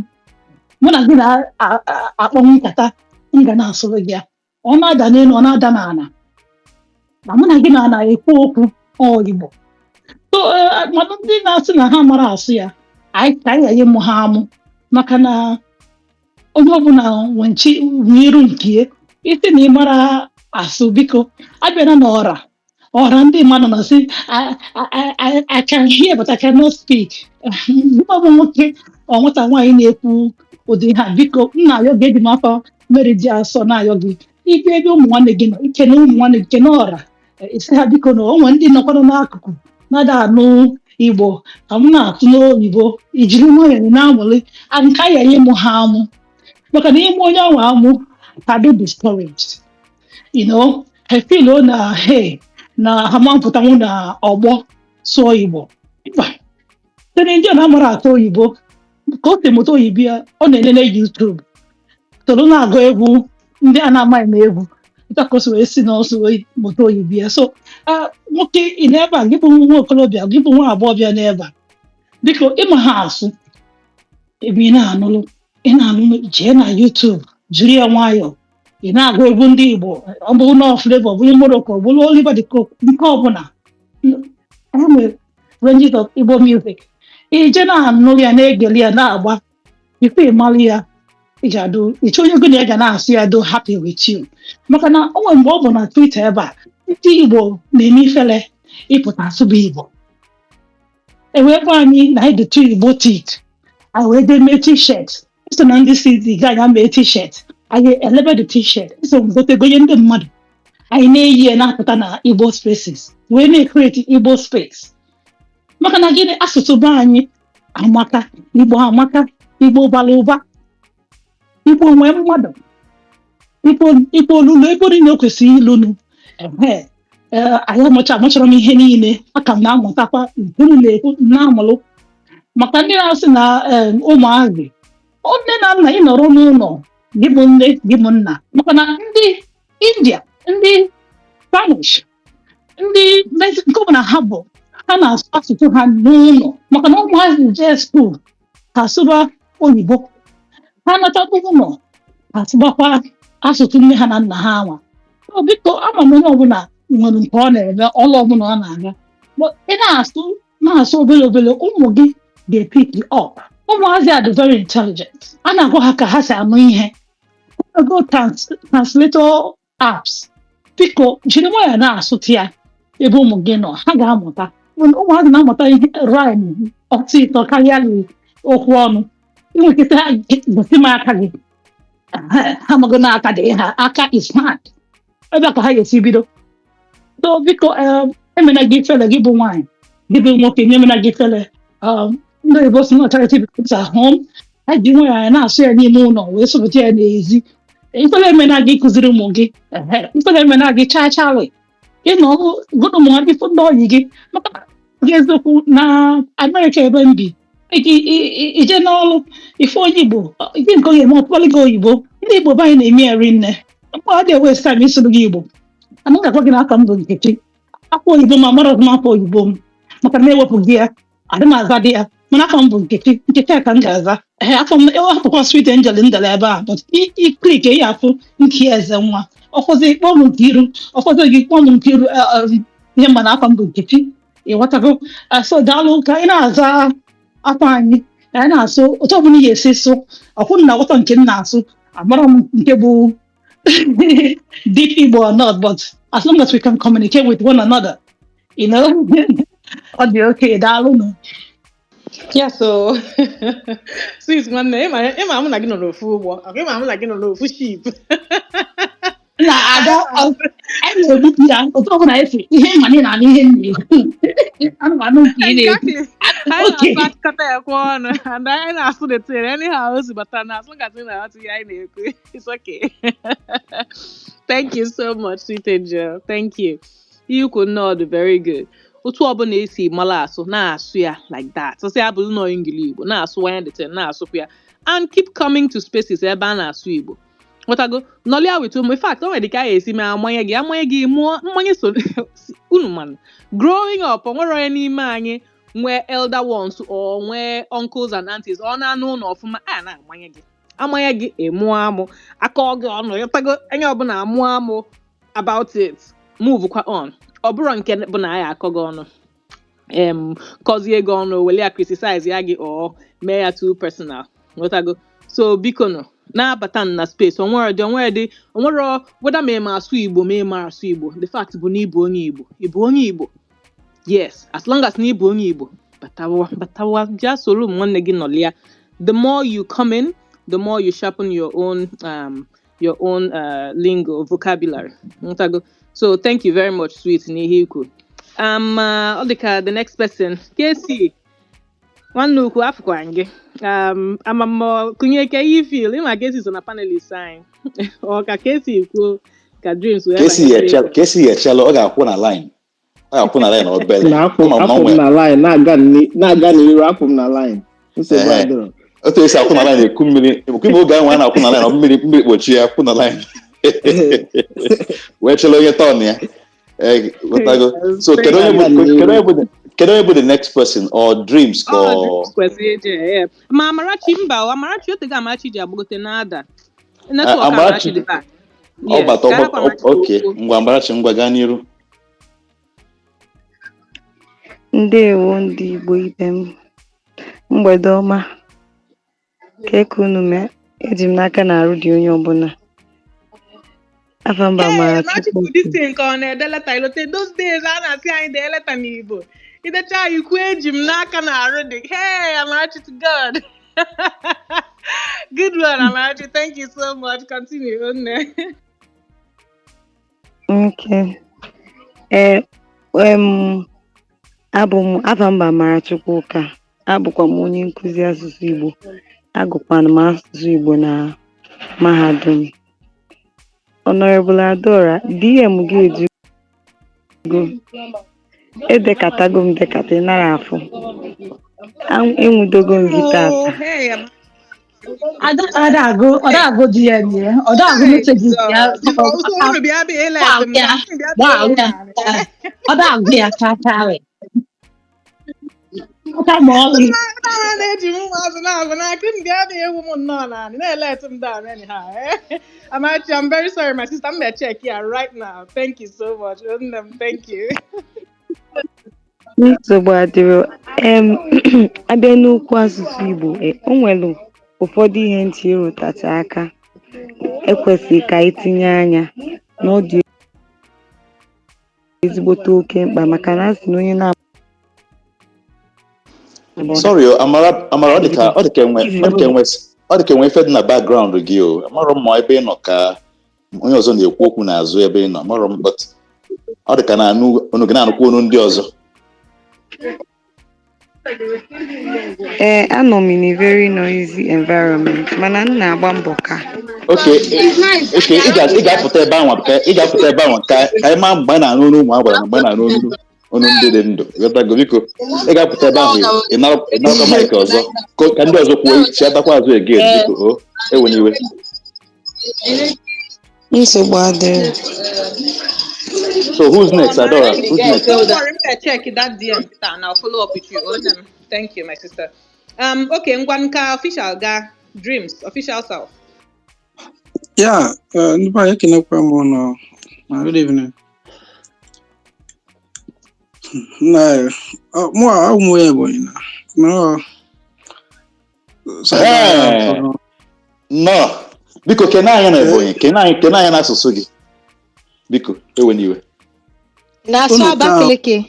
mụ na gị na-akpọ nkata, m ga na-asụrụ gị ya, ọ na-ada n'elu, ọ na-ada n'ala, ma mụ na gị na na-ekwu okwu ọ Igbo. So mana ndị na-asị na ha mara asụ ya, anyị ka anyị ghara ịmụ ha amụ, maka na onye ọbụla nwe nchi nwe iru nke ya. Isi na ị mara asụ, biko abịana n'ọra ọra ndị mmadụ na-asị, I can hear but I cannot speak." Gịnwa bụ nwoke ọ nwata nwaanyị na-ekwu ụdị ha, biko, m na-ayọ gị, eji m afọ mmeri dị asọ na-ayọ gị, ịbịa ebe ụmụ nwanne gị nọ, ikene ụmụ nwanne gị, kene ọra, isi ha, biko, na onwe ndị nọkwanụ n'akụkụ na-ada anụ Igbo, ka m na-atụ n'oyibo, ijiri nwayọọ na-amụli nke a ghara ịmụ ha amụ, maka na ịmụ onye ahụ amụ ka dị discouraged, ha feel na hey, na ha ma mpụtanwu na ọgbọ sụọ Igbo. Mba, site na ndị a na-amara atụ oyibo ka o si mụta oyibo ya, ọ na-enene YouTube, soro na-agụ egwu ndị a na-amaghị m egwu otu a ka o si wee si n'ọsọ wee mụta oyibo ya. So nwoke ị n'ebe a, gị bụ nwa okorobịa, gị bụ nwa agbọghọbịa n'ebe a, biko, ịma ha asụ ebe ị na-anụlụ, ị na-anụlụ, jee na YouTube, jiri ya nwayọọ, ị na-agụ egwu ndị Igbo. Ọ bụrụ na Flavour, ọ bụrụ Morocco, ọ bụrụ Oliver de Coque, nke ọbụla, enwere ranges of Igbo music, ije na-anụrụ ya, na-egeli ya, na-agba before ị mara ya, ị ga-adụ ịchọ onye gị na ya ga na-asụ ya do happy with you. Maka na o nwere mgbe ọ bụ na Twitter ebe a, ndị Igbo na-eme ifele ịpụta asụba Igbo, e wee gwa anyị na anyị dị too Igbotic. Anyị wee dee mee T-shirt, so na ndị si dị ga anya mee T-shirt, anyị elebe the T-shirt, so gote gonye ndị mmadụ, anyị na-eyi ya na-apụta na Igbo spaces, wee na-ecreate Igbo space. Maka na gịnị? Asụsụ be anyị amaka, Igbo amaka, Igbo bara ụba, Igbo nwee mmadụ, Igbo, Igbo olulu ebe niile o kwesịrị ilunu. Ehe, ee, anyị amụchara m ihe niile, aka m na-amụtakwa nke unu na-ekwu m na-amụlụ. Maka ndị na-asị na ụmụazị, ọ nne na nna, ị nọrọ n'ụlọ gị bụ nne, gị bụ nna, maka na ndị India, ndị Spanish, ndị Mexico, nke ọbụla ha bụ, ha na-asụ asụsụ ha n'ụlọ, maka na ụmụazị jee school ha asụba oyibo, ha natakwa ụlọ ha asụbakwa asụsụ nne ha na nna ha anwa. So, biko, ama m onye ọbụla nwere nke ọ na-eme, ọlụ ọbụla ọ na-aga. But ị na-asụ, na-asụ obere obere, ụmụ gị ga-epick up. Ụmụazị a dị very intelligent, a na-agwa ha ka ha si anụ ihe. Go translator apps, biko, jiri nwayọọ na-asụtụ ya ebe ụmụ gị nọ, ha ga-amụta. Ụmụazị na-amụta ihe rhyme ọsịsọ karịa okwu ọnụ. Inwekịta ha, gosi m aka gị, ha amago na aka dị ha, aka is hand, ebe a ka ha ga-esi bido. So biko, emena gị ifele, gị bụ nwaanyị, gị bụ nwoke, emena gị ifele. Ndị oyibo si na charity begins at home. Ha ji nwayọọ ya na-asụ ya n'ime ụlọ wee sụpụta ya n'ezi. Ifele emena gị kụziri ụmụ gị, ehe, ifele emena gị chaa chalị ịnọ gụrụ ụmụ gị fụ ndị ọyị gị, maka gị eziokwu na Amerịka ebe m bi, ije n'ọrụ ife onye Igbo gị nke ọ ga-eme ọkpọlị gị oyibo. Ndị Igbo be anyị na-eme ya rinne mkpa ọ dị waste time ịsụrụ gị Igbo. Ana m ga-agwa gị na aka m bụ Nkechi akwa oyibo m amara m akwa oyibo m maka na ewepụ gị ya adị m aza dị ya, mana afọ m bụ Nkechi. Nkechi a ka m ga-aza. Ee, afọ m hapụkwa Sweet Angel ndele ebe a, but i click ya afụ nke eze nwa ọfọzi kpọọ m Nkiru, ọfọzi gị kpọọ m Nkiru. Ihe mana afọ m bụ Nkechi, ịghọtago? So daalụ ka anyị na-aza afọ anyị, ka anyị na-asụ otu ọbụla ị ga-esi sụ ọkwụ na aghọta nke m na-asụ. Amara m nke bụ deep Igbo or not, but as long as we can communicate with one another, ọ dị okay. Daalụ nụ. Yeah, so sweet nwanne, ịma mụ na gị nọ n'ofu ụgbọ, ọkwa ịma mụ na gị nọ n'ofu ship. Na ada anyị na-egbupụ ya otu ọbụla esi ihe ịma na ị na-anụ ihe m na-ekwu, anụmanụ nke ị na-ekwu. Exactly. Anyị Okay. na-asụ akụkọta ya kwa ọnụ and anyị na-asụ the thing anyhow o si bata na as long as ị na-aghọta ihe anyị na-ekwu, it's okay. Thank you so much, sweet angel. Thank you. Ihe ikwu nnọọ dị very good. Otu ọbụla esi mara asụ, na-asụ ya like that. Sọsị ya bụrụ nọọ Engli Igbo, na-asụwanye the thing, na-asụkwa ya and keep coming to spaces ebe a na-asụ Igbo. Nghọtago? Nọlịa with ụmụ. In fact, o nwere ka a ga-esi mee amanye gị, amanye gị mụọ mmanye so unu. Mana growing up, o nwere onye n'ime anyị nwee elder ones or nwee uncles and aunties ọ na-anụ ụlọ ọfụma a na-amanye gị, amanye gị ịmụọ amụ akọ gị ọnụ. Ịghọtago? Onye ọbụla amụọ amụ about it, move kwa on. Ọ bụrụ nke bụ na ya akọ gị ọnụ, kọzie gị ọnụ, wele ya criticize ya gị or mee ya too personal. Nghọtago? So biko nụ na-abata na space onwere dị, onwere dị, onwere whether ma ị ma asụ Igbo ma ị ma asụ Igbo, the fact bụ na ịbụ onye Igbo, ịbụ onye Igbo. Yes, as long as na ịbụ onye Igbo, batawa, batawa bịa soro ụmụ nwanne gị nọlịa. The more you come in, the more you sharpen your own lingo, vocabulary. Nghọtago? So thank you very much, sweet, n'ihe ikwu. Ọ dị ka the next person, KC nwanne ukwu, afụkwa gị. Amamọ kụnye ka ihe feel ịma KC so na panelist anyị, ọ ka KC kwuo ka Dreams wee Kesi banye. ya Kesi ya echelụ, ọ ga-akwụ na line, ọ ga-akwụ na line obere. Na akwụ Ama m na akwụ o m nwere na line na-aga n'iru, akwụ m na line, nsogbu Ehe. adịrọ. Otu esi akwụ na line eku mmiri ekwu ime oge ahụ a na-akwụ na line, ọ mmiri kpochie ya, akwụ na line wee chere onye turn ya. Ee, ghọtago? So kedu onye bụ kedu onye bụ the next person, or Dreams ka Ọ ọ Dreams kwesịrị ije, yeah. Ma Amarachi, mba o, Amarachi otego Amarachi ji agbagote na-ada network. Amarachi Amarachi dị back. ọ Yes, bata ka hapụ Amarachi ka o oke kwuo. Ngwa Amarachi, ngwa gaa n'iru. Ndewo ndị Igbo ibe m, mgbede ọma. Ka eke unu mee, eji m n'aka na arụ dị onye ọbụla. Afa mba Hey, Amara Amarachi Chukwu. kwuru this thing ka ọ na-ede leta. Ilote those days a na-asị anyị dee leta n'Igbo, idecha anyị kwuo eji m n'aka na arụ dị. Hey, Amarachi, to God. Good one, Amarachi. Thank you so much. Continue, nne. Okay. Ee, abụ m afa mba Amara Chukwuka. Abụkwa m onye nkụzi asụsụ Igbo. Agụkwana m asụsụ Igbo na mahadum. Honorable Adora, DM gị ejugo. Edekatago m dekata, ị nara afụ. Enwudogo m gị Oh, tata. hey, Amarachi. Ada ada agụ, ọ da agụ DM ya, ọ da agụ messages ya. Biko, so unu bịa bịa ịlet m ya na bịa bịa gbaa ewu ya naanị. ọ da agụ ya chachawe aka ma ọlị. Na na-eji m ụmụazụ na-agụ n'aka m bịa bịa ewu m nnọọ naanị na-elet m down anyhow. Eh? Amarachi, I'm very sorry, my sister. I'm gonna check here right now. Thank you so much. Nne m, thank you. Nsogbu adịrọ. Abịa n'okwu asụsụ Igbo, o nwere ụfọdụ ihe ntị ịrụtacha aka ekwesịghị ka anyị tinye anya na ọ dị ezigbote oke mkpa, maka na a sị na onye na Sorry o, Amara, Amara, ọ dị ka enwe ife dị na background gị o. Amarọ m ma ebe ị nọ ka onye ọzọ na-ekwu okwu n'azụ ebe ị nọ. Amarọ m, but ọ dị ka na-anụ unu gị na-anụkwa onu ndị ọzọ. Ee, anọ m in a very noisy environment, mana m na-agba mbọ ka Okay, okay, ị ga-apụta ebe ahụ ka ị ga-apụta ebe ahụ ka anyị maa mgbe a na-anụ olu ụmụ agbara na mgbe a na-anụ olu ndị dị ndụ. Ịghọtago? Biko, ị ga-apụta ebe ahụ, ị narakwa mic ọzọ ka ndị ọzọ kwuo, chiatakwa azụ again. Biko, o ewena iwe. Nsogbu adịrị. So who's next, Adora? Who's next? Don't worry, I'm gonna check that DM and I'll follow up with you. Thank you, my sister. Okay, Ngwanka official ga Dreams official self. Yeah, ndị be anyị, ekenekwa m ụnụ. Good evening. Na mụ a abụ m onye Ebonyi na mana ọ side Ee, ahụ. Nnọọ, biko, kene anyị na Ebonyi, kene anyị n'asụsụ gị, biko, ewena iwe. Na-asụ Unu ka Abakaliki.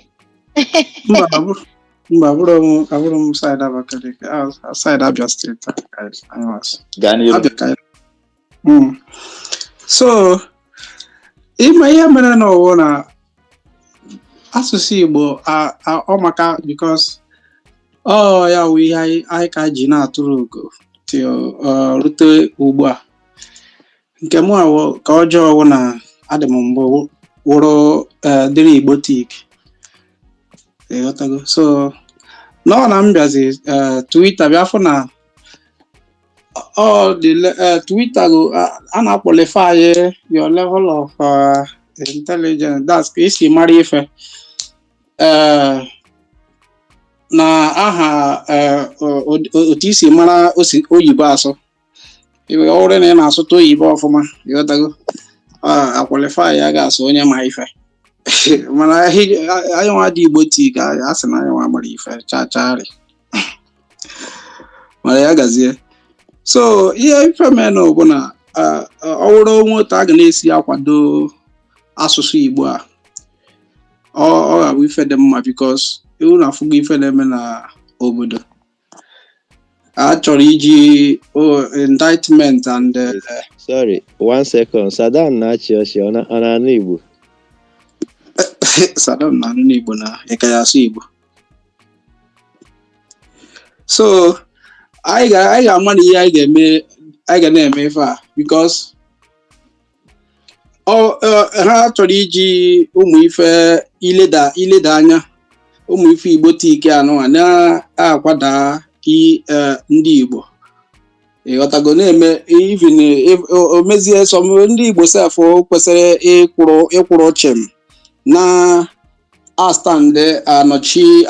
Mba, abụrụ m side Abakaliki, side Abia State ka anyị was. Gaa n'iru. Abia ka anyị. So ịma ihe mere n'ụwa na asụsụ Igbo ọ maka because ọ ya wụ ihe anyị ka ji na-atụrụ ugo till rute ugbu a. Nke mụ awụ ka ọjọọ wụ na adị m mbụ wụrụ dịrị Igbo tik, ịghọtago? So nọ na m bịazi Twitter bịa fụ na ọ dị Twitter go a na-aqualify your level of intelligence, that's ka esi mara ife na aha otu isi mara oyibo asụ. Iwe ọ bụrụ na ị na-asụta oyibo ọfụma, ịghọtago, aqualify ya ga-asụ onye ma ife. Mana anyị nwa dị Igbo tik, a sị na anyị nwa mara ife chacharị, mana ya gazie. So ihe ife menụ bụ na ọ bụrụ onwe otu a ga na-esi akwado asụsụ Igbo a, ọ ga-abụ ife dị mma because ewu na afụgo ife na-eme na obodo a chọrọ iji indictment and Sorry, one second. Saddam na-achị ọchị, ọ na-anụ Igbo? Saddam na-anụ n'Igbo na ịka ya asụ Igbo. So anyị ga-ama na ihe anyị ga-eme, anyị ga na-eme ife a because ha chọrọ iji ụmụ ife ileda anya ụmụ ife Igbo tike anụnwa na-akwada ndị Igbo, ịghọtago? Na-eme even o mezie some ndị Igbo sef kwesịrị ịkwụrụ chịm na astand anọchi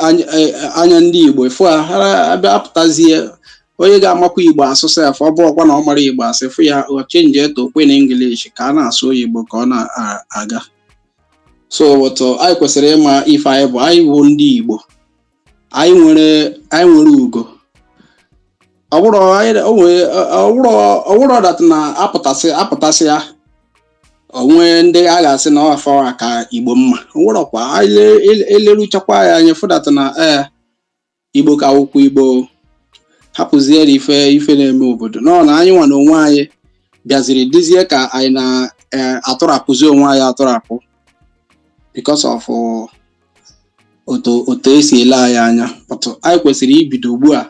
anya ndị Igbo fụ ha abịa apụtazie. Onye ga-amakwa Igbo asụ sef, ọ bụrụkwa na ọ mara Igbo asị, fụ ya o change to kwe na English ka a na-asụ oyibo ka ọ na-aga. So but anyị kwesịrị ịma ife anyị bụ. Anyị bụ ndị Igbo, anyị nwere ugo. Ọ bụrụ o nwere ọ bụrụ that na apụtasị ya onwe ndị a ga-asị na ọ afọ ka Igbo mma, o nwerọkwa. Anyị eleruchakwa ya anya fụ that na ee, Igbo ka wụkwa Igbo. Hapụziere ife na-eme obodo nọ na anyị nwa na onwe anyị bịaziri dịzie ka anyị na-atụrapụzi onwe anyị atụrapụ because of otu esi ele anyị anya. But anyị kwesịrị ibido ugbu a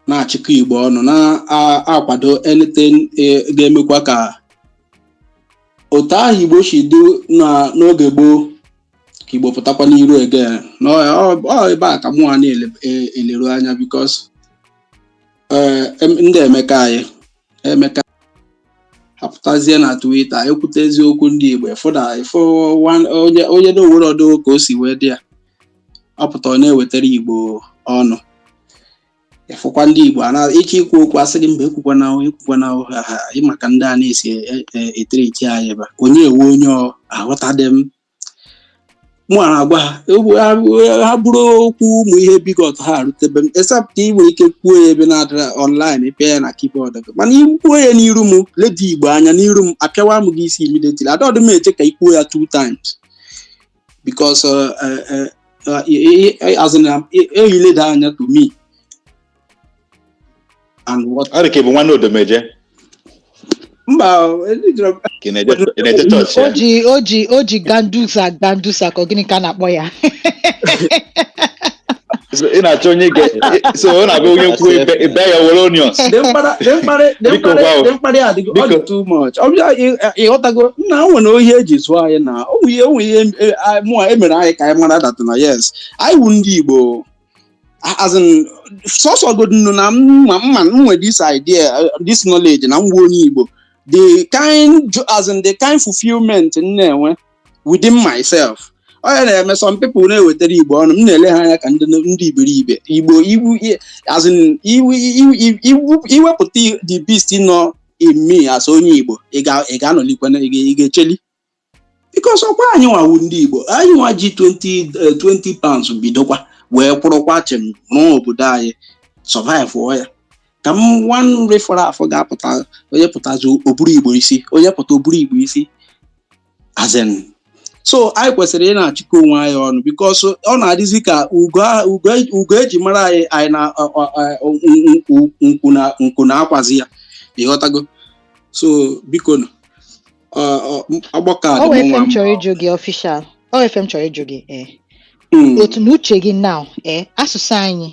na-achịkọ Igbo ọnụ, na-akwado anything ga-emekwa ka otu ahụ Igbo si dị n'oge gboo, ka Igbo pụtakwa n'iru again. Ọ ebe a ka mụnwa na-eleru anya because ndị Emeka anyị Emeka apụtazie na Twitter ekwute eziokwu ndị Igbo, ịfụ na ịfụ onye na onwere ọdụ ka o si wee dị ya, ọ pụta ọ na-ewetara Igbo ọnụ. Ịfụkwa ndị Igbo ana ịchọ ikwu okwu, asị gị mba, ekwukwana ekwukwana ha maka ndị a na-esi etereti anyị ebe a. Onye ewe onye ọ aghọtadị m mụ na-agwa ha ha bụrụ okwu ụmụ ihe bigot ha rutebe m, except ị nwere ike kwuo ya ebe na-adịra online, pịa ya na keyboard gị, mana ikwuo ya n'iru m, leda Igbo anya n'iru m, apịawa m gị isi immediately. Adọdụ m eche ka ikwuo ya two times because as in eyileda anya to me and what Ọ dị ka ị bụ nwanne Odomeje. Mba. Ka ị na-eje chọọchị O ya. ji o ji gandusa gandusa ka ọ gịnị ka a na-akpọ ya? So ị na-achọ onye ga so ọ na-abịa onye kwuo ebe ebe ya were onions. Dị mkparị dị mkparị dị Biko mkparị gwa o. dị mkparị adịgo ọ dị Biko. too much. Ọ bịa ịghọtago nna o nwere ohi eji zụọ anyị na o nwere ihe o nwere ihe mụa emere anyị ka anyị mara that na yes, anyị wụ ndị Igbo, as in sọsọ godinu na mma mma m nwere this idea, this knowledge na m wụ onye Igbo, the kind as in the kind fulfillment m na-enwe within myself. Ọ ya na-eme some people na-ewetara Igbo ọnụ, m na-ele ha anya ka ndị iberibe Igbo iwu, as in iwu iwu iwepụta the beast nọ in me as onye Igbo, ị ga-anọlikwe ị ga-echeli because ọkwa anyị nwawu ndị Igbo, anyị nwa ji 20 £20 bidokwa wee kwụrụkwa chịm rụọ obodo anyị, survive ya ka m one refọrọ afọ ga-apụta, onye pụtazi oburu Igbo isi, onye pụta oburu Igbo isi, as in so anyị kwesịrị ị na-achịkọ onwe anyị ọnụ because ọ na-adịzi ka ugo ugo ugo eji mara anyị, anyị na nku na nku na-akwazi ya, ịghọtago? So biko nụ, ọgbakọ a O dị nwere m ife nwa m mma. chọrọ ịjụ gị, official. O nwere ife m chọrọ ịjụ gị. Otu na uche gị now, asụsụ anyị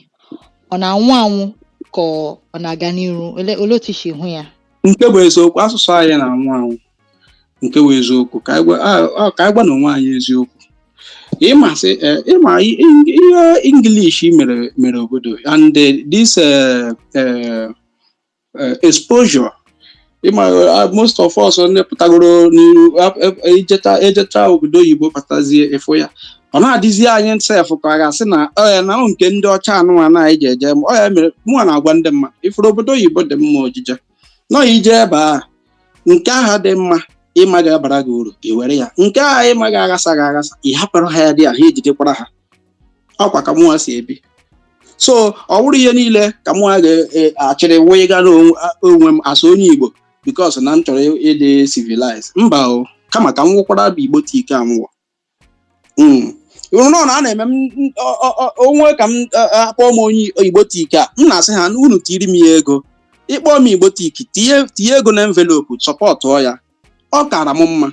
ọ na-anwụ anwụ ka ọ na-aga n'iru? Ole otu i si hụ ya? Nke bụ eziokwu, asụsụ anyị na-anwụ anwụ. Nke bụ eziokwu, ka anyị gwa na onwe anyị eziokwu, ịma sị ịma ihe English mere mere obodo and this exposure, ịma, most of us ndị pụtagoro n'iru ejecha ejecha obodo oyibo batazie ịfụ ya, ọ na-adịzi anyị sef ka a ga-asị na ọ ya na ọ nke ndị ọcha anụmanụ anyị ji eje. Ọ ya mere mụnwa na-agwa ndị mma ifuru obodo oyibo dị mma ojije nọ ije ebe a, nke aha dị mma ịma ga-abara gị uru, i were ya, nke a ịma ga-aghasa gị aghasa, ị hapụrụ ha ya dị ahụ ejidekwara ha. Ọkwa ka mụnwa si ebi. So ọ bụrụ ihe niile ka mụnwa ga-achịrị wee gaa n'onwe m asa onye Igbo because na m chọrọ ịdị civilized, mba o, kama ka m wụkwara bụ Igbo tike anwụọ nọ na a na-eme m onwe ka m akpọọ m onye Igbo tike a, m na-asị ha unu tiri m ya ego, ịkpọọ m Igbo tiki, tinye tinye ego na envelope sọpọtụọ ya, ọ kara m mma.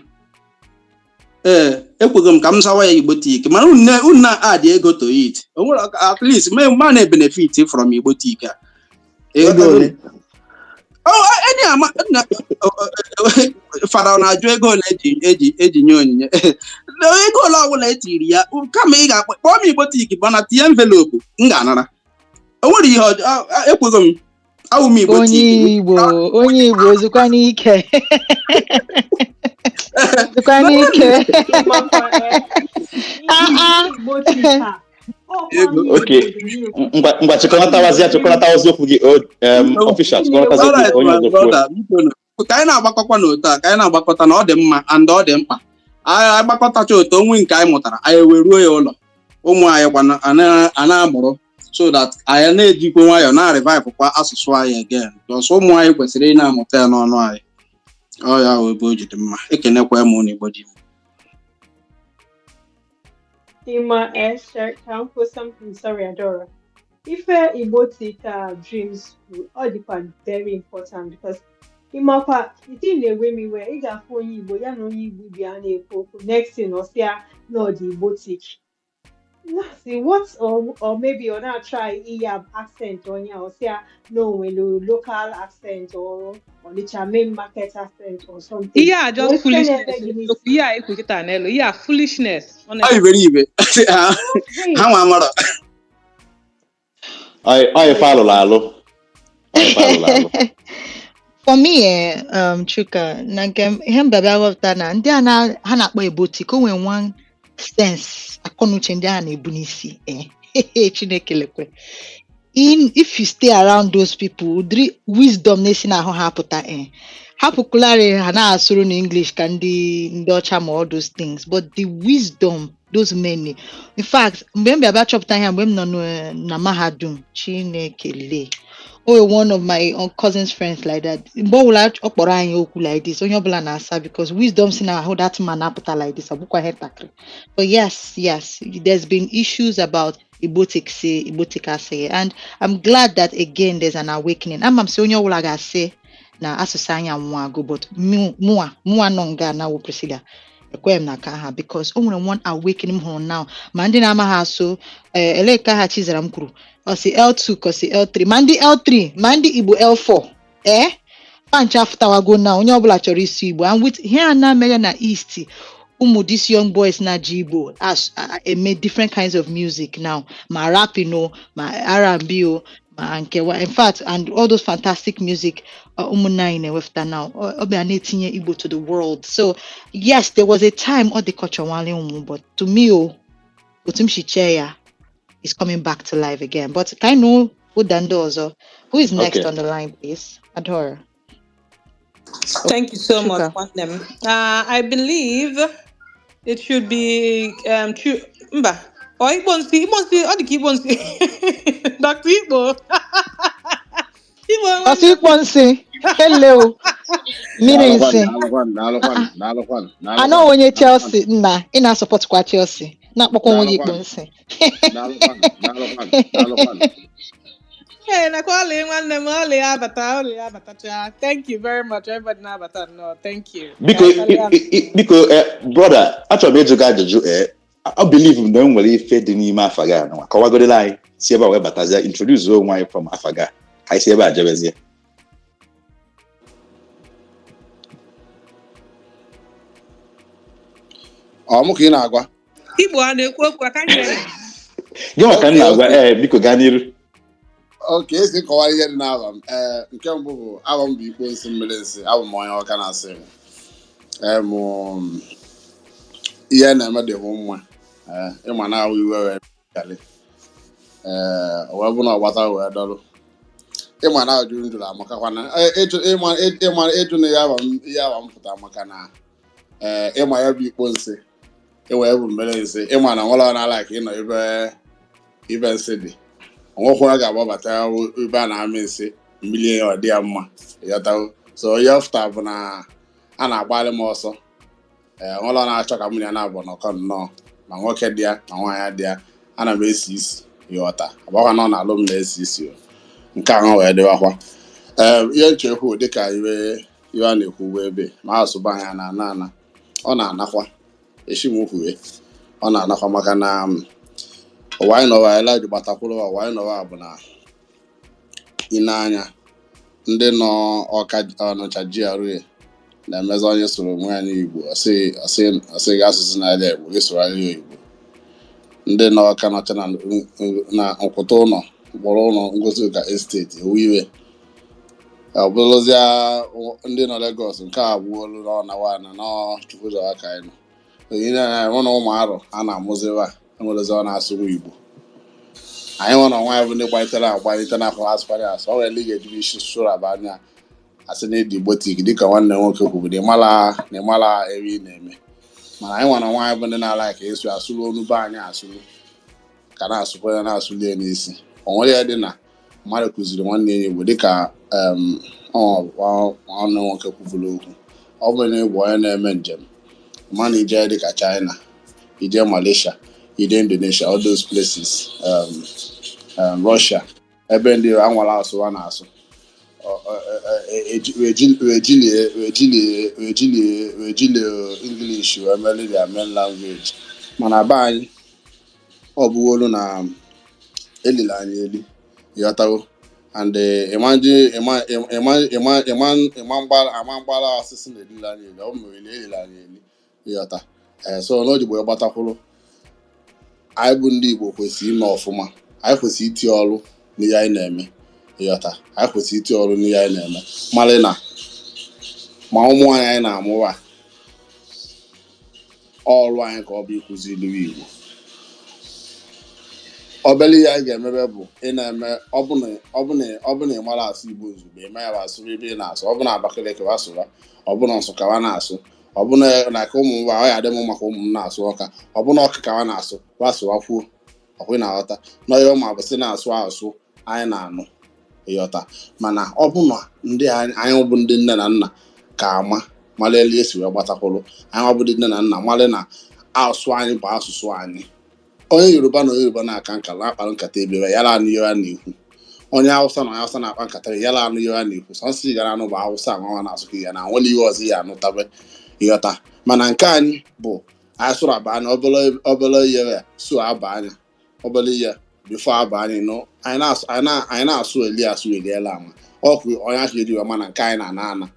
Ee, ekweghị m ka m zawa ya Igbo tiki, mana unu na-add ego to it, o nwere at least ma na-benefit from Igbo tiki a. Ego ole? Oh, any ama fada ọ na-ajụ ego ole eji nye onyinye, ego ole ọbụla etiri ya, kama ị ga-akpọ kpọọ m Igbo tiki, mana tinye envelope m ga-anara. O nwere ihe ọjọọ, ekweghị m awụ m Igbo Onye tiki. Igbo, onye Igbo, zukwa n'ike, zukwa n'ike. Ịmakwa Ah ah. Igbo tika ọkwa Ego. ndị Okay. Igbo dị na-ekwu. Ngwa ngwa, chịkọnatawazi okwu gị o official, chịkọnatazi okwu Alright, gị onye my ọzọ kwuo. brother, biko nụ. Ka anyị na-agbakọkwa n'otu a, ka anyị na-agbakọta na ọ dị mma and ọ dị mkpa. Anyị agbakọtacha otu onwe nke anyị mụtara, anyị eweruo ya ụlọ ụmụ anyị kwa a na-amụrụ so that anyị na-ejikwa nwayọọ na-revive kwa asụsụ anyị again, because ụmụ anyị kwesịrị ị na-amụta ya n'ọnụ anyị. Ọ ya wụ ebe o ji dị mma. Ekenekwa m unu, Igbo dị mma. Ima Esther, ka m kwuo something, sorry, Adora. Ife Igbo Tika Dreams kwuru, ọ dịkwa very important because ịmakwa the thing na-ewe m iwe, ị ga-afụ onye Igbo ya na onye Igbo ibe ya na-ekwu okwu, next thing ọ sị ya na ọ dị Igbotic. Na-asị what? Or maybe ọ na-try iya accent onye a, ọ sị ya na o nwere local accent or Onitsha main market accent or something. Ihe a just Wee ife na-eme foolishness. gị n'isi. Ihe a ekwu kịta n'elu, ihe a foolishness, Ọ honestly. Iberibe ha Wait, ha nwa amara. Ọ ife alụrụ alụ. Ọ ife alụrụ alụ. For me, Chuka, na nke m, ihe m bịa ghọta na ndị a na ha na-akpọ Igbotic, o nwere one sense akọnuche ndị a na-ebu n'isi. Chineke lekwe. If you stay around those people, ụdịrị wisdom na-esi n'ahụ ha apụta, hapụkwularị ha na-asụrụ na English ka ndị ọcha ma all those things, but the wisdom those men, in fact, mgbe m bịa chọpụta ihe a, mgbe m nọ na mahadum, Chineke lee. Oh, one of my cousin's friends like that. Mgbe ọbụla ọ kpọrọ anyị okwu like this, onye ọbụla na-asa because wisdom si na ahụ that man apụta like this, ọ bụkwa ihe ntakịrị. But yes, there's been issues about Igbotic say, Igbotic asị, and I'm glad that again there's an awakening. Ama m sị onye ọbụla ga-asị na asụsụ anyị anwụ agụ, but mụa nọ nga na wụ Priscilla. Ekweghị m na ka ha, because o nwere one awakening m hụrụ now, ma ndị na-amaghị asụ, ee, elee ka ha Chizara m kwuru, ọ sị L2 ka ọ sị L3, ma ndị L3, ma ndị Igbo L4, ee, pancha afụtawago na onye ọbụla chọrọ ịsụ Igbo. And with ihe a na-emeghe na East, ụmụ these young boys na-ji Igbo as eme different kinds of music now, ma rapping o, ma R&B o, ma nkewa, in fact, and all those fantastic music ụmụnne anyị na-ewepụta now, ọ bịa na-etinye Igbo to the world. So yes, there was a time ọ dị culture nwale nwụ, but to me, o otu m si chee ya, is coming back to life again. But ka anyị nụ ụda ndị ọzọ. Who is next Okay. on the line, please? Adora. Oh, Thank you so much, Chuka. Nwanne m. I believe it should be Mba. Or Igbo nsi, Igbo nsi, ọ dị ka Igbo nsi. Dr. Igbo. Igbo Ọsị nwanne m. ikpọ nsị, hello, mmiri Daalụkwanụ, nsị. daalụkwanụ, daalụkwanụ, daalụkwanụ, Anọ daalụkwanụ, onye daalụkwanụ, Chelsea nna, ị na-asọpọtụkwa Chelsea, na-akpọkwa onwe gị ikpọ daalụkwanụ, nsị. Daalụkwanụ, daalụkwanụ, daalụkwanụ. Hey, nakwa ọlị nwanne m, ọlị abata, ọlị abatacha. Thank you very much, everybody na-abata nnọọ. Thank you. Ka Biko anyị kpalịa. biko, brother, achọrọ m ịjụ gị ajụjụ. I believe na e nwere ife dị n'ime afa gị anụnwa. Kọwagodela anyị si ebe a wee batazie, introduce onwe anyị from afa gị a, ka anyị si ebe a jebezie. Ọ mụ ka ị na-agwa? Igbo a na-ekwu okwu aka nyere. Gị nwa ka m Okay, na-agwa. okay. Ee, biko gaa n'iru. Okay, esi kọwara ihe dị n'aba m. Ee, nke mbụ bụ aba m bụ ikpo nsị mmiri nsị. Abụ m onye Ọka na-asị m. Ee, mụ ihe na-eme dị m mma. Ee, ịma na awụ iwe wee bịalị. Ee, o wee bụ na ọgbata wee dọlụ. Ịma na ajụ njụrụ amakakwana. Ee, ịjụ ịma ịma ịjụ na ihe aba m pụtara maka na, ee, ịma ya bụ ikpo nsị. Ịwa ya bụ mmiri nsị. Ịma na nwere ọ na-ala ka ịnọ ebe ibe nsị dị. Onwekwa onye ga-agbabata ebe a na-amị nsị mmiri ya ọ dị ya mma, ịghọtago? So ihe ọfụta bụ na a na-agbalị m ọsọ. Ee, nwere ọ na-achọ ka mụ na ya na-abụ nọkọ nnọọ, ma nwoke dị ya ma nwaanyị dị ya, ana m esi isi, ịghọta? Agbakwa na ọ na-alụ m na-esi isi o. Nke ahụ wee dịwakwa. Ee, ihe nchekwu dịka iwe iwe a na-ekwu ugbo ebe ma asụba anya na ana ana ọ na-anakwa eshi m kwue, ọ na-anakwa maka na ụwa anyị nọwa ele ji gbatakwuru ụwa anyị nọwa bụ na ị na-anya ndị nọ Ọka Ọnịcha GRA na-emezi onye soro onwe ya n'Igbo ọsị ọsị ọsị gị asụsụ na-ala Igbo gị soro anyị Igbo. Ndị nọ Ọka nọcha na na nkwụta ụlọ mkpọrọ ụlọ Ngozi Ụka Estate ewu iwe, ọ bụrụzịa ndị nọ Legọs nke a gbuolu n'ọnawa na nọ Chukwuzọra ka anyị nọ onye na-enwe na ụmụ arọ a na-amụziwa enwerezi ọ na-asụnwu Igbo. Anyị nwere onwe anyị bụ ndị gbalitere agbalite na afọ asụkwara asụ, ọ nwere ndị ga-ejibe isi sụrụ aba anya asị na ịdị Igbotic, dịka nwanne nwoke kwuru na ịmala na ịmala ebe ị na-eme. Mana anyị nwere onwe anyị bụ ndị na-ala ka esi asụrụ onu be anyị asụrụ ka na-asụkwa ya na-asụli ya n'isi. O nwere ya dị na mmadụ kụziri nwanne ya Igbo dịka nwanne nwoke kwuburu okwu. Ọ bụrụ na ị bụ onye na-eme njem, mana ije dịka China, ije Malaysia, ije Indonesia, all those places, Russia, ebe ndị anwala asụ a na-asụ wee jilie English wee mere their main language. Mana be anyị ọ bụwolu na elili anyị eli, ịghọtago? And ịma ịma ịma ịma ịma ịma mgbala ama mgbala asịsị na elili anyị eli, ọ mere na elili anyị eli, ịghọta? Ee, so n'ojigbo gbatakwuru anyị bụ ndị Igbo kwesịrị ime ọfụma. Anyị kwesịrị itinye ọrụ n'ihe anyị na-eme, ịghọta? Anyị kwesịrị itinye ọrụ n'ihe anyị na-eme, mara na ma ụmụ anyị anyị na-amụwa ọrụ anyị ka ọ bụ ịkụziri Igbo. Obere ihe anyị ga-emebe bụ ị na-eme ọ bụ na ị mara asụ Igbo ozugbo, ị ma ya bụ asụrụ ebe ị na-asụ. Ọ bụ na Abakaliki wa asụra, ọ bụ na Nsụka wa na-asụ, ọ bụ na ka ụmụ m ọ ya adị m maka ụmụ m na-asụ Ọka, ọ bụ na Ọka ka wa na-asụ wa sụwakwuo ọkwa ị na-aghọta na ihe ụmụ abụsị na-asụ asụ anyị na-anụ, ịghọta? Mana ọ bụ na ndị anyị bụ ndị nne na nna ka ama mara elu esi wee gbatakwuru anyị bụ ndị nne na nna mara na asụ anyị bụ asụsụ anyị. Onye Yoruba na onye Yoruba na-aka nka na-akpa nkata ebe ya anụ ihe a na-ekwu, onye Hausa na onye Hausa na-akpa nkata ya anụ ihe a na-ekwu. Sọnsị gara anụ bụ Hausa nwa na-asụ ka ya na nwere ihe ọzọ ya anụtabe, ịghọta? Mana nke anyị bụ anyị sụrụ aba anya obere obere ihe ya so aba anya obere ihe before aba anyị nụ anyị na-asụ anyị na-asụ eli asụ eliela ama ọkụ onye ahụ eji wee ma na nke anyị na-ana ana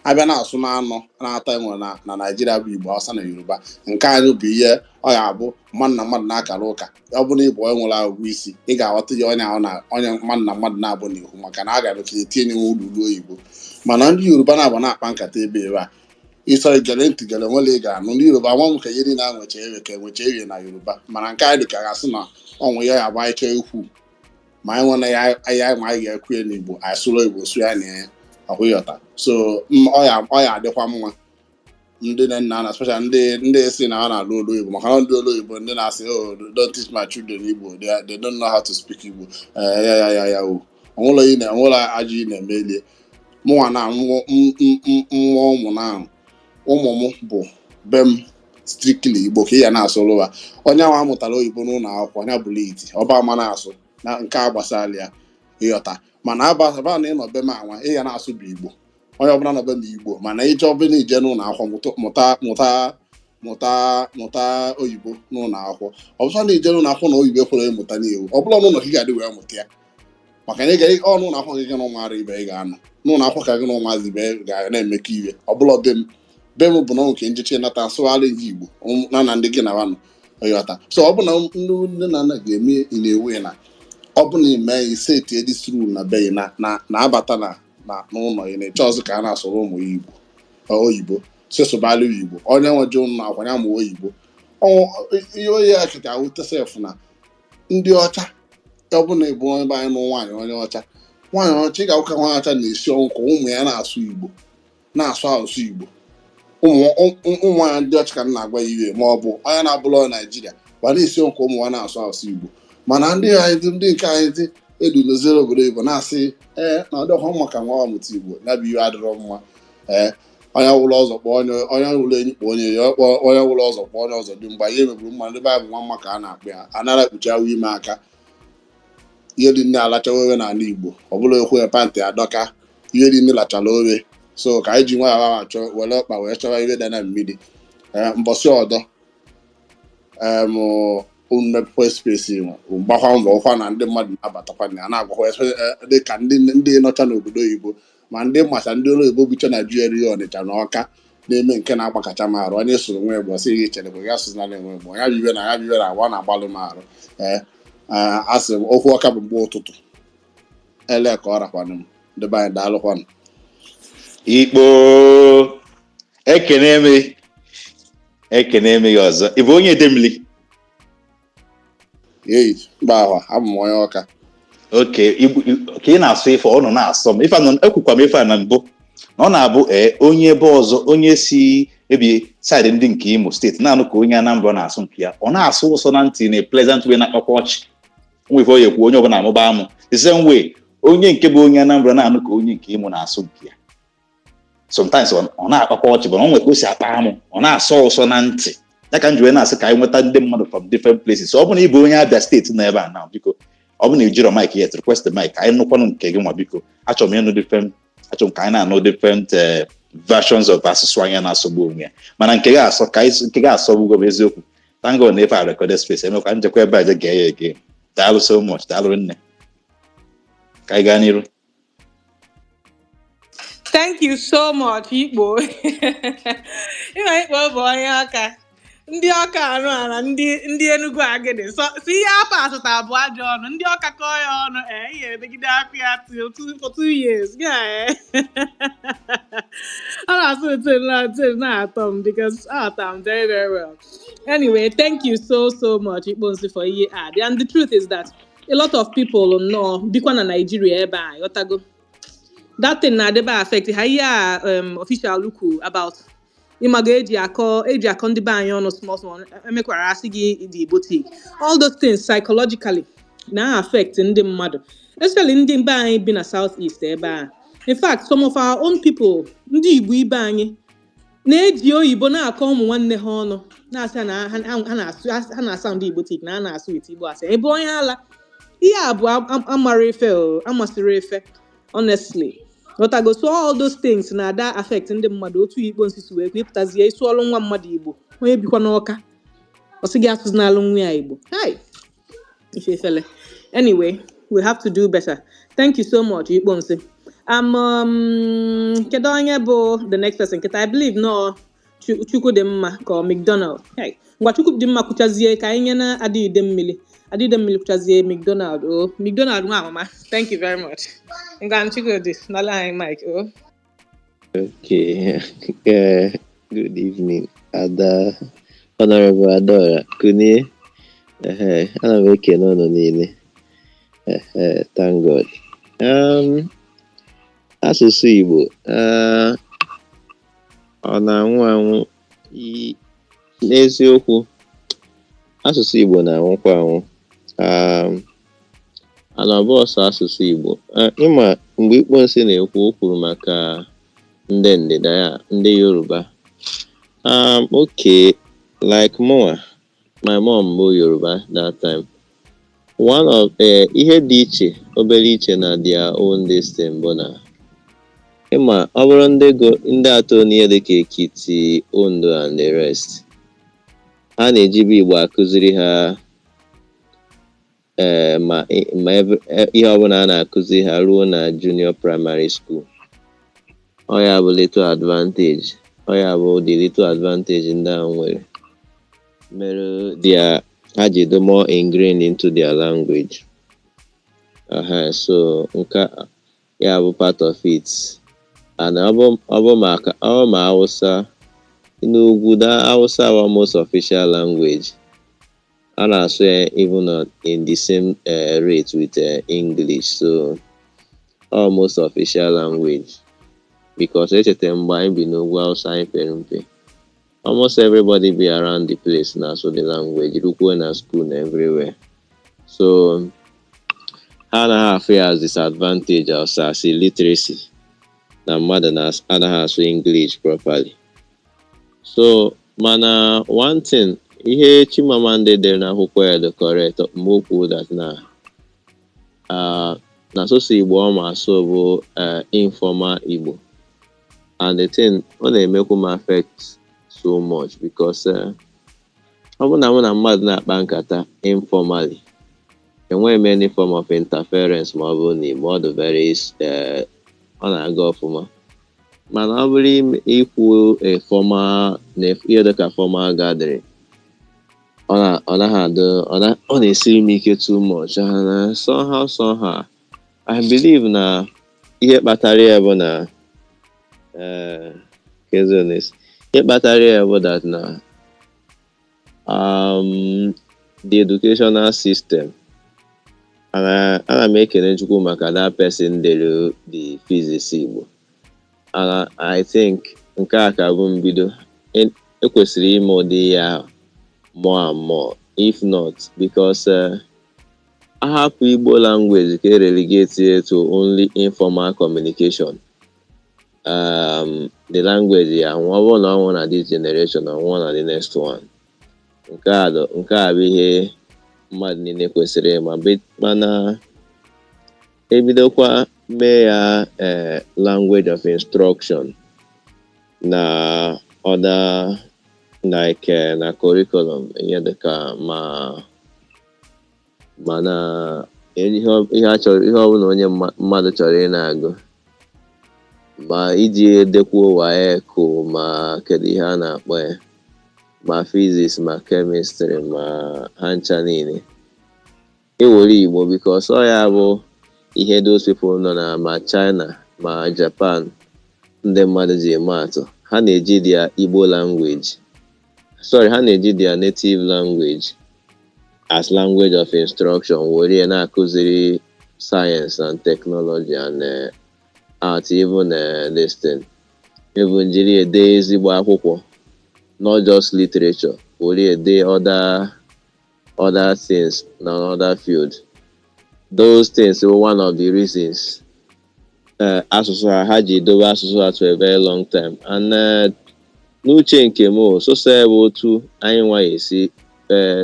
abịa na-asụ na anọ na-atọ enwere na Naijiria bụ Igbo, Hausa na Yoruba. Nke anyị bụ ihe ọ ga-abụ mmadụ na mmadụ na-akara ụka. Ọ bụrụ na ịbụ onye nwere agụgụ isi, ị ga-aghọta ihe onye ahụ na onye mmadụ na mmadụ na-abụ n'ihu, maka na a ga-eme ka etinye nwe ulu oyibo. Mana ndị Yoruba na-abụ na-akpa nkata ebe ebe a ịsọ igele ntị gele nwere ị ga-anụ ndị Yoruba nwa m ka ihe niile a nwecha ewe ka enwecha ewe na Yoruba. Mana nke anyị dị ka ga-asị na ọnwụ ya ya agba anyị chọọ ikwu ma anyị nwere ya anyị ma anyị ga-ekwu ya n'Igbo, anyị sụrụ Igbo sụ ya na ya ọhụyọta. So ọ ya adịkwa mma ndị nne nna na especially ndị si na ha na-alụ olu oyibo, maka na ndị olu oyibo ndị na-asị, "Oh, don't teach my children Igbo, they don't know how to speak Igbo." Ya ya ya ya o onwere ị na onwere ajọ ị na-emelie mụnwa na nwa ụmụ na ụmụ m bụ be m strictly Igbo ka ị ya na-asụrụ ha. Onye ahụ amụtara oyibo n'ụlọ akwụkwọ ya bụrụ iti ọba ama na-asụ na nke a gbasara ya ịghọta. Mana aba na ịnọ be m anwa ị ya na-asụ bụ Igbo, onye ọbụla nọ be m Igbo. Mana ịchọ ọbụla ije n'ụlọ akwụkwọ mụta mụta mụta mụta oyibo n'ụlọ akwụkwọ, ọ bụsọ na ije n'ụlọ akwụkwọ na oyibo ekwere ịmụta n'iwu, ọ bụla n'ụlọ ka ị ga-adị wee mụta ya, maka na ị ga ọ n'ụlọ akwụkwọ gị na ụmụara ibe ị ga-anọ n'ụlọ akwụkwọ ka gị na ụmụazị ibe ga na-emekọ iwe. Ọ bụla be m be m bụ na nke njeche nata nsụgharị ndị Igbo na ndị gị na nọ ịghọta. So ọ bụ na ndị nne na nna ga-eme ị na-ewe na ọ bụ na ime ise etie this rule na be na na na-abata na n'ụlọ ị na-eche ọzọ ka a na-asụrụ ụmụ ya Igbo oyibo sịsụbalụ Igbo, onye nweje ụlọ akwa ya mụọ oyibo. Ihe oyi ya kacha wute sef na ndị ọcha, ọ bụ na ịbụ onye be anyị nụ nwaanyị onye ọcha, nwaanyị ọcha, ị ga-ahụ ka nwaanyị ọcha na-esi ọnwụ ka ụmụ ya na-asụ Igbo, na-asụ asụsụ Igbo. Ụmụ nwaanyị ndị ọcha ka m na-agwa ya iwe, ma ọ bụ onye na-abụla Naijiria gwa na-esi ọnwụ ka ụmụ ya na-asụ asụsụ Igbo. Mana ndị anyị ndị nke anyị dị edunozere obodo Igbo na-asị ee na ọ dịghọ mma ka nwa mụta Igbo, ya bụ iwe adịrọ mma. Ee, onye wụlọ ọzọ kpọọ onye, onye wụlọ enyi kpọọ onye ya kpọọ, onye wụlọ ọzọ kpọọ onye ọzọ dị mgba ihe megburu mma. Ndị Baịbụl nwa mma ka a na-akpụ ya anara ekpuchi awụ ime aka ihe dị nne alachawa owe n'ala Igbo, ọ bụla ekwu ya pantị adọka ihe dị nne lachara owe. So ka anyị ji nwayọọ achọ were ọkpa wee chọwa ihe dị na mmiri. Ee, mbọsị ọdọ unu mepekwa space gbakwa mbọ hụkwa na ndị mmadụ na-abatakwa na ya na-agwakwa dị ka ndị nọcha n'obodo oyibo, ma ndị macha ndị ọrụ oyibo bicha na GRA Ọnịcha na Ọka na-eme nke na-agbakacha m arụ. Onye soro nwa Igbo sị gị chere ya sụzina na enwe Igbo ya bụ ibe na ya bụ ibe na agwa na-agbalụ m arụ. Ee, asị m okwu ọka bụ mgbe ụtụtụ ele ka ọ rakwanụ m. Ndị be anyị, daalụkwanụ. Ikpo ekene m, ekene m gị ọzọ. Ị bụ onye Idemili? Ei, mba ahụ, abụ m onye Ọka. Oke ka ị na-asụ ife ọ nọ na-asọ m ife anọ. Ekwukwa m ife a na mbụ na ọ na-abụ ee onye ebe ọzọ, onye si ebi side ndị nke Imo Steeti na-anụ ka onye Anambra na-asụ nke ya, ọ na-asụ ụsọ na ntị na pleasant way, na-akpakwa ọchị nwa ife ọ ya ekwu, onye ọbụla amụba amụ. The same way onye nke bụ onye Anambra na-anụ ka onye nke Imo na-asụ nke ya, sometimes ọ na-akpakwa ọchị bụ na ọ nwere ka o si akpa amụ, ọ na-asọ ụsọ na ntị ya. Ka m ji wee na-asị ka anyị nweta ndị mmadụ from different places. Ọ bụrụ na ị bụ onye Abia Steeti nọ ebe a na biko, ọ bụrụ na ị jiro mic yet, request the mic ka anyị nụkwanụ nke gị nwa. Biko, achọrọ m ịnụ different, achọrọ m ka anyị na-anụ different versions of asụsụ anyị na-asọgbu onwe ya. Mana nke gị asọ ka anyị nke gị asọgbugo m eziokwu. Thank God na ife a recorded space emekwa njekwa ebe a je gee ya ege. Daalụ so much, daalụ nne. Ka anyị gaa n'iru. Thank you so much, Ikpo. Ịma Ikpo bụ onye Ọka. Ndị Ọka anụ ala ndị Enugu agịdị. So ihe afọ asụta bụ ajọ ọnụ. Ndị Ọka kọọ ya ọnụ, ee, ihe emegide akụ ya till for 2 years. Yeah, eh. Ọ na-asụ otu na na-atọ m because ọ atọ m very very well. Anyway, thank you so so much, Ikpo Nsi, for ihe add. And the truth is that a lot of people nọ bikwa na Nigeria ebe a, ghọtago. That thing na-adịba affect ha. Ihe a official kwu about ịmago eji akọ ndị be anyị ọnụ small small emekwara asị gị dị Igbotic, all those things psychologically na affect ndị mmadụ, especially ndị be anyị bi na South East ebe a. In fact, some of our own people, ndị Igbo ibe anyị, na-eji oyibo na-akọ ụmụ nwanne ha ọnụ, na-asị na ha na-asụ ha na-asa ndị Igbotic na ha na-asụ with Igbo asị ebe onye ala ihe a bụ amara ife o amasịrị ife, honestly. Ghọtago? So all those things na-ada affect ndị mmadụ otu ikpo nsi si wee kwu ịpụtazie ịsụ ọlụ nwa mmadụ Igbo, onye bikwa n'Ọka, ọ sị gị asụzinalụ nwa ya Igbo. Hai, ife efele. Anyway, we have to do better. Thank you so much, ikpo nsị. Kedu onye bụ the next person kịta? I believe no Chukwudịmma ka ọ McDonald. Hey, ngwa, Chukwudịmma kwuchazie ka anyị nye na Adịide mmiri. Adịide mmiri kwuchazie, McDonald o McDonald nwa amama. Thank you very much. Ngwa, Chukwudị, nala anyị mic o. Okay. Good evening, Ada, Honorable Adora, Kunie. Ana m ekene unu niile. Thank God. Asụsụ Igbo, ọ na-anwụ anwụ? N'eziokwu, asụsụ Igbo na-anwụkwa anwụ. Ana ọ bụ ọsọ asụsụ Igbo. Ịma mgbe Ikpo Nsị na-ekwu, o kwuru maka ndị ndịda ya, ndị Yoruba. Okay, like mụnwa, my mom bụ Yoruba that time. One of ihe dị iche, obere iche na their own this thing bụ na ịma ọ bụrụ ndị go ndị atọ n'ihe dịka Ekiti, Ondo and the rest, ha na-ejibu Igbo akụziri ha ma ihe ọbụla a na-akụzi ha ruo na junior primary school. Ọ ya bụ little advantage, ọ ya bụ the little advantage ndị ahụ nwere mere their ha ji dị more ingrained into their language. Aha, so nke ya bụ part of it. And ọ bụ maka ọ bụ ma Hausa n'ugwu, that Hausa bụ almost official language. A na-asụ ya even in the same rate with English, so almost official language, because echetara mgbe anyị bi n'ugwu Hausa, anyị pere mpe, almost everybody be around the place na-asụ the language, rukwuo na school na everywhere. So ha anaghị afụ ya as disadvantage or as illiteracy na mmadụ na anaghị asụ English properly. So mana one thing, ihe Chimamanda dere n'akwụkwọ ya dị correct mgbe o kwuru that na asụsụ Igbo ọ ma asụ bụ informal Igbo. And the thing ọ na-emekwu m affect so much because ọ bụrụ na mụ na mmadụ na-akpa nkata informally, enweghị m any form of interference, ma ọ bụrụ na Igbo ọ dị very ọ na-aga ọfụma. Mana ọ bụrụ ikwu a formal na ihe dịka formal gathering, ọ naghị adị, ọ na-esiri m ike too much. And somehow I believe na ihe kpatara ya bụ na ihe kpatara ya bụ that na the educational system. Ana m ekene Chukwu maka that person dere the physics Igbo, and I think nke a ka bụ mbido. Ekwesịrị ime ụdị ya more and more, if not because ahapụ Igbo language ka e relegate to only informal communication, the language ya nwụọ. Ọ bụrụ na ọ nwụọ na this generation, ọ nwụọ na the next one. Nke a bụ ihe mmadụ niile kwesịrị ịma. Mana ebidokwa mee ya language of instruction na other, like na curriculum, ihe dịka ma na ihe a chọrọ, ihe ọbụla onye mmadụ chọrọ ị na-agụ, ma iji dekwuo WAEC, ma kedu ihe a na-akpọ ya, ma physics, ma chemistry, ma ha ncha niile ewere Igbo, because ọ ya bụ ihe those people nọ na ma China ma Japan, ndị mmadụ ji eme atụ. Ha na-eji their Igbo language, sorry, ha na-eji their native language as language of instruction, were ya na-akụziri science and technology and art, even this thing, even jiri ede ezigbo akwụkwọ, not just literature, were ede other things na other field. Those things were one of the reasons asụsụ ha ha ji dobe asụsụ ha to a very long time. And n'uche nke m, sọsọ ya bụ otu anyị nwa esi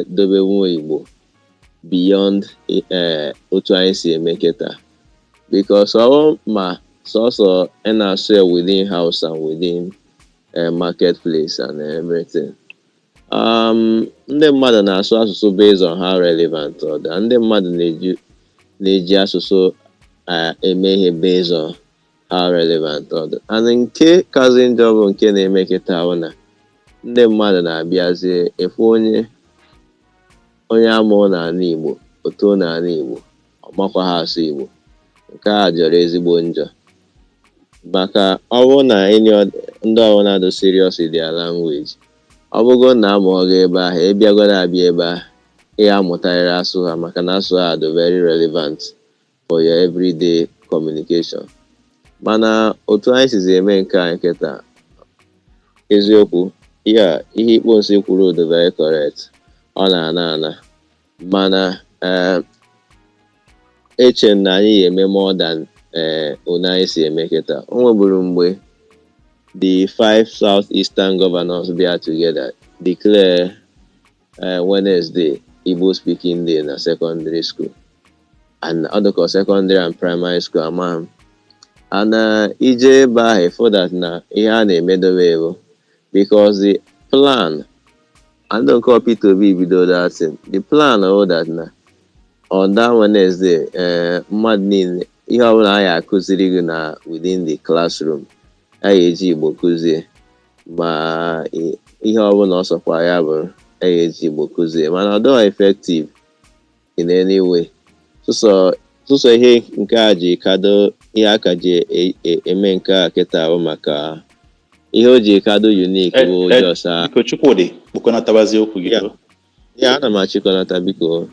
dobe nwa Igbo beyond otu anyị si eme kịta, because ọ ma Sọsọ ị na-asụ ya within house and within marketplace and everything. Ndị mmadụ na-asụ asụsụ based on how relevant ọ dị. Ndị mmadụ na-eji asụsụ eme ihe based on how relevant ọ dị. And nke kazi njọ bụ nke na-eme kịta bụ na ndị mmadụ na-abịazie efu onye amụrụ n'ala Igbo, o too n'ala Igbo, ọ makwa ha asụ Igbo. Nke a jọrọ ezigbo njọ, maka ọ bụrụ na ndị ọbụla dị serious in their language, ọ bụgo na amụọ gị ebe ahụ, ị bịagoro abịa ebe ahụ, ị amụtarịrị asụ ha, maka na asụ ha dị very relevant for your everyday communication. Mana otu anyị sizi eme nke a nkịta, eziokwu, ihe a ihe Ikpo Nsị kwuru dị very correct. Ọ na-ana ana, mana eche m na anyị ga-eme more than one anyị si eme kịta. O nweburu mgbe the five southeastern governors bịa together declare Wednesday Igbo speaking day na secondary school, and ọ dịka secondary and primary school, ama m. And ije ebe ahụ, ịfụ that na ihe a na-emedobe bụ because the plan and nke Peter Obi bido that thing, the plan bụ that na on that Wednesday, mmadụ niile, ihe ọbụla a ya akụziri gị na within the classroom, a ya eji Igbo kụzie. Ma ihe ọbụla ọ sọkwa ya bụrụ, a ya eji Igbo kụzie. Mana ọ dịghị effective in any way. Sụsọ ihe nke a ji kado, ihe a ka ji eme nke a kịta bụ maka ihe o ji kado unique bụ just Biko Chukwudị, kpokọnatabazi okwu gị. Ya ana m achịkọnata, biko.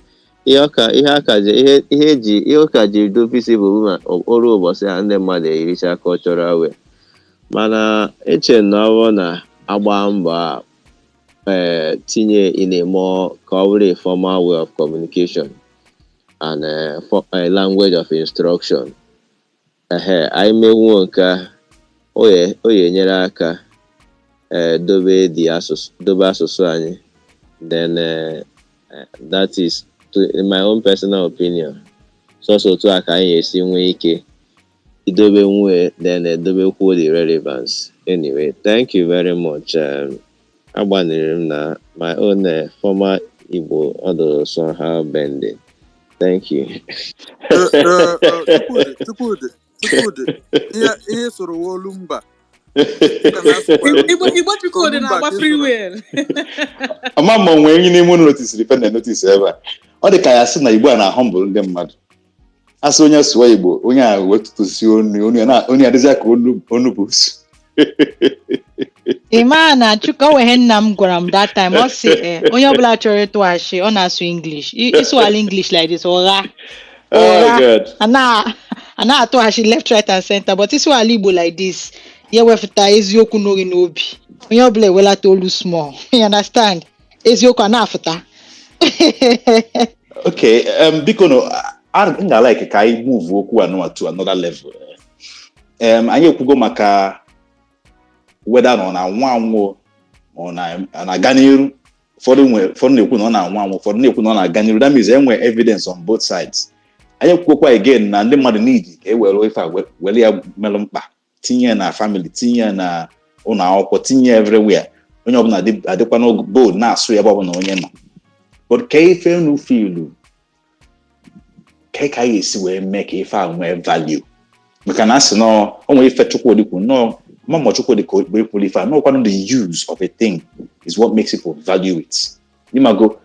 Ihe ọka ihe aka ji ihe ihe eji ihe ụka ji do visible bụ ma oru ụbọchị a ndị mmadụ eyiricha cultural wear. Mana eche m na ọ bụrụ na agba mbọ a tinye in a more, ka ọ bụrụ a formal way of communication and for a language of instruction, ehe, anyị menwuo nke a, o ya enyere aka dobe the asụsụ, dobe asụsụ anyị. Then that is to, in my own personal opinion, sọsọ otu a ka anyị ga-esi nwee ike idobe nwee, then edobekwuo the relevance. Anyway, thank you very much. Agbanịrị m na my own formal Igbo, ọ dị somehow bending. Thank you. Chukwudị, Chukwudị, Chukwudị, ihe soro wụ olu mba. Ị ka na-asụkwa Igbo Igbo Chukwudị olu mba na-agba ka ị free soro. will. Ama ma onwe onye n'ime unu notisiri ife na notice ebe a, ọ dị ka ya sị na Igbo a na-ahọmbụrụ ndị mmadụ. Asị onye sụọ Igbo, onye a wetụtụsi onu ya onu ya dịzịa ka onu bụ usu. Ị maa na Chukwu, o nwere nna m gwara m that time, ọ sị onye ọbụla chọrọ ịtụ ashị, ọ na-asụ English. Ịsụala English like this, ụgha Oh ụgha God. A na-atụ ashị left, right and center, but ịsụala Igbo like this, ya ewepụta eziokwu n'oge n'obi onye ọbụla, ewelata olu small, you understand, eziokwu a na-afụta. Okay, biko no, m ga-like ka anyị move okwu anụwa to another level. Anyị ekwugo maka whether na ọ na-anwụ anwụ, ma ọ na-aga n'iru. Ụfọdụ na-ekwu na ọ na-anwụ anwụ, ụfọdụ na-ekwu na ọ na-aga n'iru. That means enwe evidence on both sides. Anyị ekwuokwa again na ndị mmadụ need ka e were ife a were ya melụ mkpa, tinye ya na family, tinye ya na ụlọ akwụkwọ, tinye ya everywhere. Onye ọbụla adịkwa bold na-asụ ya ebe ọbụla onye nọ. But ka ife unu filu ka anyị ga-esi wee mee ka ife a nwee value, maka na asị nọ o nwere ife Chukwudị kwu nọọ mama Chukwudị ka o kwuru ife a nọọkwanụ, the use of a thing is what makes people value it. Ịmago,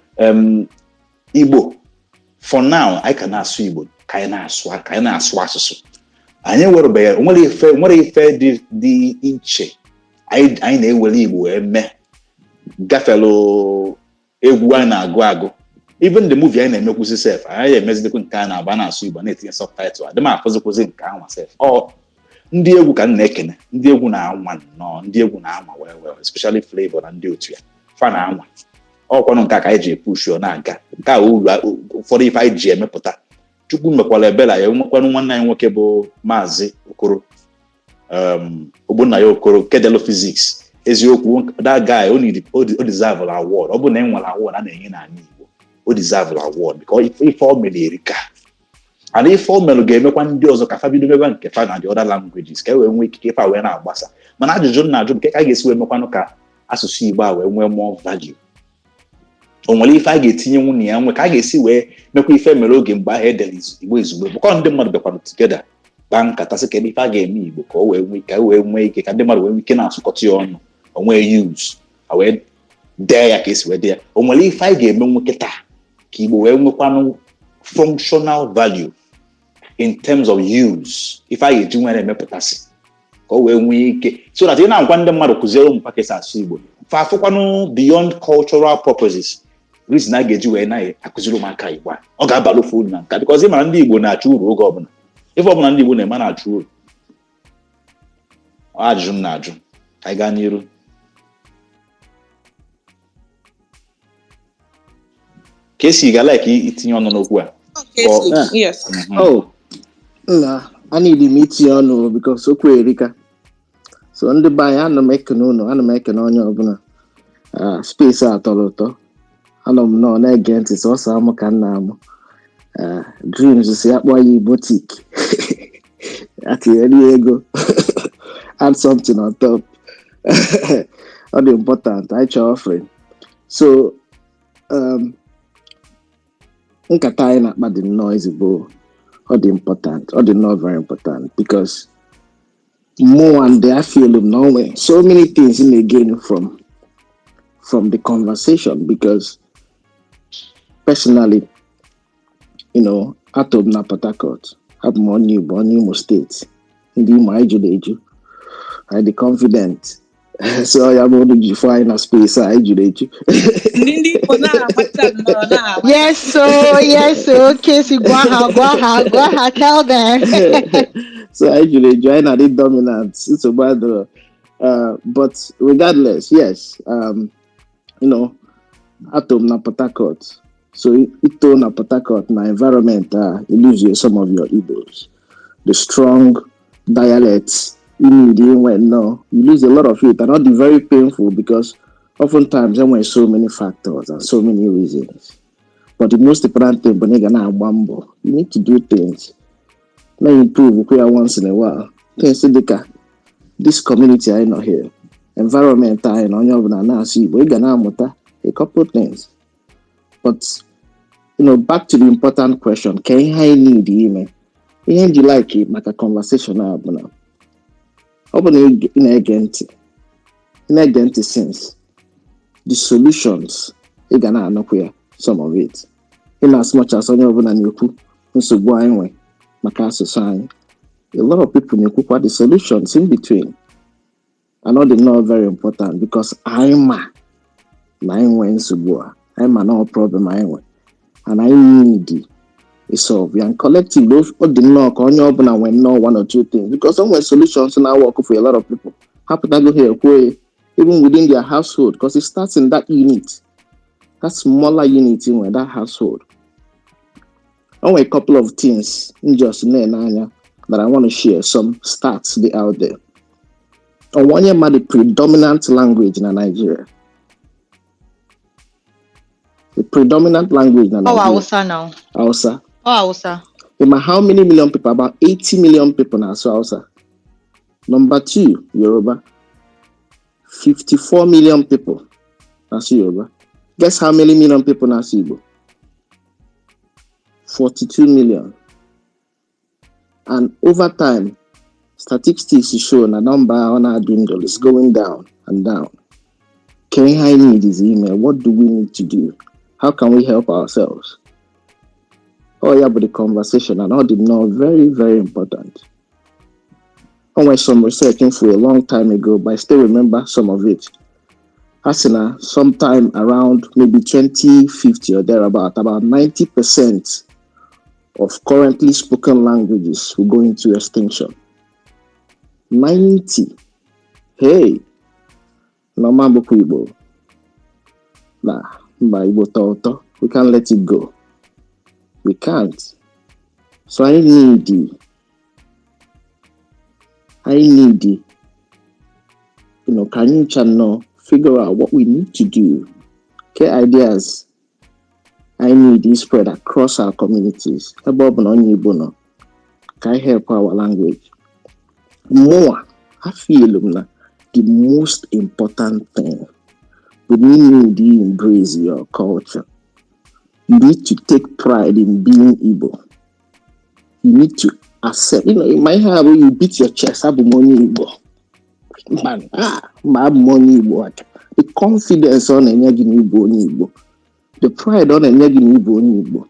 Igbo for now, anyị ka na-asụ Igbo, ka anyị na-asụ asụsụ anyị werebeghị. Nwere ife dị iche anyị na-ewere Igbo wee mee gafelụ egwu anyị na-agụ agụ, even the movie anyị na-emekwuzi sef, anyị emezidekwu nke a na-agba na-asụ Igbo, na-etinye subtitle, adị m afụzikwuzi nke anwa sef. Ọ ndị egwu ka m na-ekene, ndị egwu na-anwa nnọọ, ndị egwu na-anwa well well, especially Flavour na ndị otu ya, fa na-anwa. Ọkwanụ nke a ka anyị ji epush ọ na-aga. Nke a uru ụfọdụ ife anyị ji emepụta. Chukwu mekwara ebela ya, nwekwanụ nwanne anyị nwoke bụ Maazị Okoro, Ogbonna ya Okoro nke delu physics. Eziokwu, that guy, o deserve award. Ọ bụrụ na e nwere award a na-enye n'ala Igbo, o deserve award, because ife o mere erika. And ife o mere ga-emekwa ndị ọzọ ka fa bido mekwa nke fa na the other languages ka e wee nwee ikike ife a wee na-agbasa. Mana ajụjụ m na-ajụ bụ nke ka a ga-esi wee mekwanụ ka asụsụ Igbo a wee nwee more value. O nwere ife a ga-etinye nwunye ya nwe ka a ga-esi wee mekwa ife mere oge mgbe ahụ edere Igbo izugbe bụkọ ndị mmadụ bịakwara together kpaa nkata sị kedu ife a ga-eme Igbo ka o wee nwee ka e wee nwee ike ka ndị mmadụ wee nwee ike na-asụkọta ya ọnụ, o nwee use, a wee dee ya ka esi wee dee ya. O nwere ife anyị ga-eme nwoke taa ka Igbo wee nwekwanụ functional value in terms of use, ife anyị ga-eji nwere emepụtasị ka o wee nwee ike, so that ị na-agwa ndị mmadụ kụziere ụmụ ka esi asụ Igbo, fa afụkwanụ beyond cultural purposes reason a ga-eji wee na-akụziri ụmụaka Igbo a. Ọ ga-abalụ ofe uru na nka, because ị mara ndị Igbo na-achọ uru oge ọbụla, ife ọbụla ndị Igbo na-eme na-achọ uru. Ọ ajụjụ m na-ajụ, ka anyị gaa n'iru. Ka esi ga like itinye ọnụ n'okwu a. Casey, yes. Oh, nna, I need m itinye ọnụ because okwu erika. So ndị be anyị, ana m ekene unu, ana m ekene onye ọbụla. Ah, space a tọrọ ụtọ. Anọ m nọọ na-ege ntị, sọsọ amụ ka m na-amụ. Ah, Dreams si ya kpọọ ya Igbotic. Atinyere ya ego. Add something on top. Ọ dị important, anyị chọrọ offering. So, nkata anyị na-akpa dị nnọọ ezigbo, ọ dị important, ọ dị nnọọ very important, because mụnwa ndị I feel m na o nwere so many things m na-gain from the conversation, because personally, ato m na Port Harcourt, abụ m onye Igbo, onye Imo Steeti, ndị Imo anyị juru eju, anyị dị confident. So ya bụ unu ji fụ anyị na space a, anyị juru eju. Ndị Igbo na-agbacha nnọọ na-agbacha. Yes, so yes, so Casey, gwa ha, gwa ha, gwa ha, tell them. So anyị juru eju, anyị na-adị dominant, nsogbu adịrọ. But regardless, yes, ato m na Port Harcourt. So ito na Port Harcourt na environment a, you lose some of your Igbos. The strong dialects you need inwe no, you lose a lot of it, and all the very painful, because oftentimes there were so many factors and so many reasons. But the most important thing, bụ na ị ga na-agba mbọ. You need to do things. Na improve kwa once in a while. Things dịka this community anyị nọ here, environment anyị na onye ọbụla na-asụ Igbo, ị ga na-amụta a couple things. But back to the important question, ka ihe anyị need ime. Ihe m ji like maka conversation a bụ na ọ bụ na ị na-ege ntị, ị na-ege ntị since the solutions ị ga na-anụkwu ya, some of it. In as much as onye ọbụla na-ekwu nsogbu anyị nwe maka asụsụ anyị, a lot of people na-ekwukwa the solutions in between. And all the not very important, because anyị ma na anyị nwee nsogbu a, anyị ma na ọ problem anyị nwe, and anyị need solve ya. And collectively, ọ dị nnọọ ka onye ọbụla nwee nnọọ one or two things, because o nwere solutions na work for a lot of people. Ha pụtago ha ekwuo ya, even within their household, because it starts in that unit, that smaller unit in that household. O nwere a couple of things m just na-ene anya that I want to share, some stats dị out there. Onwe onye ma the predominant language na Nigeria? The predominant language na Oh, Nigeria. Hausa now. Hausa. Oh, Hausa. Ima how many million people? About 80 million people na-asụ Hausa. Number two, Yoruba. 54 million people na-asụ Yoruba. Guess how many million people na-asụ Igbo? 42 million. And over time, statistics show na number ọ na-dwindle, is going down and down. Ka ihe anyị need is email. What do we need to do? How can we help ourselves? Oh, yeah, but the conversation and all the know very, very important. I went some researching for a long time ago, but I still remember some of it. Asina, sometime around maybe 2050 or thereabout, about 90% of currently spoken languages will go into extinction. 90. Hey, normal bụkwa Igbo. Nah, mba, Igbo tọ ụtọ. We can't let it go. We can't. So I need, can you channel figure out what we need to do? Get ideas. I need is spread across our communities. Ebe ọ bụla onye Igbo nọ, ka anyị help our language. Mụnwa, I feel m na the most important thing bụ na you need to embrace your culture. You need to take pride in being Igbo. You need to accept. Ma ihe a bụ you beat your chest, abụ m onye Igbo. Mba, mba, abụ m onye Igbo. The confidence ọ na-enye gị na ịbụ onye Igbo. The pride ọ na-enye gị na ịbụ onye Igbo.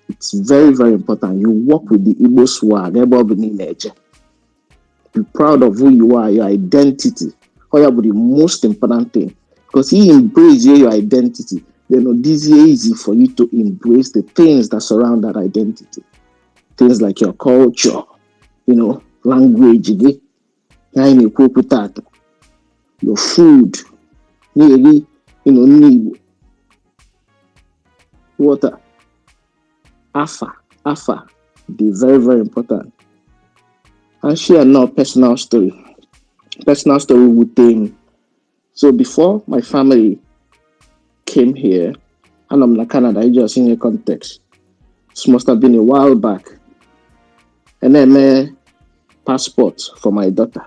It's very, very important. You work with the Igbo swag ebe ọ bụ na ị na-eje. Be proud of who you are, your identity. Ọ ya bụ the most important thing. Because you embrace your identity, then it's easy for you to embrace the things that surround that identity. Things like your culture, language gị, ihe anyị na-ekwu okwu tata, your food, na-eri, nri Igbo, water, afa, dị very, very important. And share now personal story. Personal story wute m. So before my family came here, and I'm in Canada, I just in a context. This must have been a while back. And then my passport for my daughter,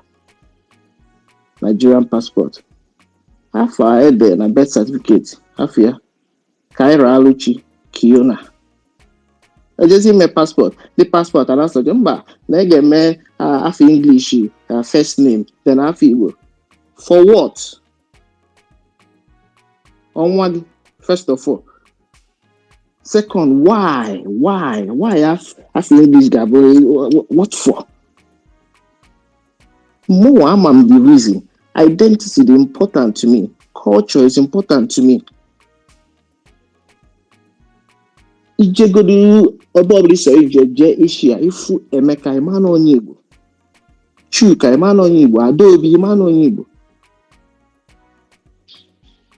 Nigerian passport. Afa ede na birth certificate, afa ya, Kaira Aluchi Kiona. Ejezi ime passport, the passport and asọ mba na ị ga-eme afa English first name, then afa Igbo. For what? Ọnwa gị, first of all. Second, why? Why? Why afa English ga-abụ what for? Mụnwa ama m the reason. Identity dị important to me. Culture is important to me. Ijegodu ebe ọbụla ị sọrọ ije jee Asia, ifu Emeka, ịma na onye Igbo. Chuka, ịma na onye Igbo. Adaobi, ịma na onye Igbo.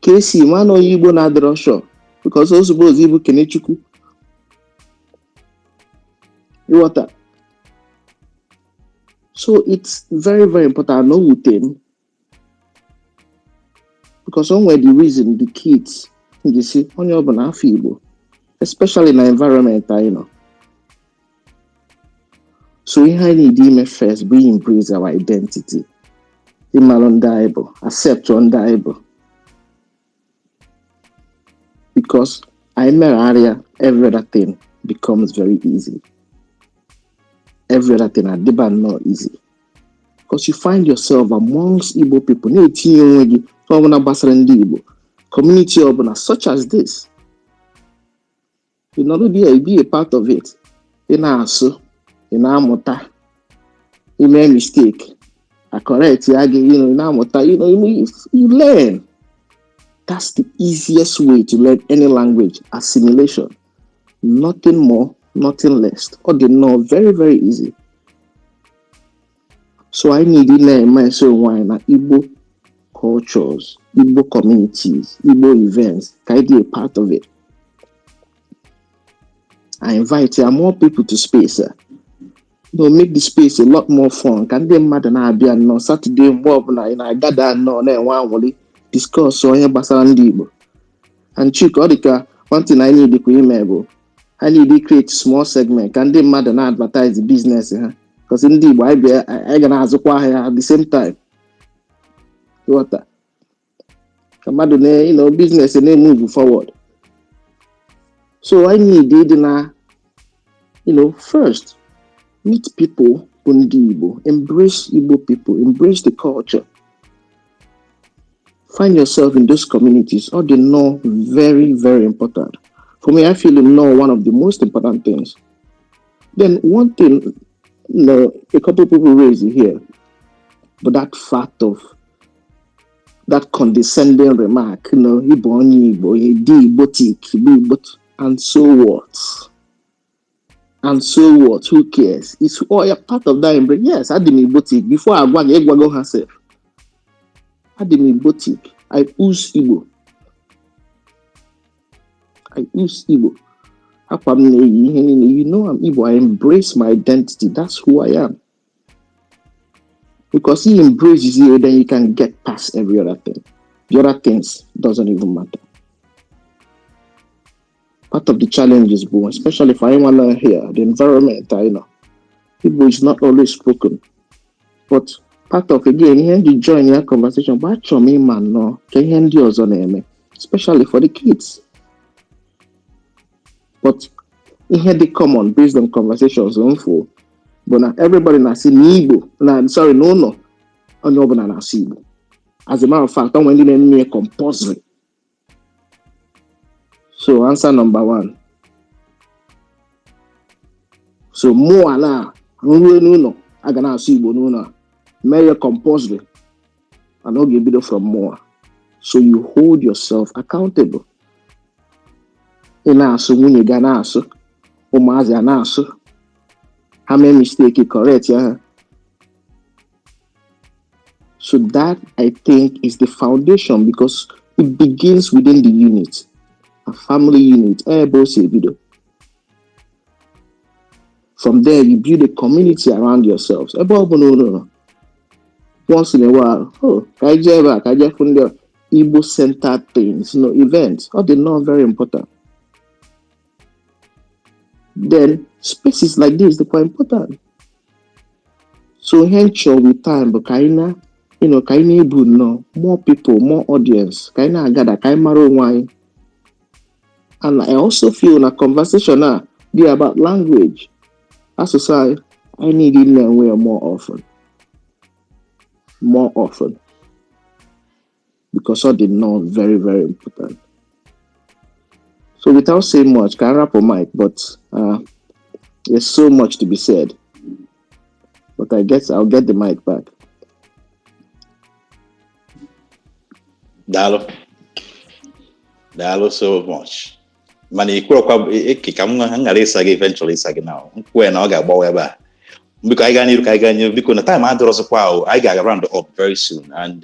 Kesi, ịma na onye Igbo na-adịrọ sure because ozugbo ozi bụ Kenechukwu. Ịghọta? So it's very, very important. Na o wute m because o nwere the reason the kids ji si onye ọbụla afa Igbo, especially na environment anyị nọ. So ihe anyị need ime first bụ embrace our identity. Ịmalụ ndị anyị bụ, accept ndị anyị bụ. Because anyị megharịa, every other thing becomes very easy. Every other thing adịba nnọọ easy. Because you find yourself amongst Igbo people, na-etinye onwe gị n'ọbụla gbasara ndị Igbo, community ọbụla such as this. You nọrọ there, you be a part of it. Ị na-asụ, ị na-amụta, ị mee mistake, a correct ya gị, ị na-amụta, you learn. That's the easiest way to learn any language, assimilation. Nothing more, nothing less. Ọ dị nnọọ very, very easy. So I need ị na-eme so onwe anyị na Igbo cultures, Igbo communities, Igbo events, ka anyị dị a part of it. I invite more people to space. Make the space a lot more fun. Ka ndị mmadụ na-abịa nnọọ Saturday mgbe ọbụla ị na-agada nnọọ na-enwe anwụrị discuss onye gbasara ndị Igbo. And Chika, ọ dị ka one thing I need kwa ime bụ I need to create small segment ka ndị mmadụ na-advertise business ha. Because ndị Igbo anyị bịa anyị ga na-azụkwa ahịa at the same time. Ịghọta? Ka mmadụ na business na-emove forward. So I need ịdị na first meet people bụ ndị Igbo, embrace Igbo people, embrace the culture. Find yourself in those communities. Ọ dị nnọọ very, very important. For me, I feel nnọọ one of the most important things. Then one thing, a couple of people raised it here, but that fact of that condescending remark, Igbo onye Igbo, Igbo Igbotic, Igbo Igbo, and so what? And so what? Who cares? It's all yeah, part of that embrace. Yes, adị m Igbotic. Before I gwa gị, ịgwago ha sef. Adị m Igbotic. I use Igbo. I use Igbo. Akwa m na-eyi ihe niile. You know I'm Igbo. I embrace my identity. That's who I am. Because he embraces you, then you can get past every other thing. The other things doesn't even matter. Part of the challenges bụ, especially for anyị nwa here, the environment anyị nọ, Igbo is not always spoken. But part of, again, ihe m ji join ya conversation bụ achọrọ m ịma nnọọ ka ihe ndị ọzọ na-eme, especially for the kids. But ihe dị common based on conversations m fụ bụ na everybody na-asị na Igbo na, sorry, n'ụlọ onye ọbụla na-asụ Igbo. As a matter of fact, o nwere ndị na-eme ya compulsory. So answer number one. So mụa na nruo n'ụlọ, a ga na-asụ Igbo n'ụlọ a, mee ya compulsory, and ọ ga-ebido from mụa. So you hold yourself accountable. Ị na-asụ, nwunye gị a na-asụ, ụmụazị a na-asụ, ha mee mistake, correct ya ha. So that, I think, is the foundation, because it begins within the unit, a family unit, ebe o si ebido. From there, you build a community around yourselves. Ebe ọ bụla unu nọ, once in a while, oh, ka anyị jee ebe a, ka anyị jee fụ ndị Igbo centered things, events, ọ dị nnọọ very important. Then spaces like this dịkwa important. So ihe m chọrọ with time bụ ka anyị na ka anyị na-ebu nnọọ more people, more audience, ka anyị na-agada, ka anyị mara onwe anyị. And I also feel na conversation a dị about language, asụsụ anyị, anyị need ị na-enwe ya more often, more often, because ọ dị nnọọ very, very important. So without saying much, ka m rapụ mic, but there's so much to be said, but I guess I'll get the mic back. Daalụ, daalụ so much. Mana i kwerọkwa eke ka m ghara ịsa gị eventually, ịsa gị na nkwe na ọ ga-agbawa ebe a. Biko, anyị gaa n'iru, ka anyị gaa n'iru, biko, na time adịrọzikwa o. Anyị ga-aga round up very soon, and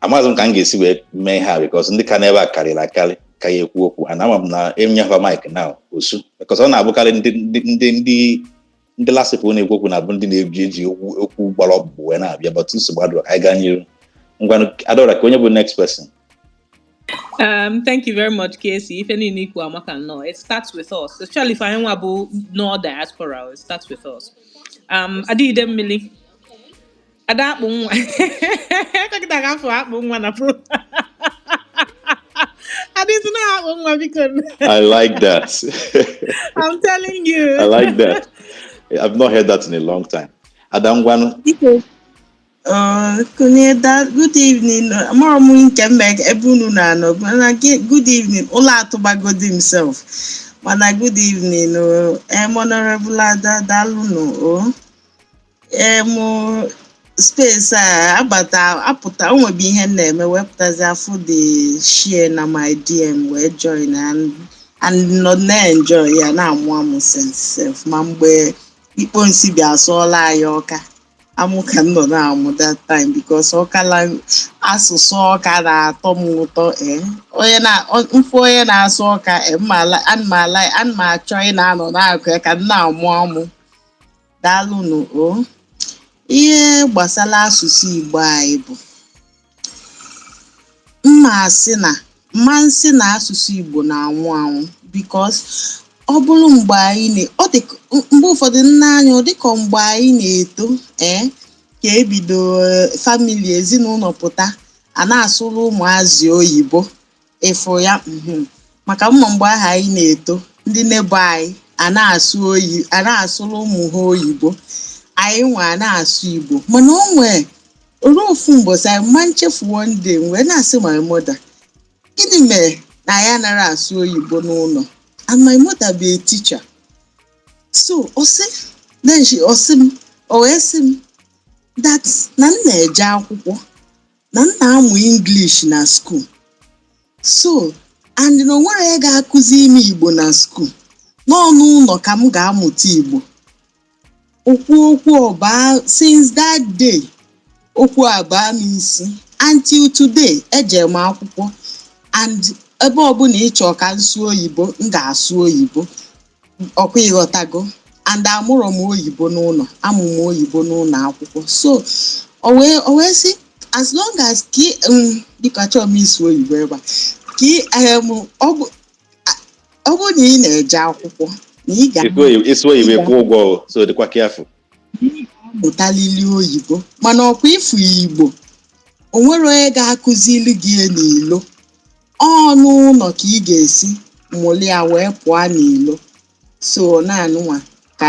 amaghịzị m ka m ga-esi wee mee ha, because ndị ka n'ebe a karịrị akarị ka ya ekwu okwu, and ama m na enyefa mic now osu, because ọ na-abụkarị ndị last people na-ekwu okwu na-abụ ndị na-eji eji okwu gbara ọkpụkpụ wee na-abịa. But nsogbu adịrọ, ka anyị gaa n'iru. Ngwanụ, Adaora, ka onye bụ next person? Thank you very much, Casey. Ife niile ikwu amaka nnọọ. It starts with us, especially if anyị nwa bụ nọ diaspora. It starts with us. Adịide mmiri. Ada akpụ nwa. Kọkịta ka afọ akpụ nwa na pro. Adịsị na akpụ nwa, biko. I like that. I'm telling you. I like that. I've not heard that in a long time. Ada, ngwanụ. Biko. Kunye good evening. Amara m nke mbe ebe unu na-anọ, mana good evening. Ụlọ atụbagodi himself. Mana good evening o. Honorable Ada, daalụnụ o. Space a abata apụta, o nwebe ihe m na-eme wepụtazi afụ the share na my DM wee join and nọ na-enjoy ya, na-amụ amụ sense self. Ma mgbe ikpo nsi bịa sụọla anyị ọka amụ ka m nọ na-amụ that time, because ọka asụsụ ọka na-atọ m ụtọ. Ee, onye na mfụ onye na-asụ ọka, ee, mma ana m ala, ana m achọ ị na-anọ na-akụ ya ka m na-amụ amụ. Daalụnụ o. Ihe gbasara asụsụ Igbo anyị bụ mma asị na mma nsị na asụsụ Igbo na-anwụ anwụ, because ọ bụrụ mgbe anyị na ọ dị mgbe ụfọdụ nne anya, ọ dịka mgbe anyị na-eto, ee, ka ebido family, ezinụlọ pụta, a na-asụrụ ụmụazị oyibo ịfụ ya, maka mma mgbe ahụ anyị na-eto, ndị neighbour anyị a na-asụ oyi, a na-asụrụ ụmụ ha oyibo, anyị nwa a na-asụ Igbo. Mana o nwee oru ofu mbọsị anyị ma nchefu, one day m wee na-asị my mother, gịnị mere na anyị anaghị asụ oyibo n'ụlọ? And my mother be a teacher, so ọ sị, then she, ọ sị m, o wee sị m that na m na-eje akwụkwọ, na m na-amụ English na school, so and na o nwere onye ga-akụzi ime Igbo na school, n'ọnụ ụlọ ka m ga-amụta Igbo. Okwu ọba, since that day, okwu abaa m isi until today. Eje m akwụkwọ, and ebe ọbụla ị chọọ ka m sụọ oyibo, m ga-asụ oyibo. Ọkwa ịghọtago? And amụrụ m oyibo n'ụlọ, amụ m oyibo n'ụlọ akwụkwọ. So o wee sị, as long as ka biko, achọrọ m ịsụ oyibo ebe a ka ọ bụ Ọ bụrụ na ị na-eje akwụkwọ na ị ga Ịsụọ ị Igbo ga kwụ ụgwọ o, so dịkwa careful. Amụtalili oyibo, mana ọkwa ịfụ Igbo, o nwere onye ga-akụzili gị ya n'ilo. Ọ n'ụlọ ka ị ga-esi mụli ya wee pụọ n'ilo. So naanụnwa ka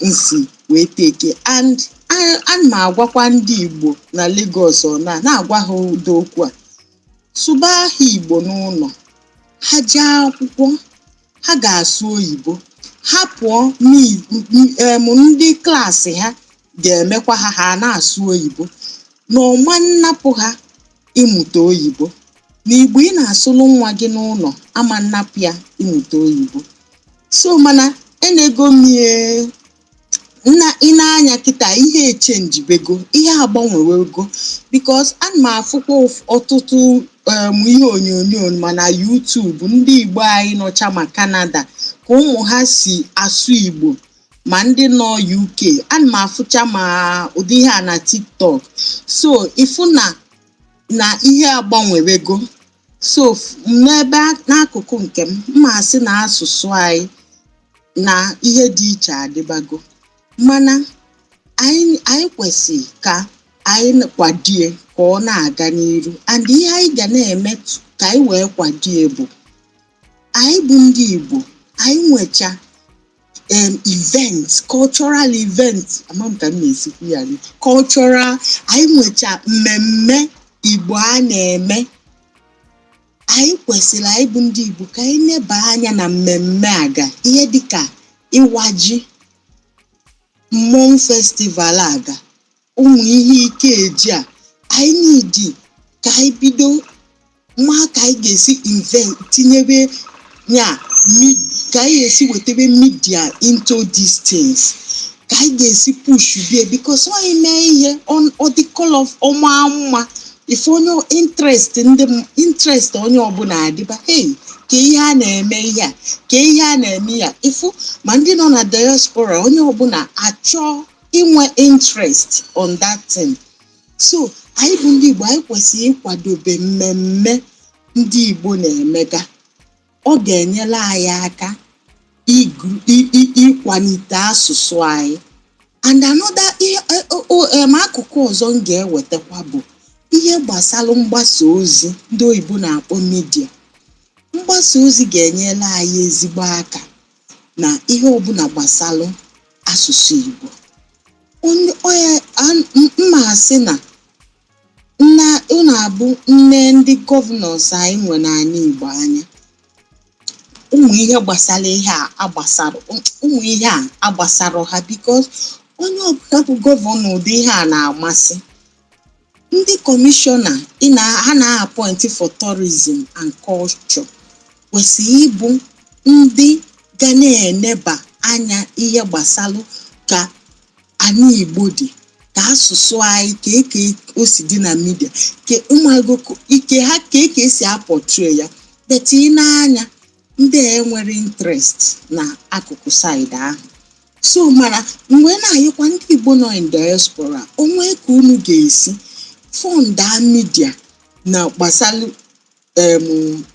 nsi wee teke and ana m agwakwa ndị Igbo na Lagos, ọ na na-agwa ha ụdị okwu a: sụba aha Igbo n'ụlọ. Ha jee akwụkwọ, ha ga-asụ oyibo. Ha pụọ ndị klaasị ha ga-emekwa ha, ha na-asụ oyibo na ọma nnapụ ha ịmụta oyibo. Na Igbo ị na-asụlụ nwa gị n'ụlọ ama nnapụ ya ịmụta oyibo. So mana enego mie nna ị na-anya kịta, ihe echenjibego, ihe agbanwewego, because ana m afụkwa ọtụtụ ihe onyonyo ma na YouTube, ndị Igbo anyị nọcha ma Canada, ka ụmụ ha si asụ Igbo, ma ndị nọ UK, ana m afụcha ma ụdị ihe a na TikTok. So ịfụ na ihe agbanwewego. So n'ebe n'akụkụ nke m, mma asị na asụsụ anyị na ihe dị iche adịbago, mana anyị kwesịrị ka anyị kwadie ka ọ na-aga n'iru. And ihe anyị ga na-eme ka anyị wee kwadie bụ anyị bụ ndị Igbo, anyị nwecha events, cultural events, ama m ka m na-esikwu ya dị cultural, anyị nwecha mmemme Igbo a na-eme. Anyị kwesịrị, anyị bụ ndị Igbo, ka anyị neba anya na mmemme aga, ihe dịka ịwa ji, mmọnwụ, festival aga, ụmụ ihe ike eji a. Anyị nidi ka anyị bido nwa ka anyị ga-esi invent, tinyebe ya ka anyị ga-esi wetebe media into these things, ka anyị ga-esi push bie, because ọ ime ihe ọ dị color, ọma mma, ife onye interest, ndị interest onye ọbụla adịba, hey, ka ihe a na-eme, ihe a, ka ihe a na-eme ya. Ifu ma ndị nọ na diaspora, onye ọbụla achọ inwe interest on that thing. So anyị bụ ndị Igbo, anyị kwesịrị ịkwadobe mmemme ndị Igbo na-emega. Ọ ga-enyere anyị aka ịkwalite asụsụ anyị. And another ihe akụkụ ọzọ m ga-ewetakwa bụ ihe gbasara mgbasa ozi ndị oyibo na-akpọ media. Mgbasa ozi ga-enyere anyị ezigbo aka na ihe ọbụla gbasara asụsụ Igbo. Onye mma asị na nna unu abụ nne ndị governors anyị nwe n'ala Igbo anya, ụmụ ihe gbasara ihe a agbasara, ụmụ ihe a agbasara ha, because onye ọbụla bụ governor, ụdị ihe a na-amasị. Ndị kọmishọna ha na-appoint for tourism and culture kwesịrị ịbụ ndị ga na-eneba anya ihe gbasalụ ka ala Igbo dị, ka asụsụ anyị ka eke o si dị na media, ka ụmụagụ ike ha ka eke esi apọtray ya. But ị na-anya, ndị a enwere interest na akụkụ side ahụ. So mana mgbe na-ayịkwa ndị Igbo nọ in diaspora, onwe ka unu ga-esi fund media na gbasalụ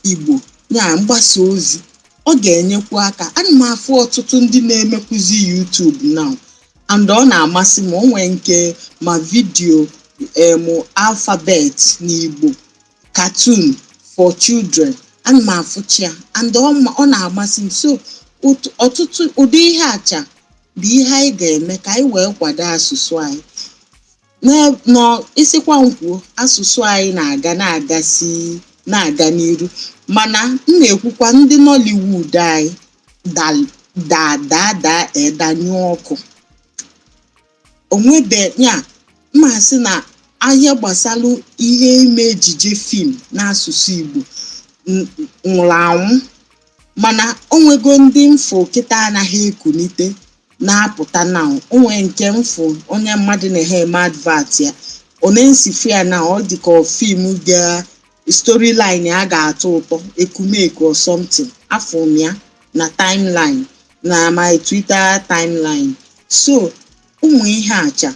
Igbo ya mgbasa ozi, ọ ga-enyekwu aka. Ana m afụ ọtụtụ ndị na-emekwuzi YouTube now, and ọ na-amasị m. O nwee nke ma video alphabet n'Igbo, cartoon for children, ana m afụcha ya and ọ na-amasị m. So ọtụtụ ụdị ihe acha bụ ihe anyị ga-eme ka anyị wee kwado asụsụ anyị. N'isikwa nkwuo, asụsụ anyị na-aga na-agasi na-aga n'iru, mana m na-ekwukwa ndị Nollywood anyị daa daa daa edanyụọ ọkụ onwebe ya. Mma sị na ahịa gbasalụ ihe ime ejije film n'asụsụ Igbo nwụrụ anwụ, mana onwego ndị mfụ kịta anaghị ekunite na-apụta na onwe nke mfụ onye mmadụ na-ehe eme advert ya, ọ na-esifu ya na ọ dị ka film ga storyline ya ga-atọ ụtọ, Ekumeku or something, afọ m ya na timeline, na my Twitter timeline. So ụmụ ihe acha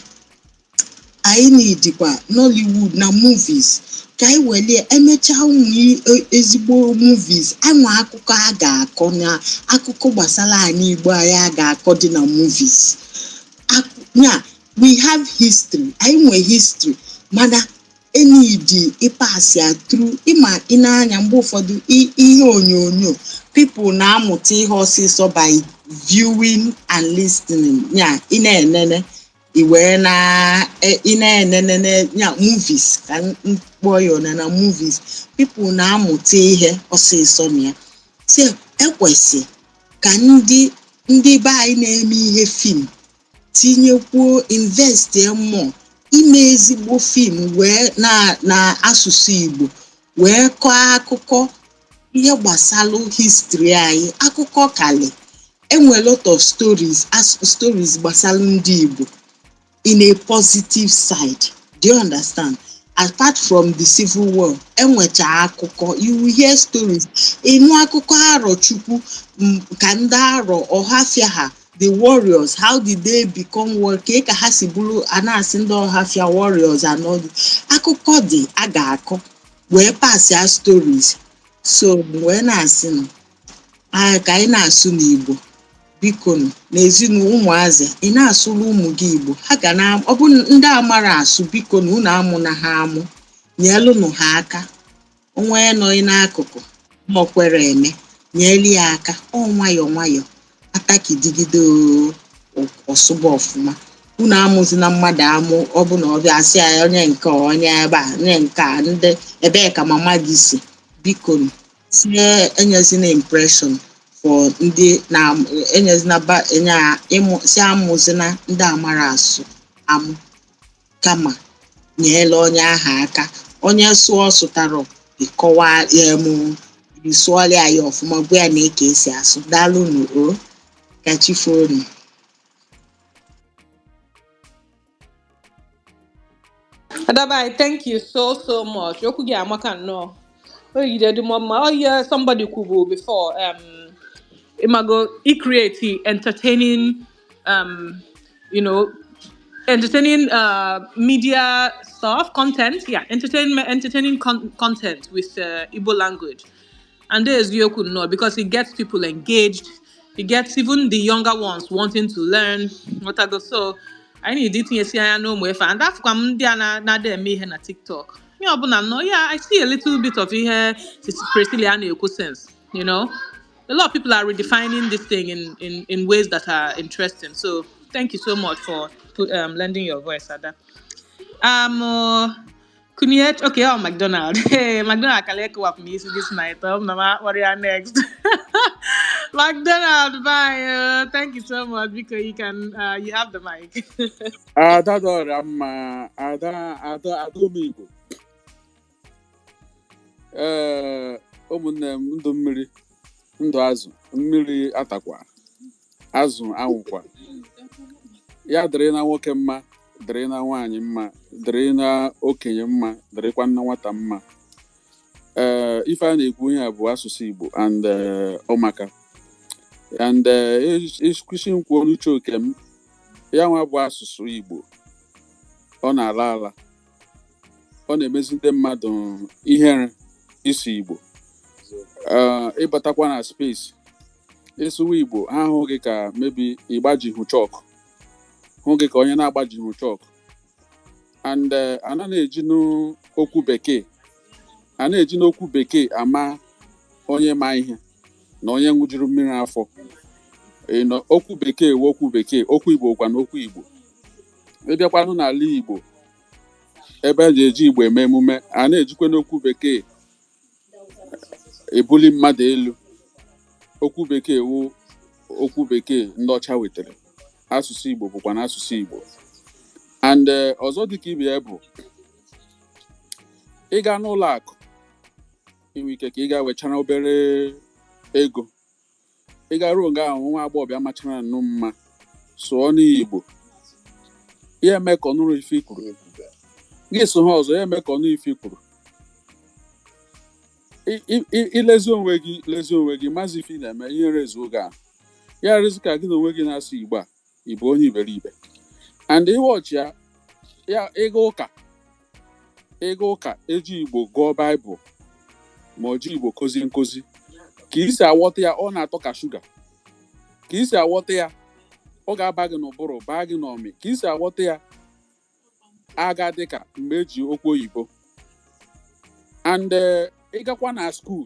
Anyị nidikwa Nollywood na movies ka anyị welie emechaa ụmụ ezigbo movies anwa, akụkọ a ga-akọ na akụkọ gbasara anyị Igbo anyị a ga-akọ dị na movies. Ya we have history, anyị nwe history, mana enidi ịpass ya through. Ịma ị na-anya mgbe ụfọdụ ihe onyonyo, people na-amụta ihe ọsịsọ by viewing and listening. Ya ị na-enene, i wee na ị na-enene ya movies, ka m kpọọ ya ọnana movies, people na-amụta ihe ọsịsọ na ya. So ekwesị ka ndị be anyị na-eme ihe film tinyekwuo, invest more ime ezigbo film wee na asụsụ Igbo wee kọọ akụkọ ihe gbasalụ history anyị. Akụkọ kali enwe lot of stories, as stories gbasalụ ndị Igbo in a positive side. Do you understand? Apart from the civil war, enwecha akụkọ, you will hear stories, ịnụ akụkọ Arọchukwu, ka ndị Arọ Ọhafịa ha, the warriors, how did they become war, ka ha si bụrụ a na-asị ndị Ọhafịa warriors and all. Akụkọ dị a ga-akọ wee pass ya stories. So wee na-asị nụ ka anyị na-asụ n'Igbo, biko nụ. N'ezinụlọ ụmụazị, ị na-asụrụ ụmụ gị Igbo, ha ga na ọ bụ ndị amara asụ, biko na unu amụ na ha amụ, nyelụnụ ha aka. Onwe nọghị n'akụkụ ma ọ kwere eme, nyelu ya aka. Ọ nwayọọ nwayọọ atakidigide ọsụba ọfụma. Unu amụzina mmadụ amụ, ọ bụ na ọ bịa asị ya onye nke a, onye ebe a, onye nke a, ndị ebee ka mama gị si? Biko nụ, tinye, enyezina impression for ndị na enyezina ba enye ịmụ si amụzina ndị amara asụ amụ, kama nyela onye ahụ aka. Onye sụọ sụtara, ịkọwa em ịsụọla ya ọfụma, gwa ya na eke esi asụ. Daalụnụ o, ka chi foonu. Adabai, thank you so so much. Okwu gị amaka nnọọ. O yiri dị m mma. Oh yeah, somebody kwubu before. Imago, i create entertaining, entertaining media stuff, content. Yeah, entertainment, entertaining content with Igbo language. And there's eziokwu nnọọ, because it gets people engaged. It gets even the younger ones wanting to learn. What so I need itinyesi anya n'ụmụ efe and afụkwa m ndị a na-ada eme ihe na TikTok. Ihe ọbụla nnọọ, yeah, I see a little bit of ihe Priscilla na-ekwu sense. A lot of people are redefining this thing in ways that are interesting. So thank you so much for lending your voice, Ada. Kunyet, okay, oh, McDonald. Hey, McDonald, Kaleko up me this night. What are next? McDonald, bye. Thank you so much because you can, you have the mic. Ada dọrọ mma, ada ada ada ụmụ Igbo. Ee, ụmụnne m, ndụ mmiri, ndụ azụ, mmiri atakwa, azụ anwụkwa. Ya dịrị na nwoke mma, dịrị na nwaanyị mma, dịrị na okenye mma, dịrịkwa na nwata mma. Ee, ife a na-ekwu ihe a bụ asụsụ Igbo and ọmaka and isi nkwuo n'uche oke m, ya nwa bụ asụsụ Igbo, ọ na-ala ala, ọ na-emezi ndị mmadụ ihere isi Igbo. Ee, ịbatakwa na space ịsụwa Igbo, ha hụ gị ka maybe ịgbajihụ chọk, hụ gị ka onye na-agbajihụ chọk. And a na-eji n'okwu bekee, a na-eji n'okwu bekee ama onye ma ihe na onye ṅụjuru mmiri afọ. Okwu bekee wụ okwu bekee, okwu Igbo kwa na okwu Igbo. Ịbịakwanụ n'ala Igbo ebe e ji eji Igbo eme emume, a na-ejikwa n'okwu bekee ebuli mmadụ elu. Okwu bekee wụ okwu bekee ndị ọcha wetara, asụsụ Igbo bụkwa na asụsụ Igbo. And ọzọ dịka ibe ya bụ ịga n'ụlọ akụ, inwe ike ka ị ga wechara obere ego, ị ga ruo nga ahụ, nwa agbọghọbịa machara nnọọ mma sụọ n'Igbo, ya eme ka ọ nụrụ ife i kwuru. Gị sụ ha ọzọ, ya eme ka ọ nụ ife i kwuru. Ilezi onwe gị, lezi onwe gị, mazi ife ị na-eme, ihere ezuo gị ahụ. Ya rezi ka gị na onwe gị na-asụ Igbo a, ị bụ onye iberibe. And ịwọchi ya Ya ịga ụka eji Igbo gụọ Baịbụl ma ọ ji Igbo kụzie nkụzi, ka isi aghọta ya, ọ na-atọ ka shuga. Ka isi aghọta ya, ọ ga-aba gị n'ụbụrụ, baa gị n'ọmị. Ka isi aghọta ya aga dịka mgbe eji okwu oyibo. And ịgakwa na school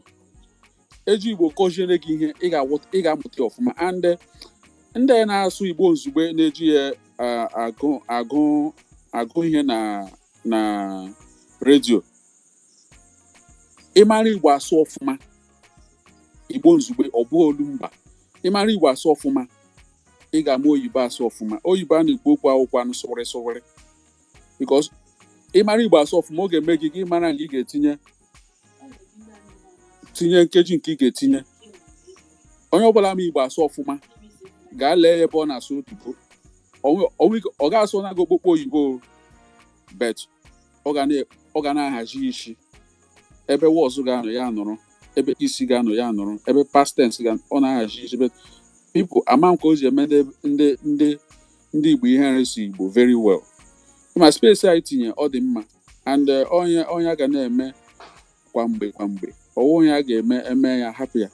eji Igbo kụziere gị ihe, ị ga-amụta ya ọfụma. And ndị na-asụ Igbo ozugbo na-eji ya agụ agụ agụ ihe na redio, ịmara Igbo asụ ọfụma, Igbo nzugbe, ọ bụghị olu mba, ịmara Igbo asụ ọfụma, ị ga-ama oyibo asụ ọfụma. Oyibo a na-ekwu okwu akwụkwọ anụ sụwịrị sụwịrị, because ịmara Igbo asụ ọfụma, ọ ga-eme gị mara nke ị ga-etinye, tinye nkeji nke ị ga-etinye. Onye ọbụla ma Igbo asụ ọfụma, gaa lee ya ebe ọ na-asụ oyibo. Ọ ga-asụ na okpokpo oyibo o, but ọ ga na-ahazi isi ebe was ga-anọ ya nọrọ, ebe isi ga-anọ ya nọrọ, ebe past tense ga ọ na-ahazi isi. But people ama m ka o ji eme ndị Igbo ihere si Igbo very well. Ma space anyị tinye, ọ dị mma. And onye a ga na-eme kwa mgbe kwa mgbe, ọwụ onye a ga-eme eme ya hapụ ya,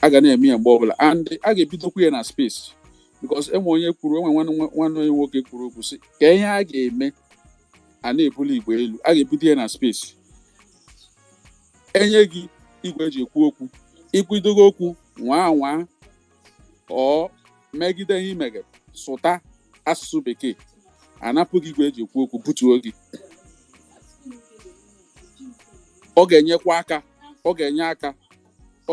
a ga na-eme ya mgbe ọbụla. And a ga-ebidokwa ya na space, because enwe onye kwuru, enwe nwanne onye nwoke kwuru okwu sị ka ihe a ga-eme a na-ebuli Igbo elu. A ga-ebido ya na space, enye gị igwe eji ekwu okwu, ikwudogo okwu nwaa nwaa ọ megide ihe imege sụta asụsụ bekee, anapụ gị igwe eji ekwu okwu, butuo gị. Ọ ga-enyekwa aka, ọ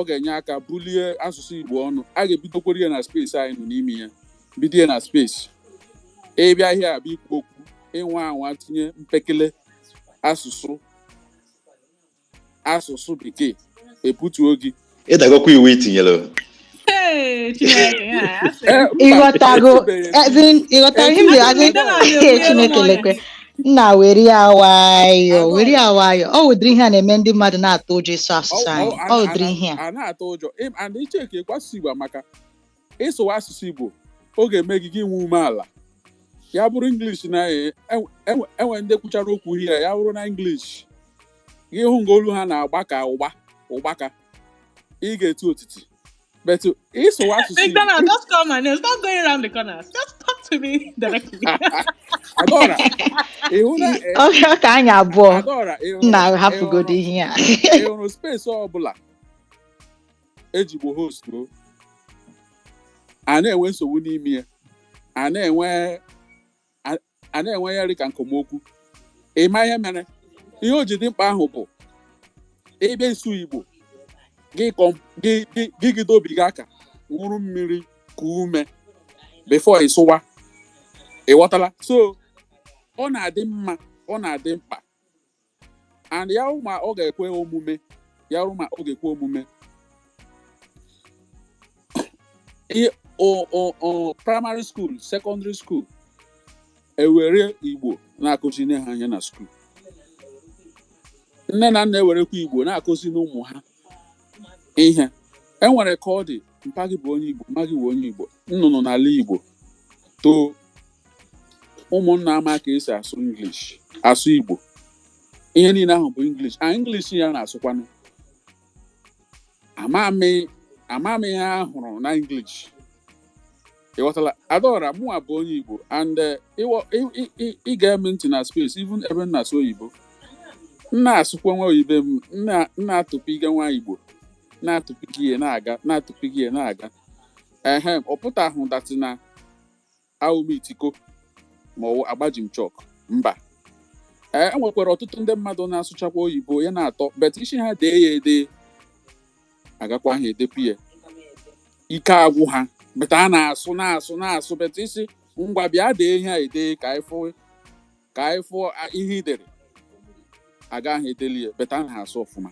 ga-enye aka bulie asụsụ Igbo ọnụ. A ga-ebidokwere ya na space anyị nọ n'ime ya, bido ya na space. Ịbịa ihe a bụ ikwu okwu, ịnwa anwa tinye mpekele asụsụ bekee, ebutuo gị. Ịdagokwa iwu itinyere. Hey, Chineke, ya, asị. Ee, mba. Ịghọtago? Etibeghị. As in, ịghọtara ihe m etibeghị. as in, McDonald ee, na-ekwu elu Chineke n'ọnya. lekwe nna, were ya nwayọọ, were Adaọra. ya nwayọọ. Ọ ụdịrị ihe a na-eme ndị mmadụ na-atụ ụjọ ịsụ asụsụ anyị. Ọ ụdịrị ihe a A na-atụ ụjọ. And icheke ekwe asụsụ Igbo maka ịsụwa asụsụ Igbo, ọ ga-eme gị gị nwee umeala. Ya bụrụ English na enwe ndị kwuchara okwu hie, ya bụrụ na English gị hụ nga olu ha na-agba ka ụgba ụgbaka, ị ga-eti otiti. But ịsụwa asụsụ Igbo McDonald, just call my name. Stop going around the corners. Just talk to me directly. Adaọra, ị hụ na Ọ ka anyị abụọ. Adaọra, ị hụrụ Nna, ị hapụgodo hụrụ ihe a. Ị hụrụ space ọbụla ejigbo host o, a na-enwe nsogbu n'ime ya, a na-enwe ya dị ka nkomokwu. Ịma ihe mere ihe o ji dị mkpa ahụ bụ ịbịa ịsụ Igbo gị gị gị gị gide obi gị aka ṅụrụ mmiri ka ume before ịsụwa. Ị ghọtala? So ọ na-adị mma, ọ na-adị mkpa. And ya hụ ma ọ ga-ekwe omume, ya hụ ma ọ ga-ekwe omume, ihe o primary school, secondary school, ewere Igbo na-akụziri ha ihe na school. Nne na nna ewerekwa Igbo na-akụziri ụmụ ha ihe. Enwere ka ọ dị, mpa gị bụ onye Igbo, mma gị bụ onye Igbo, nnụnụ n'ala Igbo too, ụmụnna ama ka esi asụ English, asụ Igbo. Ihe niile ahụ bụ English a, English ya na-asụkwanụ. Ama m ihe a hụrụ na English. Ị ghọtala, Adaọra? Mụnwa bụ onye Igbo, and ị ga-eme ntị na space, even ebe m na-asụ oyibo, m na-asụkwa nwa oyibo m, m na-atụpiga nwa Igbo, na-atụpiga ihe na-aga, na-atụpiga ihe na-aga. Ehe, ọ pụtahụ that na awụ m itiko ma ọ wụ agbaji m chọk. Mba. Ee, e nwekwara ọtụtụ ndị mmadụ na-asụchakwa oyibo ya na-atọ, but isi ha dee ya ede, agakwa ha edepụ ya, ike agwụ ha. But a na-asụ, na-asụ, na-asụ, but isi ngwa bịa dee ihe a ede ka anyị fụ ihe i dere, agaghị edeli ya. But a na-asụ ọfụma.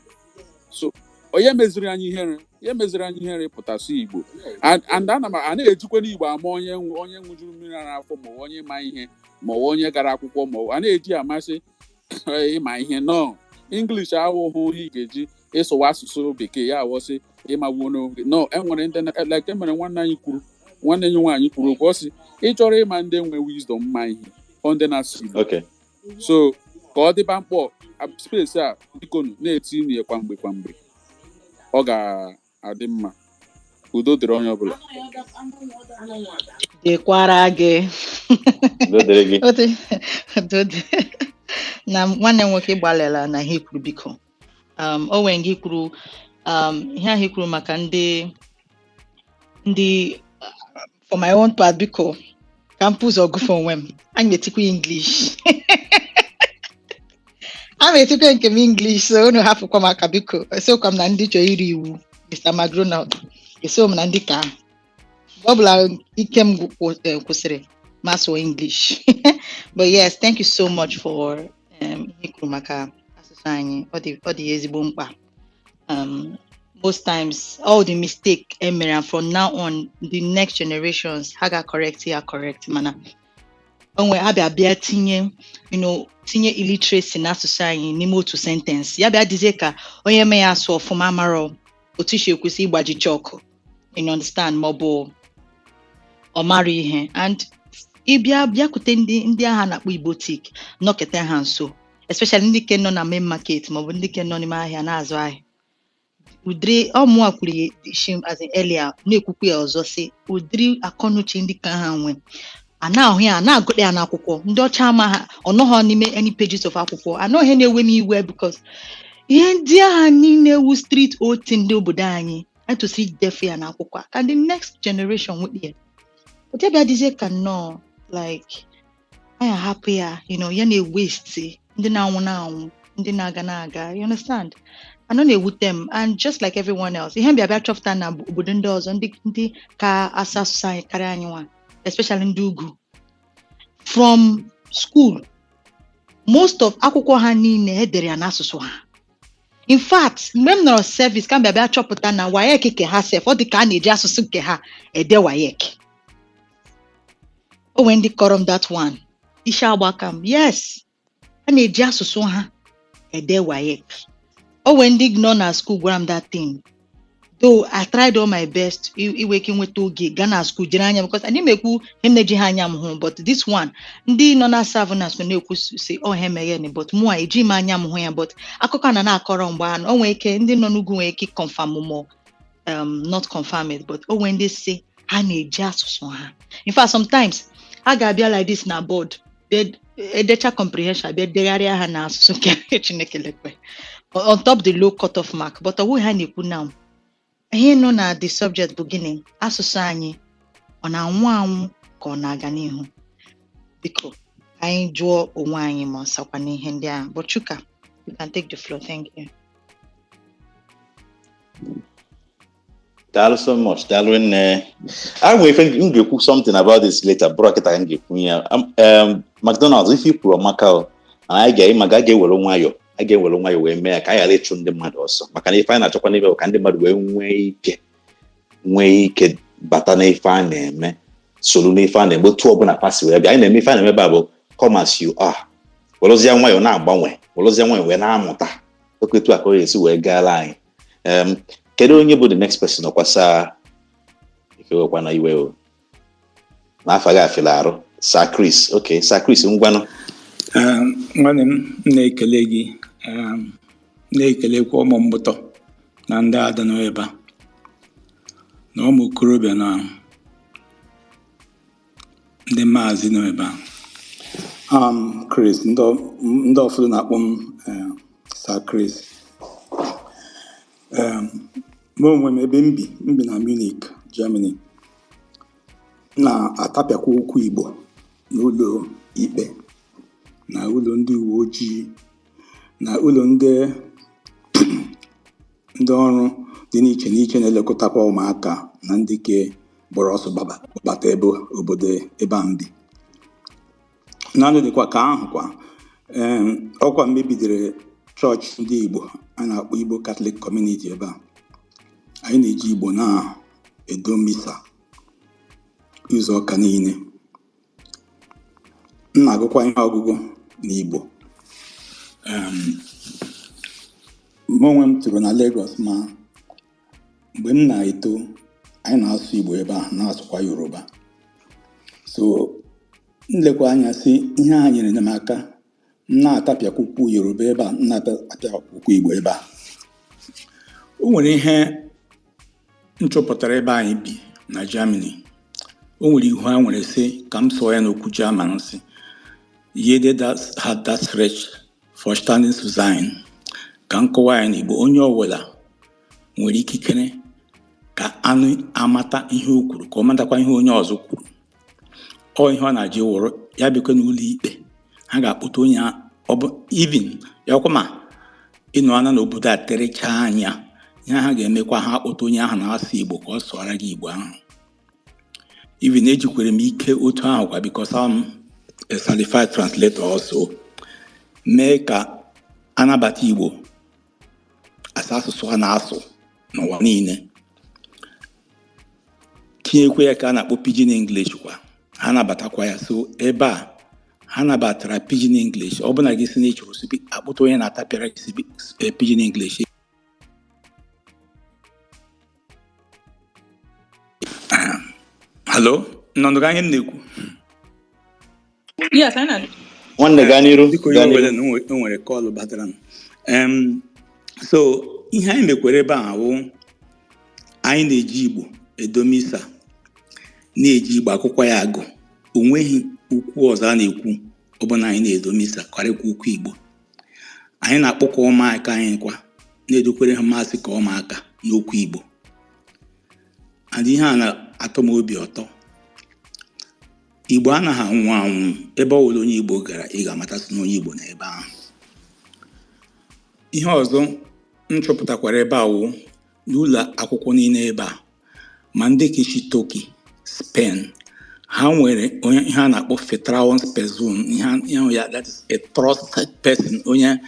So onye meziri anyị ihere, ihe meziri anyị ihere pụtasụ Igbo. And ana m a na-ejikwa n'Igbo ama onye ṅụjuru mmiri ara afọ, ma ọ bụ onye ma ihe, ma ọ bụ onye gara akwụkwọ, ma ọ bụ a na-eji amasị ịma ihe. Nọ English awụhụ ihe ị ga-eji ịsụwa asụsụ bekee ya awọsị ịmagbuo n'oge no. Enwere ndị like emere nwanne anyị kwuru, nwanne anyị nwaanyị kwuru okwu, ọ sị ị chọrọ ịma ndị nwe wisdom, ma ihe Ọ ndị na-asụ Igbo. So ka ọ dịba mkpọ space a, bikonu, na-etinye ya kwa mgbe kwa mgbe, ọ ga-adị mma. Udo dịrị onye ọbụla. Dịkwara gị. Udo dịrị gị. Udo dị. Na nwanne m nwoke gbalịla na ihe kwuru, biko. O nwere nke kwuru, ihe ahụ i kwuru maka ndị for my own part, biko, ka m pụ ụzọ gụfe onwe m. Anyị na-etikwa English. A na-etikwa nke m English, so unu hapụkwa m aka, biko. Esokwa m na ndị chọrọ iri iwu Mr. McDonald. Eso m na ndị ka ahụ. Mgbe ọbụla ike m kwụsịrị, ma sụọ English. But yes, thank you so much for ihe i kwuru maka asụsụ anyị. Ọ dị ezigbo mkpa. Most times, all the mistake e mere, and from now on, the next generations, ha ga correct ya correct, mana onwe ha bịa bịa tinye tinye illiteracy n'asụsụ anyị n'ime otu sentence, ya bịa dịzie ka onye mee ya asụ ọfụma amarọ otu isi ekwesị ịgbaji chọkụ, you understand, ma ọ bụ ọ mara ihe. And ịbịa bịakwute ndị agha na-akpọ Igbotic, nọketa ha nso, especially ndị ke nọ na main market maọbụ ndị ke nọ n'ime ahịa na-azụ ahịa, ụdịrị ọmụa kwuru ya shim as in earlier, na-ekwukwu ya ọzọ, sị ụdịrị akọnuche ndị ka ha nwe a na-ahụ ya, a na-agụta ya n'akwụkwọ ndị ọcha ama ha, ọ nọghọ n'ime any pages of akwụkwọ anọ. Ihe na-ewe m iwe, because ihe ndị agha niile wu street oti ndị obodo anyị, anyị tosiri idefe ya n'akwụkwọ a ka the next generation nweta ya. Ụdị dịzie ka nnọọ like anyị ahapụ ya, ya na-ewaste, ndị na-anwụ na-anwụ, ndị na-aga na-aga, you understand. Anọ na-ewute m, and just like everyone else, ihe m bịa bịa chọpụta na obodo ndị ọzọ, ndị ka asụ asụsụ anyị karịa anyị nwa, especially ndị ugwu, from school, most of akwụkwọ ha niile edere ya n'asụsụ ha. In fact, mgbe m nọrọ service ka m bịa bịa chọpụta na WAEC ke ha sef, ọ dị ka a na-eji asụsụ nke ha ede WAEC. O nwere ndị kọrọ m that one, isi agbaka m. Yes, a na-eji asụsụ ha ede WAEC. O nwere ndị nọ na school gwara m that thing, though I tried all my best inwe ike nweta oge gaa na school jere anya, because anyị m ekwu ihe m na-eji ha anya m hụ. But this one, ndị nọ na serve na school na-ekwu si ọ ha emeghe, but mụ a eji m anya m hụ ya. But akụkọ a na na-akọrọ mgbe ahụ, o nwere ike ndị nọ n'ugwu nwere ike confirm mụ, not confirm it, but o nwere ndị si ha na-eji asụsụ ha. In fact, sometimes ha ga-abịa like this na board, edecha comprehension, abịa degharịa ha na asụsụ nke Chineke lekwe on top the low cut off mark. But ọ bụghị ha na-ekwu now. Ihe nọ na the subject bụ gịnị? Asụsụ anyị ọ na-anwụ anwụ ka ọ na-aga n'ihu? Biko, ka anyị jụọ onwe anyị ma ọ sakwa n'ihe ndị ahụ. But Chuka, you can take the floor. Thank you. Daalụ so much. Daalụ nne. I nwere ife m ga-ekwu something about this later, bụrụ kịta ka m ga-ekwu ya. McDonald's, ife i kwuru ọmaka o. Mana anyị ga ịma ga ga-ewere nwayọ, a ga-ewere nwayọ wee mee ya ka anyị ghara ịchụ ndị mmadụ ọsọ, maka na ife anyị na-achọkwa n'ime bụ ka ndị mmadụ wee nwee ike bata n'ife a na-eme, soro n'ife a na-eme, otu ọbụla pasi wee bịa. Anyị na-eme ife a na-eme ebe a bụ come as you are, werezie nwayọ na-agbanwe, werezie nwayọ wee na-amụta oke etu a ka ọ ga-esi wee gaala anyị. Kedu onye bụ the next person? Ọkwa saa ikewekwa na iwe o n'afọ gị afịla arụ. Sir Chris. Okay, Sir Chris, ngwanụ. Nwanne m, m na-ekele gị, na-ekelekwa ụmụ mgbụtọ na ndị ada nọ ebe a na ụmụ okorobịa na ndị maazị nọ ebe a. Chris, ndị ụfọdụ na-akpọ m Sir Chris. Mụ onwe m, ebe m bi na Munich, Germany, m na-atapịakwa okwu Igbo n'ụlọ ikpe na ụlọ ndị uwe ojii na ụlọ ndị ọrụ dị n'iche n'iche na-elekọtakwa ụmụaka na ndị ke gbara ọsọ gbabata ebe obodo ebe a m bi. Naanị dịkwa ka ahụ kwa, ọkwa mgbe bidoro chọọchị ndị Igbo a na-akpọ Igbo Catholic Community ebe a, anyị na-eji Igbo na-edo misa izu ụka niile. M na-agụkwa ihe ọgụgụ n'Igbo. Mụ onwe m toro na Lagos, ma mgbe m na-eto, anyị na-asụ Igbo ebe ahụ, na-asụkwa Yoruba. So Nlekwa anya sị ihe a nyere m aka, m na-atapịakwukwu Yoruba ebe a, m na-atapịakwukwu Igbo ebe a. O nwere ihe m chọpụtara ebe anyị bi na Germany. O nwere ihu ha nwere sị ka m sụọ ya n'okwu German, sị "Jeder das hat das Recht verstanden zu sein." Ka m kọwaa ya n'Igbo, onye ọbụla nwere ikikere ka anụ amata ihe o kwuru, ka ọ matakwa ihe onye ọzọ kwuru. Ọ ihe ọ na-aji wụrụ ya bịakwa n'ụlọ ikpe, ha ga-akpọta onye ọ bụ even ya ọkwa ma ịnọ ana n'obodo a terechaa anya, ihe ha ga-emekwa, ha akpọta onye ahụ na-asụ Igbo ka ọ sụọra gị Igbo ahụ. Even ejikwere m ike otu ahụ kwa, because I'm a certified translator also, mee ka anabata Igbo as asụsụ a na-asụ n'ụwa niile, tinyekwa ya ka a na-akpọ Pidgin English kwa, ha nabatakwa ya. So ebe a ha nabatara Pidgin English, ọ bụ na gị si na ị chọrọ akpụta onye na-atapịara gị Pidgin English. Hello, nnọnụ ihe m na-ekwu? Yes, I know. Nwanne, gaa n'iru. Biko, gaa ihe n'iru. were na o nwere call batara m. So ihe anyị mekwere ebe a wụ anyị na-eji Igbo edomisa, na-eji Igbo akwụkwọ ya agụ. O nweghị okwu ọzọ a na-ekwu ọbụna anyị na-edomisa karịkwa okwu Igbo. Anyị na-akpọkwa ụmụaka anyị kwa, na-edokwere ha mmasị ka ụmụaka n'okwu Igbo. And ihe a na-atọ m obi ụtọ, Igbo anaghị anwụ anwụ. Ebe ọ bụla onye Igbo gara, ị ga-amatasị na onye Igbo na ebe ahụ. Ihe ọzọ m chọpụtakwara ebe a wụ n'ụlọ akwụkwọ niile ebe a, ma ndị kechi Turkey, Spain, ha nwere onye ihe a na-akpọ Vertrauensperson, ihe ahụ ya, that is a trusted person, onye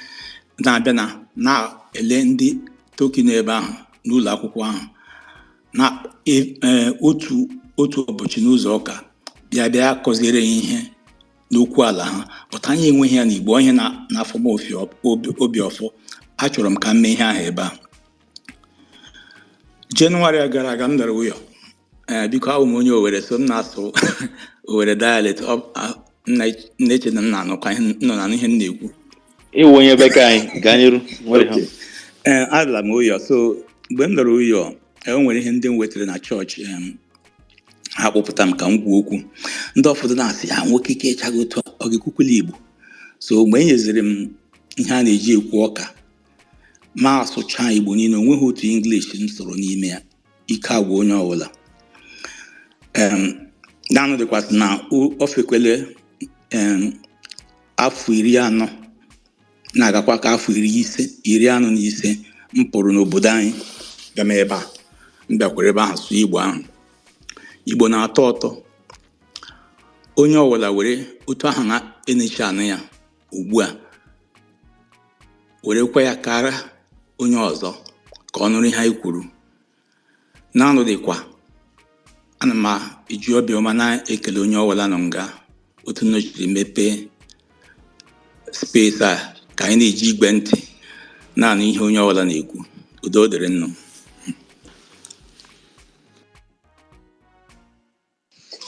na-abịa na na-ele ndị Turkey n'ebe ahụ n'ụlọ akwụkwọ ahụ na otu ụbọchị n'ụzọ ụka, bịa bịa kọziere ya ihe n'okwu ala ha. Pụta anyị enweghị ya n'Igbo, ihe na-afọ m obi ọfọ. Achọrọ m ka m mee ihe ahụ ebe a. Jenụwarị a gara aga m dara ụyọ. Ee, biko, abụ m onye Owere, so m na-asụ Owere dialect. M na-eche na m na-anụkwa ihe m nọ na ihe m na-ekwu. Ịwụ onye bekee anyị, gaa n'iru, nwere ha. Okay. Ee, adala m ụyọ. So mgbe m dara ụyọ, e nwere ihe ndị m wetara na chọọchị, ha kpọpụta m ka m kwuo okwu. Ndị ụfọdụ na-asị ya nwoke ike ịchaghị otu a, ọ ga-ekwukwula Igbo. So mgbe e nyeziri m ihe a na-eji ekwu ọka, ma asụcha Igbo niile, onweghị otu English m sụrụ n'ime ya. Ike agwa onye ọbụla. Naanị dịkwasị na o fekwele afọ 40 na-agakwa ka afọ 50, 45 m pụrụ n'obodo anyị bịa m ebe a. M bịakwara ebe ahụ sụọ Igbo ahụ. Igbo na-atọ ụtọ. Onye ọbụla were otu ahụ na-enechi anụ ya ugbu a, werekwa ya kara onye ọzọ ka ọ nụrụ ihe anyị kwuru. Naanụ dịkwa, ana m eji obiọma na-ekele onye ọbụla nọ nga otu nne jiri mepee space a ka anyị na-eji igwe ntị naanị ihe onye ọbụla na-ekwu. Udo dịrị nnụ.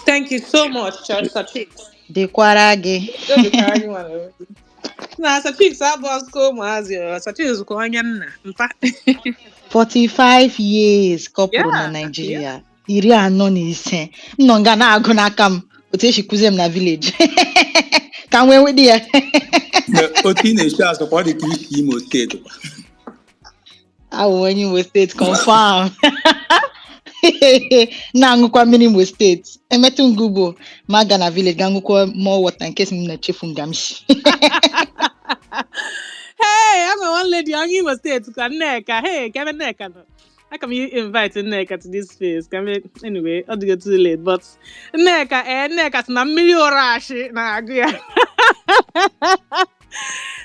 Thank you so much, Church Sir Chiefs. Dịkwara gị. Udo dịkwara gị nwa. Na Sir Chiefs abụ ọsụkọ ụmụazị o. Sir Chiefs bụkwa onye nna mpa. 45 years ka ọ pụrụ na Naịjirịa, 45. M nọ nga na-agụ n'aka m otu esi kụzie m na village ka m wee nwede ya. Otu ị na-esi asụ kwa, ọ dị ka isi Imo steeti kwa. Awụ onye Imo steeti, confirm. Na-aṅụkwa mmiri Imo steeti. Emetụ ngugbo ma ga na village ga ṅụkwa more water in case m na-echefu nga m si. Hey, I'm a one lady on Imo State. Ka Nneka. Hey, Kevin Nneka nọ. How come you invite Nneka to this space? Can we, anyway, ọ dịgo too late, but Nneka, Nneka sị na mmiri ụra ashị na-agụ ya.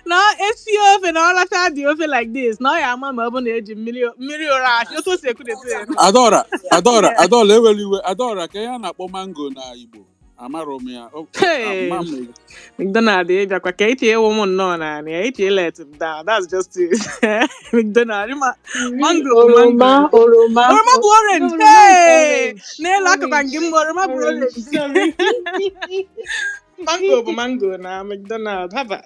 Na esi ofe na ọ lacha dị ofe like this, na ọ ya ama ma ọ bụ na eji mmiri ụra ashị, otu o si ekwudete ya. Adaora, Adaora, Adaora, ewela iwe. Adaora, ka ihe a na-akpọ mango na Igbo, amarọ m ya. Hey, Ama m. McDonald, ị bịakwa ka eche ịwụ m nnọọ naanị ya, eche let him down. That's just it. McDonald, mango bụ mango. Oroma, oroma, Oroma bụ no, orange. oroma is Hey, orange. n'elu akụkụ Orange, nke m, oroma bụ orange. orange. Sorry. Mango bụ mango na McDonald. Haba.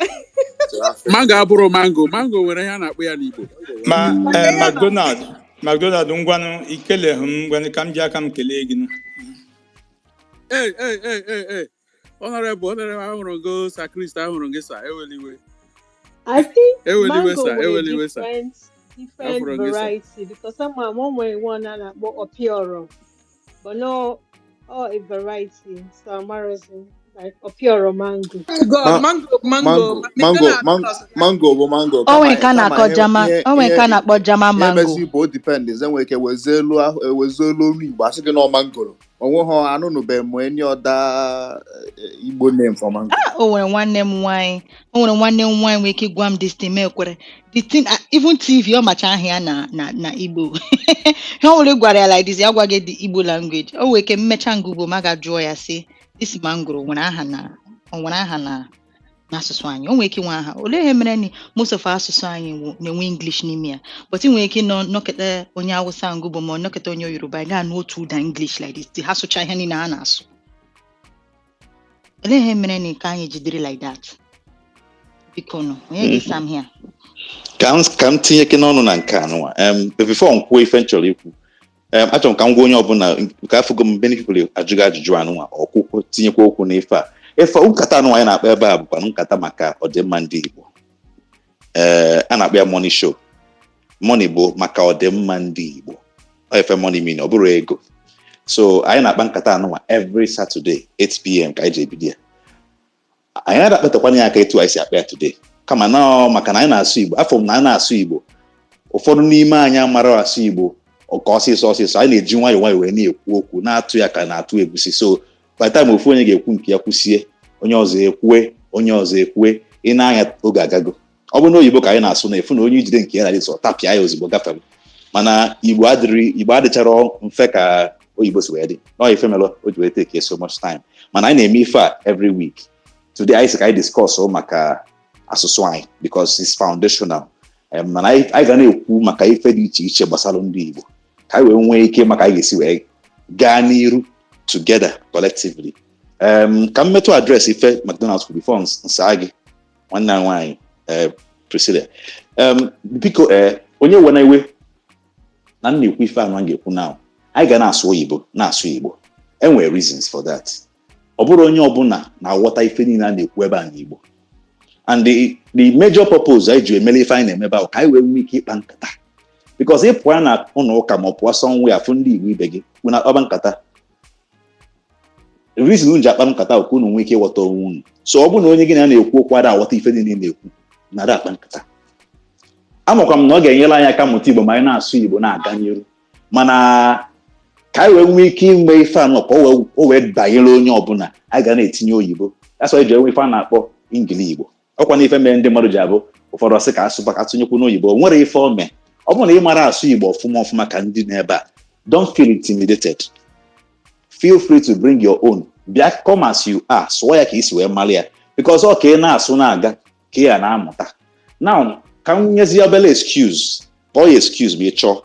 Mango abụrụ mango. Mango nwere ihe a na-akpọ ya n'Igbo. Ma Maka eh, ihe nọ. McDonald, ngwanụ, ikeleghị m. Ngwanụ, ka m ji aka m kelee gị nụ. Ee, ee, ee, ee, ee, honorable, honorable, ahụrụ gị, Sir Chris, ahụrụ gị, sir. Ewela iwe. I think Ewela iwe, mango sir. nwere Ewela iwe, sir. different Afụrụ gị, sir. variety because ama m o nwere one a na-akpọ opioro, but no all a variety, so amarozi like opioro mango. Oh God, Ma mango, mango, mango mango McDonald man, sauce. Mango bụ mango. O Kama nwere nke a kama na-akọ ihe jama, ihe o nwere nke ihe a na-akpọ jama ihe mango. mezi bụ o depends, enwere ike wezie elu ahụ, ewezie elu olu Igbo, asị gị na ọ mangoro onweghị anụnụbeghị m any other Igbo name for mango. Ah, o nwere nwanne m nwaanyị, o nwere nwanne m nwaanyị nwere ike ịgwa m this thing, m ekwere. The thing, ah, even TV ọ macha aha ya na Igbo. Ihe ọ nwere gwara ya like this, ya gwa gị the Igbo language. O nwere ike mmecha nga ugbo ma ga jụọ ya sị, this mangoro nwere aha na o nwere aha na n'asụsụ anyị? O nwere ike inwe aha. Olee ihe mere ni most of asụsụ anyị na-enwe English n'ime ya, but ị nwere ike ịnọ nọkịta onye Awụsa ngụbụ ma ọ nọkịta onye Yoruba, ị ga-anụ otu ụda English like this, ha sụcha ihe niile ha na-asụ. Olee ihe mere ni ka anyị jidere like that? Biko nụ, onye ga-esa m here? Ka m tinye ike n'ọnụ na nke anụnwa, but before m kwuo ife m chọrọ ikwu, achọrọ m ka m gwa onye ọbụla nke afụgo m, many people ajụghị ajụjụ anụnwa ọkwụkwọ, tinyekwa okwu n'ife a. Ife nkata anụnwa anyị na-akpa ebe a bụkwa nkata maka ọdịmma ndị Igbo. Ee, a na-akpọ ya money show. Money bụ maka ọdịmma ndị Igbo. Ọ ife money mean, ọ bụrụ ego. So anyị na-akpa nkata anụnwa every Saturday 8 p.m. ka anyị ji ebido ya. Anyị ada-akpatakwana ya aka etu anyị si akpa ya today, kama na ọ maka na anyị na-asụ Igbo. Afọ m na anyị na-asụ Igbo, ụfọdụ n'ime anyị amara asụ Igbo ka ọsịsọ ọsịsọ. Anyị na-eji nwayọọ nwayọọ wee na-ekwu okwu, na-atụ ya ka na-atụ egusi. So by the time ofu onye ga-ekwu nke ya kwụsie, onye ọzọ ekwue, onye ọzọ ekwue, ị na-anya oge agago. Ọ bụrụ na oyibo ka anyị na-asụ, na-efu na onye ijide nke ya na sọ tapịa ya ozugbo gafere. Mana Igbo adịrị, Igbo adịchara mfe ka oyibo si wee dị. Ọ ife mere o ji wee take so much time, mana anyị na-eme ife a every week. Today anyị sị ka anyị discuss maka asụsụ anyị because it's foundational. Mana anyị ga na-ekwu maka ife dị iche iche gbasara ndị Igbo ka anyị wee nwee ike maka anyị ga-esi wee gaa n'iru together collectively. Ka m metụ address ife McDonald's kwuru before nsaa gị, nwanne anyị nwaanyị, Priscilla. Biko, onye wena iwe na m na-ekwu ife anụ a ga-ekwu now, anyị ga na-asụ oyibo, na-asụ Igbo. Enwere reasons for that. Ọ bụrụ onye ọbụla na-aghọta ife niile a na-ekwu ebe a n'Igbo, and the major purpose anyị ji emele ife anyị na-emebe ahụ ka anyị wee nwee ike ịkpa nkata, because ị pụọ na ụlọ ụka ma ọ pụọ somewhere, afụ ndị Igbo ibe gị, unu akpaba nkata. Reason unu ji akpa nkata bụ ka unu nwee ike ịghọta onwe unu. So ọ bụrụ na onye gị na ya na-ekwu okwu ada aghọta ife niile ị na-ekwu, nara akpa nkata. Amakwa m na ọ ga-enyere anyị aka mụta Igbo ma anyị na-asụ Igbo na-aga n'iru, mana ka anyị wee nwee ike inwe ife anọ ka o wee banyere onye ọbụla, anyị ga na-etinye oyibo. That's why eji enwe ife a na-akpọ Ingili Igbo. Ọkwa na ife mere ndị mmadụ ji abụ ụfọdụ ọsị ka asụba ka atụnyekwu n'oyibo. O nwere ife o mee. Ọ bụrụ na ị mara asụ Igbo ọfụma ọfụma ka ndị n'ebe a, don't feel intimidated. Feel free to bring your own. Bịa, come as you are, sụọ ya ka isi wee mara ya, because ọ ka ị na-asụ na-aga ka ị ya na-amụta. Now ka m nyezie obere excuse, kpọọ ya excuse ma ị chọọ.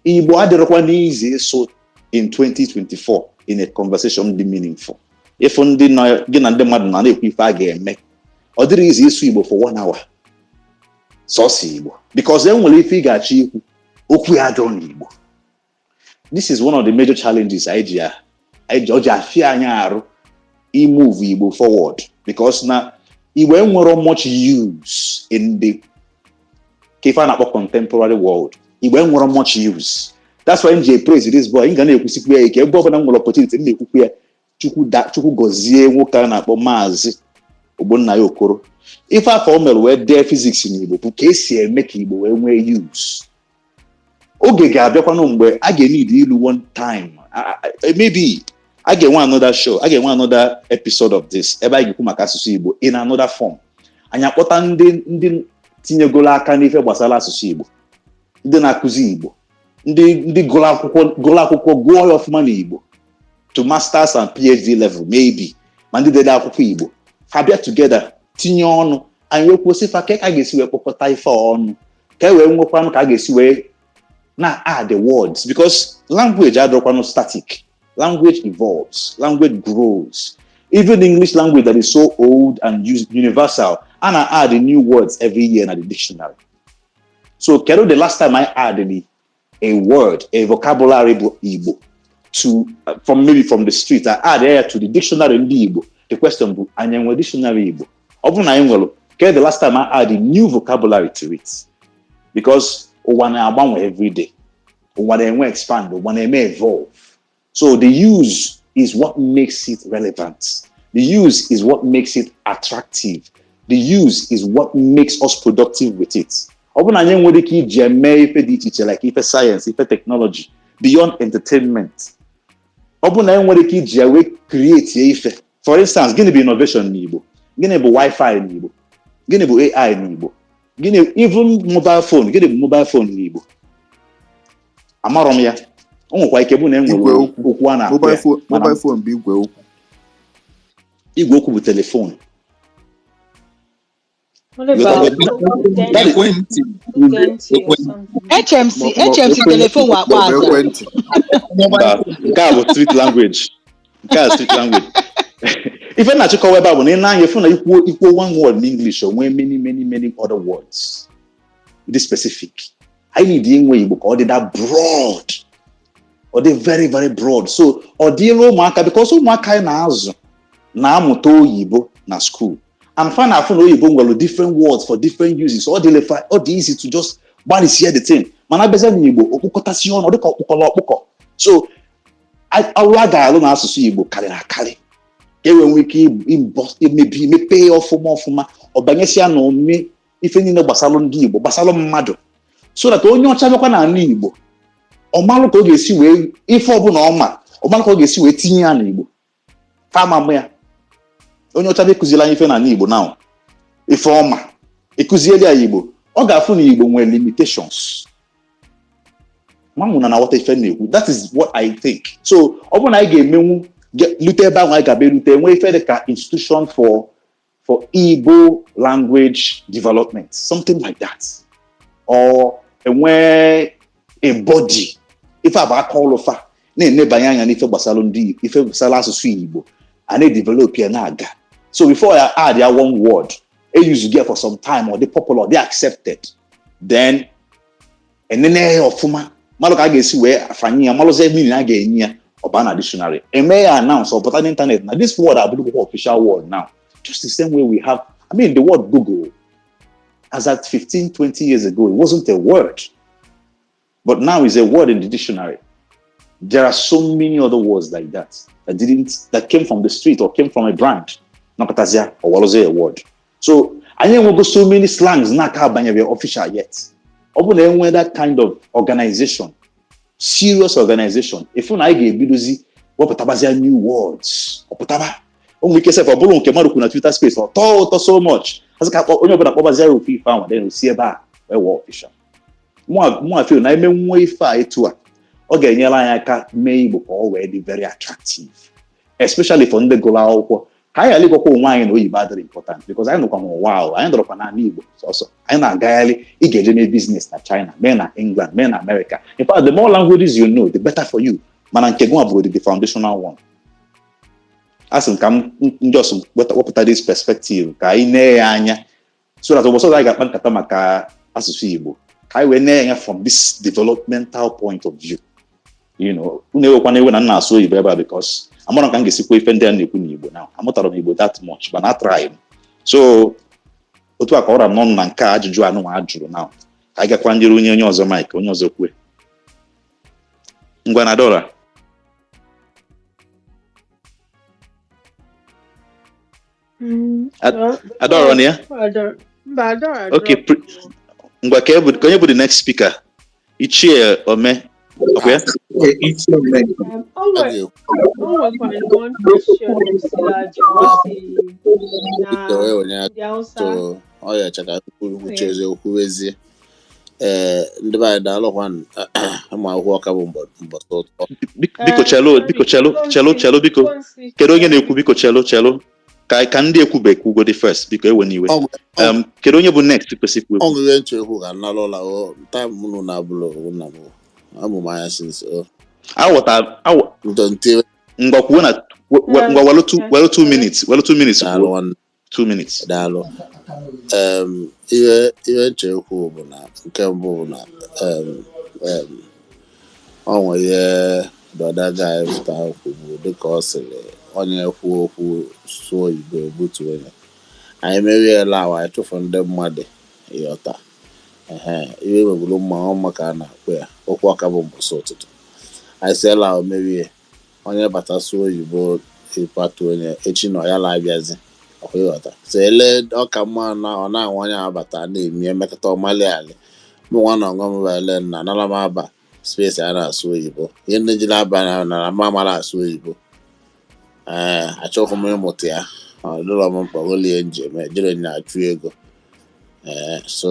Igbo adịrịkwa n'izi ịsụ in 2024 in a conversation dị meaningful. Ịfụ ndị nọ gị na ndị mmadụ na na-ekwu ife a ga-eme, ọ dịrị izi ịsụ Igbo for one hour sọsọ Igbo, because e nwere ife ị ga-achọ ikwu, okwu ya adịrọ n'Igbo. This is one of the major challenges anyị ji anyị ji ọ ji afịa anyị arụ imove Igbo forward, because na Igbo enwero much use in the ka ife a na-akpọ contemporary world. Igbo enwero much use. That's why m ji praise this boy. M ga na-ekwusikwu ya ike ebe ọbụla m nwere opportunity, m na-ekwukwu ya. Chukwu da Chukwu gọzie nwoke a na-akpọ Maazị Ogbonnaya Okoro. Ife afọ o mere wee dee physics n'Igbo bụ ka esi eme ka Igbo wee nwee use. Oge ga-abịakwanụ mgbe a ga-need ilu one time. Maybe a ga-enwe another show, a ga-enwe another episode of this ebe anyị ga-ekwu maka asụsụ Igbo in another form. Anyị akpọta ndị tinyegoro aka n'ife gbasara asụsụ Igbo, ndị na-akụzi Igbo, ndị gụrụ akwụkwọ gụọ ya ọfụma n'Igbo to masters and PhD level maybe, ma ndị dere akwụkwọ Igbo. Ha bịa together, tinye ọnụ, anyị ekwuo sị fa ka a ga-esi wee kpọkọta ife a ọnụ ka e wee nwekwanụ ka a ga-esi wee na add the words, because language adịrọkwanụ static. Language evolves, language grows. Even English language that is so old and universal, and I add new words every year in the dictionary. So kedu the last time I added a word, a vocabulary bụ Igbo to from maybe from the street, I add ya to the dictionary ndị Igbo? The question bụ, anyị enwe dictionary Igbo? Ọ bụrụ na anyị nwere, kedu the last time I add a new vocabulary to it? Because ụwa na-agbanwe every day, ụwa na-enwe expand, ụwa na-eme evolve. So the use is what makes it relevant. The use is what makes it attractive. The use is what makes us productive with it. Ọ bụrụ na anyị nwere ike iji eme ife dị iche iche, like ife science, ife technology, beyond entertainment, ọ bụrụ na anyị nwere ike iji ya wee create ya ife. For instance, gịnị bụ innovation n'Igbo? Gịnị bụ Wi-Fi n'Igbo? Gịnị bụ AI n'Igbo? Gịnị, even mobile phone, gịnị bụ mobile phone n'Igbo? Amarọ m ya. O nwekwa ike bụ na e Igwe nwere okwu. Okwu a na-akpọ Mobile ya phone. Mana Mobile phone bụ igwe okwu. Igwe okwu bụ telephone. What about That is Ekwentị or something? HMC. HMC telephone wakpo Maọbụ aza. Ekwentị. Mba, nke a bụ street language. Nke a street language. Ife na-achịkọwa ebe a bụ na ị na-anya fụ na ikwuo one word in English, o nwee many, many, many other words dị specific. Anyị need inwe Igbo ka ọ dị that broad, ọ dị very, very broad, so ọ dịla ụmụaka, because ụmụaka anyị na-azụ na-amụta oyibo na school, and fa na-afụ na oyibo nwere different words for different uses. Ọ dịla fa, ọ dị easy to just gbalịsie the thing, mana abịazie n'Igbo, okpukọtasị ọnụ, ọ dịka ọkpụkọrọ ọkpụkọ. So ọrụ a ga-alụ n'asụsụ Igbo karịrị akarị ka e wee nwee ike imebi mepee ya ọfụma ọfụma, ọ banyesịa na ome ife niile gbasara ndị Igbo, gbasara mmadụ, so that onye ọcha bịakwa n'ala Igbo, ọ malụ ka ọ ga-esi wee ife ọbụla ọ ma, ọ malụ ka ọ ga-esi wee tinye ya n'Igbo. Fama mụ ya, onye ọcha bịa kụziri anyị ife n'ala Igbo now, ife ọma ịkụzieli ya Igbo, ọ ga-afụ na Igbo nwere limitations. Manwụ na na-aghọta ife m na-ekwu. That is what I think. So ọ bụrụ na anyị ga-emenwu lute ebe ahụ anyị ga-abịa erute, enwe ife dị ka institution for Igbo language development, something like that, or enwee a body ife a bụ aka ọlụ fa na-enebanye anya n'ife gbasara ndị ife gbasara asụsụ Igbo, a na-edevelop ya na-aga. So before I add ya one word, e use ya for some time, ọ dị popular, ọ dị accepted, then enene ya ọfụma, malụ ka a ga-esi wee afanye ya, malụzie meaning a ga-enye ya, ọ baa na dictionary, eme ya announce, ọ pụta n'internet na this word abụrụgokwa official word now. Just the same way we have, I mean, the word Google, as at 15 20 years ago, it wasn't a word, but now it's a word in the dictionary. There are so many other words like that that didn't, that came from the street or came from a brand, nọkọtazịa or wọrọzie a word. So anyị enwego so many slangs na-aka abanyeghị official yet. Ọ bụ na enwe that kind of organization, serious organization, ifu na anyị ga-ebidozi wepụtabazia new words, ọpụtaba. O nwere ike sef ọ bụrụ nke mmadụ kwuru na Twitter space, ọ tọọ ụtọ so much, asị ka onye ọbụla kpọbazia ya ofu ife ahụ, then si ebe a wee wụọ official. Mụa feel na eme nwa ife a etu a, ọ ga-enyere anyị aka mee Igbo ka ọ wee dị very attractive, especially for ndị gụrụ akwụkwọ, ka anyị ghara ịgwakwa onwe anyị na oyibo adịrị important, because anyị nọkwa n'ụwa ahụ, anyị nọrọkwa n'ala Igbo sọsọ anyị na-agagharị. Ị ga-eje mee business na China, mee na England, mee na America. In fact, the more languages you know, the better for you, mana nke gụnwa bụ the foundational one. A sị m ka m ndị ọsọ wepụta this perspective ka anyị nee ya anya, so that ụbọchị ọzọ anyị ga-akpa nkata maka asụsụ Igbo, ka anyị wee nee ya anya from this developmental point of view. Unu ewekwana ewe na m na-asụ oyibo ebe a, because amara m ka m ga-esikwa ife ndị a na-ekwu n'Igbo na amụtara m Igbo that much, mana atry m. So otu a ka ọra m n'ọnụ na nke a ajụjụ anụnwa a jụrụ now. Ka anyị gakwa njere onye ọzọ mic, onye ọzọ kwue. Ngwa na Dora. Well, Adora na ya? Adora, mba, Adora Okay, drop. Ngwa, ka onye bụ the next speaker? Ichie Ome, ọkwa ya? O nwekwara one question Priscilla jụrụ, ọ sị na wee wenye ndị Hausa so ọ ya eche ka kwuchezie okwuwezie. Ee, ndị be anyị, daalụkwanụ. Ụmụ akwụkwọ ọka bụ mbọsị ụtọ. Biko chelo, biko chelo, chelo, chelo, biko. Kedu onye na-ekwu? Biko chelo, chelo, ka ndị ekwube ekwugodi first, biko, ewe n'iwe. Kedu onye bụ next kwesị ikwu ekwu? Ọṅụ ihe nche ekwu ka nnalụ ụla o taịm mụnụ na-abụlụ nna m amụ m anya since o Aghọta ntọnte. Ngwa, kwuo na Ngwa welu two welu 2 minutes, welu 2 minutes. Daalụ Kwuo. Nwanne. 2 minutes. Daalụ. Ihe nche ekwu bụ na nke mbụ bụ na ọ nwe ihe the guy pụtara kwubu, dịka ọ sịrị onye kwuo okwu sụọ oyibo ebutuo ya. Anyị meriela awa, anyị chụfụ ndị mmadụ, ịghọta? Ehe, ihe megburu mma ọ mma ka a na-akpụ ya okwu ọka bụ mbọsị ụtụtụ. Anyị siela o merie, onye bata sụọ oyibo ịpatụ onye echi na ọ ya la-abịazi ọkwa, ịghọta? So ele ọka mma na ọ na-anwa onye abata na-emi emekọta ọmali ali. Mụ nwa na ọṅụ m bụ ele na anara m aba space a na-asụ oyibo. Ihe ndị ji na-aba na na ma amara asụ oyibo, ee, achọghị m ịmụta ya. Ọ dịrọ m mkpa olie njem ejere na-achụ ego. Ee, so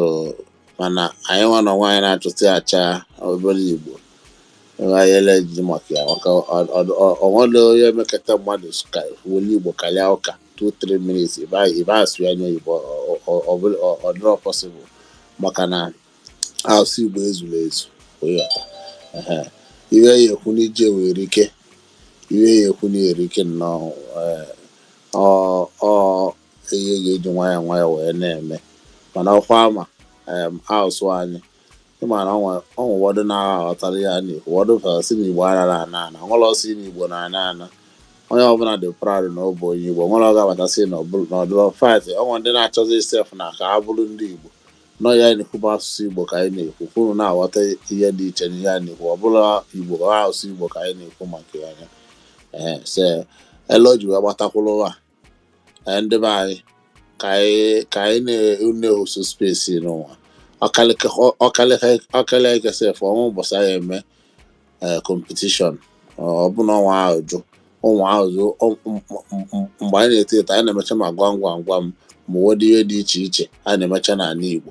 mana anyị nwa na onwe anyị na-achụta ya acha obere Igbo anyị ele ji maka ya, maka onwere onye mekata mmadụ ka wole Igbo karịa ụka 2-3 minutes ịba asụ ya n'oyibo. Ọ dịrọ possible maka na asụsụ Igbo ezuru ezu, ịghọta? Ehe, iwe ya ekwu n'ije nwere ike, iwe ya ekwu na ike nnọọ. Ee, ọ ihe ga-eji nwayọọ nwayọọ wee na-eme, mana ọkwa ama asụsụ anyị, ịma na onwe ụfọdụ na-aghọtara ya na-ekwu. Ụfọdụ pụtara sị na Igbo anaghị ana ana, nwere ọsị na Igbo na-ana ana. Onye ọbụla dị proud na ọ bụ onye Igbo. Nwere ọ ga-abata sị na ọ dịrọ fight. Onwe ndị na-achọzi sef na ka ha bụrụ ndị Igbo nọ ya. Anyị na-ekwu bụ asụsụ Igbo ka anyị na-ekwu, kwuru na-aghọta ihe dị iche n'ihe anyị na-ekwu. Ọ bụla Igbo, ọ asụsụ Igbo ka anyị na-ekwu maka ya anya. Ee, se ele o ji wee gbatakwuru ụwa. Ee, ndị be anyị, ka anyị na-ehosu space n'ụwa ọkalịka ike sef ọnwa ụbọchị anyị eme competition. Ọ bụ na ọnwa ahụ jụ ụmụ ahụ mgbe anyị na-eto eto, anyị na-emecha ma gwam gwam gwam ma ụfọdụ ihe dị iche iche a na-emecha n'ala Igbo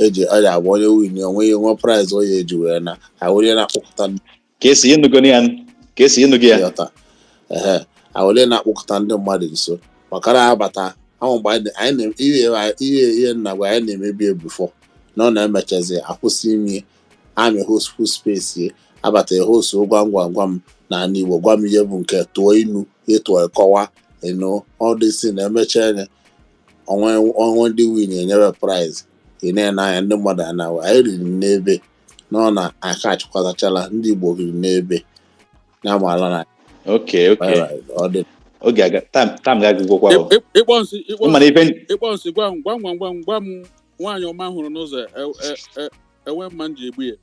eji ọ ji agba onye win onwe ya nwe prize onye eji wee na awụlie na-akpọkọta ndị Ka esi ịnụgo ya, ka esi ịnụgo ya. Ịghọta? Ehe, awụlie na-akpọkọta ndị mmadụ nso maka na abata ahụ mgbe anyị na ihe ihe nna gwa anyị na-emebi before na ọ na-emechazi akwụsị ime amị host space ye abata host gwam gwam gwam n'ala Igbo. Gwa m ihe bụ nke tụọ inu, ịtụọ kọwa ịnụ ọdịsi na emecha anya onwe onwe ndị win enyere prize. Ị na-ene anya ndị mmadụ anawa anyị riri n'ebe nọ na aka achịkọtachala ndị Igbo riri n'ebe na amaala na Okay. Ọ dị. Oge aga tam ga-agụgwọkwa o. Ịkpọ nsị, ịkpọ Ịma na nsị ife ịkpọ nsị, gwa m gwam gwam gwam gwa m nwaanyị ọma hụrụ n'ụzọ enwe mma m ji egbu ya.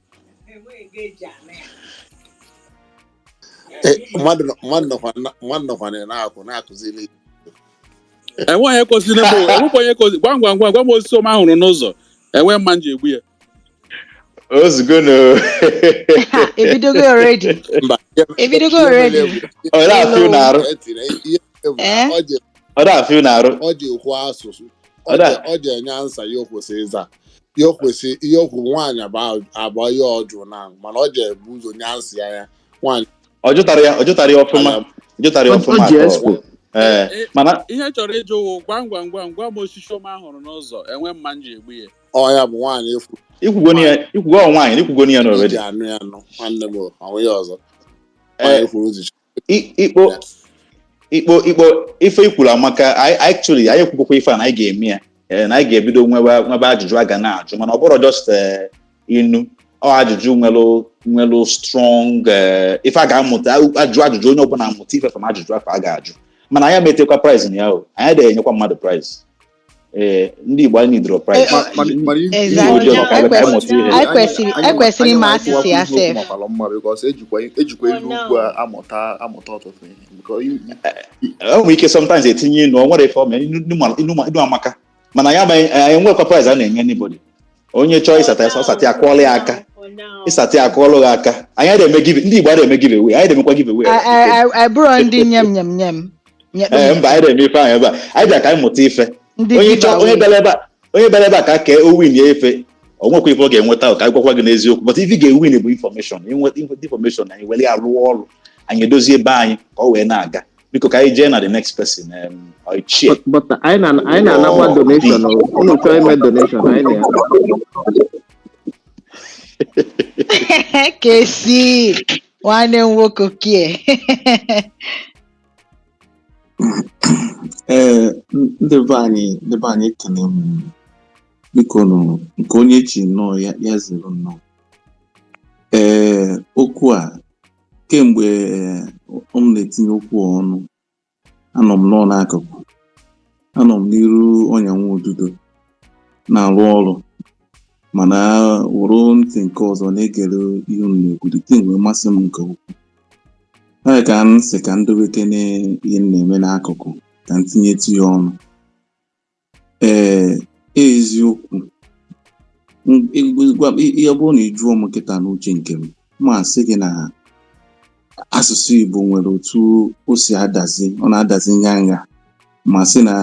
Eh, mmadụ nọkwa na-akụ na-akụziri. Enwe onye kwesịrị n'ebe enwekwa onye kwesịrị. Gwam gwam gwam gwa m osisi ọma hụrụ n'ụzọ enwe mma m ji egbu ya. Ozugbo no. Ha, ebidogo already. Mba. Ebidogo Ihe mere already. bụ Ọ na-afịa unu arụ. etiri ihe bụ na Eh? ọ ji Ọ na-afịa unu arụ. Ọ ji ekwu asụsụ Ọ ọ na ji ọ ji enye answer ya o kwesịrị ịza ya, o kwesị ihe okwu nwaanyị abụ ihe ọjụ na, mana ọ ji ebu ụzọ nye answer ya ya nwaanyị. Ọ jụtara ya ọfụma. Anya. Ọ jụtara ya O ọfụma ji atọ. expo. Ee, mana Ihe chọrọ ịjụ wụ gwam gwam gwam gwa m osisi ọma hụrụ n'ụzọ enwe mma m ji egbu ya. Ọ ya bụ nwaanyị efu. Ikwugo ya, ikwugo ọ nwaanyị, ikwugo ya iji already. Anụ ya nụ nwanne m ọnwụ ya ọzọ nwaanyị Ee, ekwuru ụzọ ikpo ya. Ikpo ife ikwuru amaka. Actually anyị ekwukwakwa ife a na anyị ga-eme ya. Ee, na anyị ga-ebido nwebe ajụjụ a ga na-ajụ, mana ọ bụrụ just inu ọ ajụjụ nwelu strong ife a ga-amụta. Ajụ ajụjụ, onye ọbụla amụta ife from ajụjụ afọ a ga-ajụ. Mana anyị ametekwa prize na ya o, anyị adịghị enyekwa mmadụ prize. Ee, ndị Igbo, anyị nidoro prize. Mana Ndị Igbo ji ọnọkwa ebe ka anyị mụta ihe. Anyị kwesịrị anyị ịma nwa asịsị ya ikwuwakwa ihu okwu sef. makwara mma because ejikwa For ilu now. okwu a amụta ọtụtụ ihe because E nwere ike sometimes etinye inu, o nwere ife ọma inu amaka, mana ya amaghị anyị nwekwa prize a na-enye anybody. Onye chọọ ịsata ọsata ya akụọla ya aka, ịsata ya akụọlụ gị aka. Anyị adịghị eme give, ndị Igbo adịghị eme give away, anyị adịghị emekwa give away. I bụrụ ndị nyem nyem nyem nyekpụ. Ee, mba, anyị na-eme ife ahụ ebe a. Anyị bịa ka anyị mụta ife. Ndị Onye give chọọ onye away. bịara ebe a, onye bịara ebe a ka kee o win ya efe, o nwekwa ife ọ ga-enweta. Ka anyị gwakwa gị n'eziokwu, but ife ị ga-ewin bụ information. Inweta information, anyị were ya rụọ ọrụ, anyị edozie ebe anyị ka ọ wee na-aga. Biko, ka anyị jee na the next person, Ichie. But anyị na-anakwa donation o. Unu chọọ ime donation, anyị na ya. Kesi nwanne m nwoke kie. Ee, ndị be anyị, ekene m unu. Biko nụ, nke onye chi nnọọ ya, ya zere nnọọ. Ee, okwu a kemgbe m na-etinye okwu a ọnụ, anọ m nọọ n'akụkụ, anọ m n'iru ọnyanwụ ududo na-arụ ọrụ, mana wụrụ ntị nke ọzọ na-egere ihe unu na-ekwu. The thing wee masị m nke ukwuu. Ọ ka m sị ka m dobekene ihe m na-eme n'akụkụ ka m tinyetụ ya ọnụ. Ee, eziokwu, ihe ọ bụrụ na ị jụọ m kịta, n'uche nke m, m asị gị na asụsụ Igbo nwere otu o si adazi. Ọ na-adazi nganga, ma sị na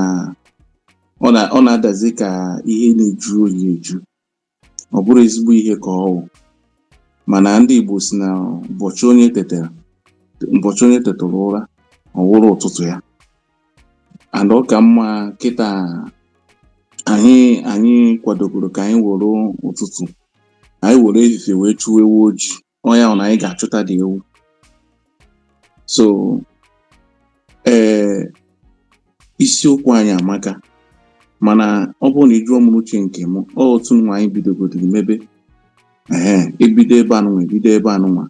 ọ na-adazi ka ihe na-eju oyi eju. Ọ bụrụ ezigbo ihe ka ọ wụ, mana ndị Igbo si na ụbọchị onye tetara, ụbọchị onye tetara ụra, ọ wụrụ ụtụtụ ya. And ọ ka mma kịta anyị kwadogoro ka anyị were ụtụtụ, anyị were ehihie wee chụwa ewu ojii. Ọ ya na anyị ga-achụta dị ewu. So ee, isiokwu anyị amaka, mana ọ bụrụ na ị jụọ m n'uche nke m, ọ otu nwa anyị bidogodiri mebe, ehe, ebido ebe anụnwa, ebido ebe anụnwa,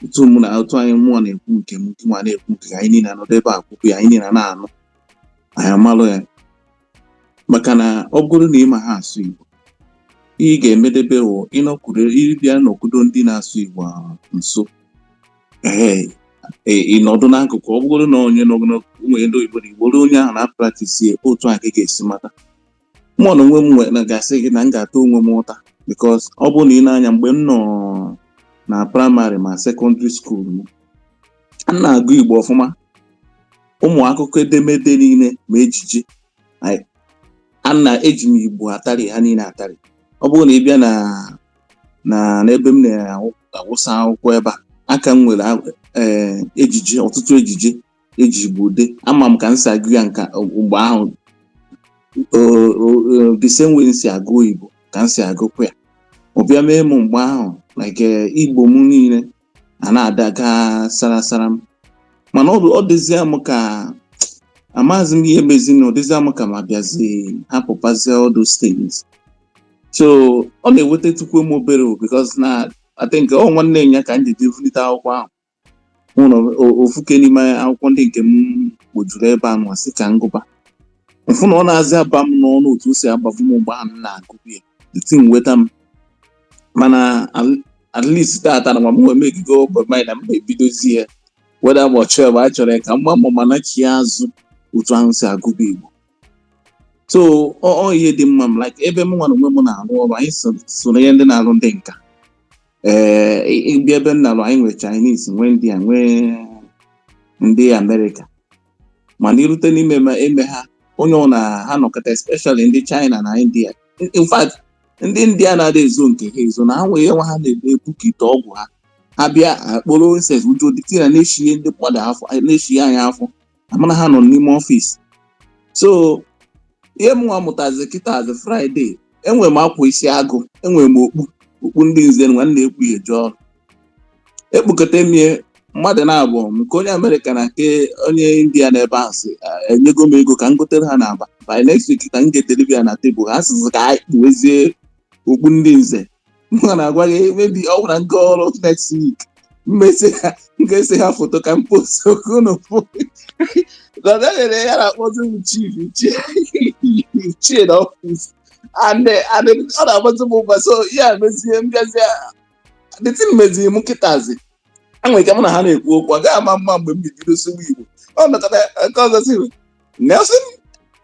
otu mụ na otu anyị mụọ na-ekwu nke m, nke nwa na-ekwu nke anyị niile anọdụ ebe a kwukwu ya, anyị niile na-anụ, anyị amalụ ya. Maka na ọ bụrụ na ị ma ha asụ Igbo, ihe ị ga-emedebe wụ ịnọkwuru, ịbịa nọkwudo ndị na-asụ Igbo ahụ nso. Ee, ị nọdụ n'akụkụ, ọ bụrụ na onye nọ nwere ndị oyibo na Igbo ruo, onye ahụ na-apractice ya, otu a ka ị ga-esi mata. Mụ na onwe m na ga-asị gị na m ga-ata onwe m ụta, because ọ bụrụ na ị na-anya, mgbe m nọ na primary ma secondary school m, m na-agụ Igbo ọfụma, ụmụ akụkọ edemede niile ma ejije, a na-eji m Igbo atarị ha niile atarị. Ọ bụrụ na ị bịa na n'ebe m na-awụsa akwụkwọ ebe a, aka m nwere ejije, ọtụtụ ejije eji Igbo dee. Ama m ka m si agụ ya nka mgbe ahụ, the same way m si agụ oyibo ka m si agụkwa ya. Ọ bịa mee m mgbe ahụ, like Igbo m niile a na-adaga sara sara m, mana ọ dịzịa m ka amaghịzi m ihe mezi na ọ dịzịa m ka ma bịazi hapụpazie all those things. So ọ na-eweta tukwu m obere o, because na I think ọ nwanne ya ka m ji vulite akwụkwọ ahụ hụ na ofuke n'ime akwụkwọ ndị nke m kpojuru ebe a nwa, sị ka m gụba mfụ na ọ na-azị aba m n'ọnụ otu o si abavu m mgbe ahụ m na-agụbu ya. The thing weta m, mana at least tata na ma m nwee megigo open mind na m ebidozi ya, whether ma ọ chọrọ ma a chọrọ ya, ka m gba mbọ ma nachie azụ otu ahụ si agụba Igbo. So ọ ihe dị mma m, like ebe m nwa na onwe m na-arụ ọrụ, anyị so na ihe ndị na-arụ ndị nka. Ee, ịbịa ebe m na-arụ, anyị nwere Chinese, nwee ndị a, nwee ndị Amerịka, mana irute n'ime eme ha, onye ọ na ha nọkọta, especially ndị China na India. In fact, ndị India na-adị ezo nke ha ezo na ha nwere ihe nwa ha na-ebukite ọgwụ ha, ha bịa akpọrọ incense ujo dịtị na na-eshighe ndị mmadụ afọ, na-eshighe anyị afọ, amana ha nọ n'ime office. So ihe m nwa mụtazi kịta azụ Friday, enwere m akwa isi agụ, enwere m okpu ndị nze nwa m na-ekpu ya eje ọrụ. Ekpukọta mie mmadụ na-abụọ m, nke onye Amerịka na nke onye India n'ebe ahụ, si enyego m ego ka m gotere ha n'Aba by next week, ka m ga-edeliver ya na tebụl ha. Sịzị ka anyị kpuwezie okpu ndị nze. M na-agwa gị, maybe ọ gwara nke ọrụ next week, mmesi ha, m ga-ese ha foto ka m post okwu unu fụ. Because e nyere ya na-akpọzi m chief, ichie, ichie na office, and ọ na-agbazi m ụgwọ. So ya mezie m bịazie, the thing meziri m kịtazi, enwere ike mụ na ha na-ekwu okwu agaghị ama mma mgbe m bido sụwa Igbo. Ọ nọkọta nke ọzọ sị, "Nelson,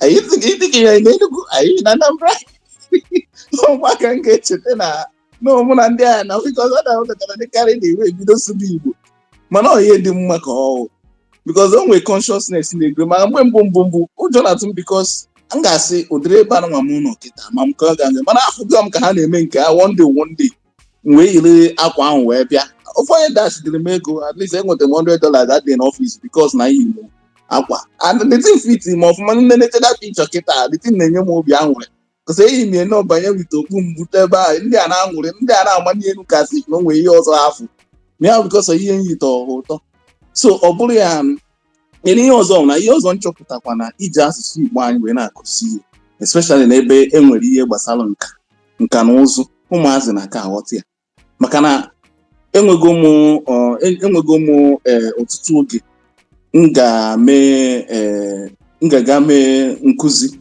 are you thinking you're in Enugu? Are you in Anambra?" Ụmụaka m ga-echeta na mụ na ndị agha na because ọ na-anọkọta dịkarị na iwe ebido sụba Igbo. Mana ọ ihe dị mma ka ọ wụ, because o nwere consciousness na-egwe. Ma mgbe mbụ ụjọ na-atụ m, because m ga-asị ụdịrị ebe anụnwa m nọ kịta ma m ka ọ ga-aga, mana afụgo m ka ha na-eme nke ha. One day, one day, m wee yiri akwa ahụ wee bịa. Ofu onye dashidiri m ego, at least enwetara m $100 that day n'office because na iyi m akwa, and the thing fit m ọfụma. Nne nete that picture kịta, the thing na-enye m obi aṅụrị, kọsị eyi m ene banye with okpu m bute ebe a, ndị a na-aṅụrị, ndị a na-amanye elu ka sị na o nwere ihe ọzọ afụ ya, because ihe m yite ọha ụtọ. So ọ bụrụ ya Kedu ihe ọzọ bụ na ihe ọzọ nchọpụtakwa na iji asụsụ Igbo anyị wee na-akụzi ihe, especially n'ebe e nwere ihe gbasara nka na ụzụ, ụmụazị na-aka aghọta ya, maka na enwego m ọtụtụ oge m ga-ame m ga-aga mee nkụzi,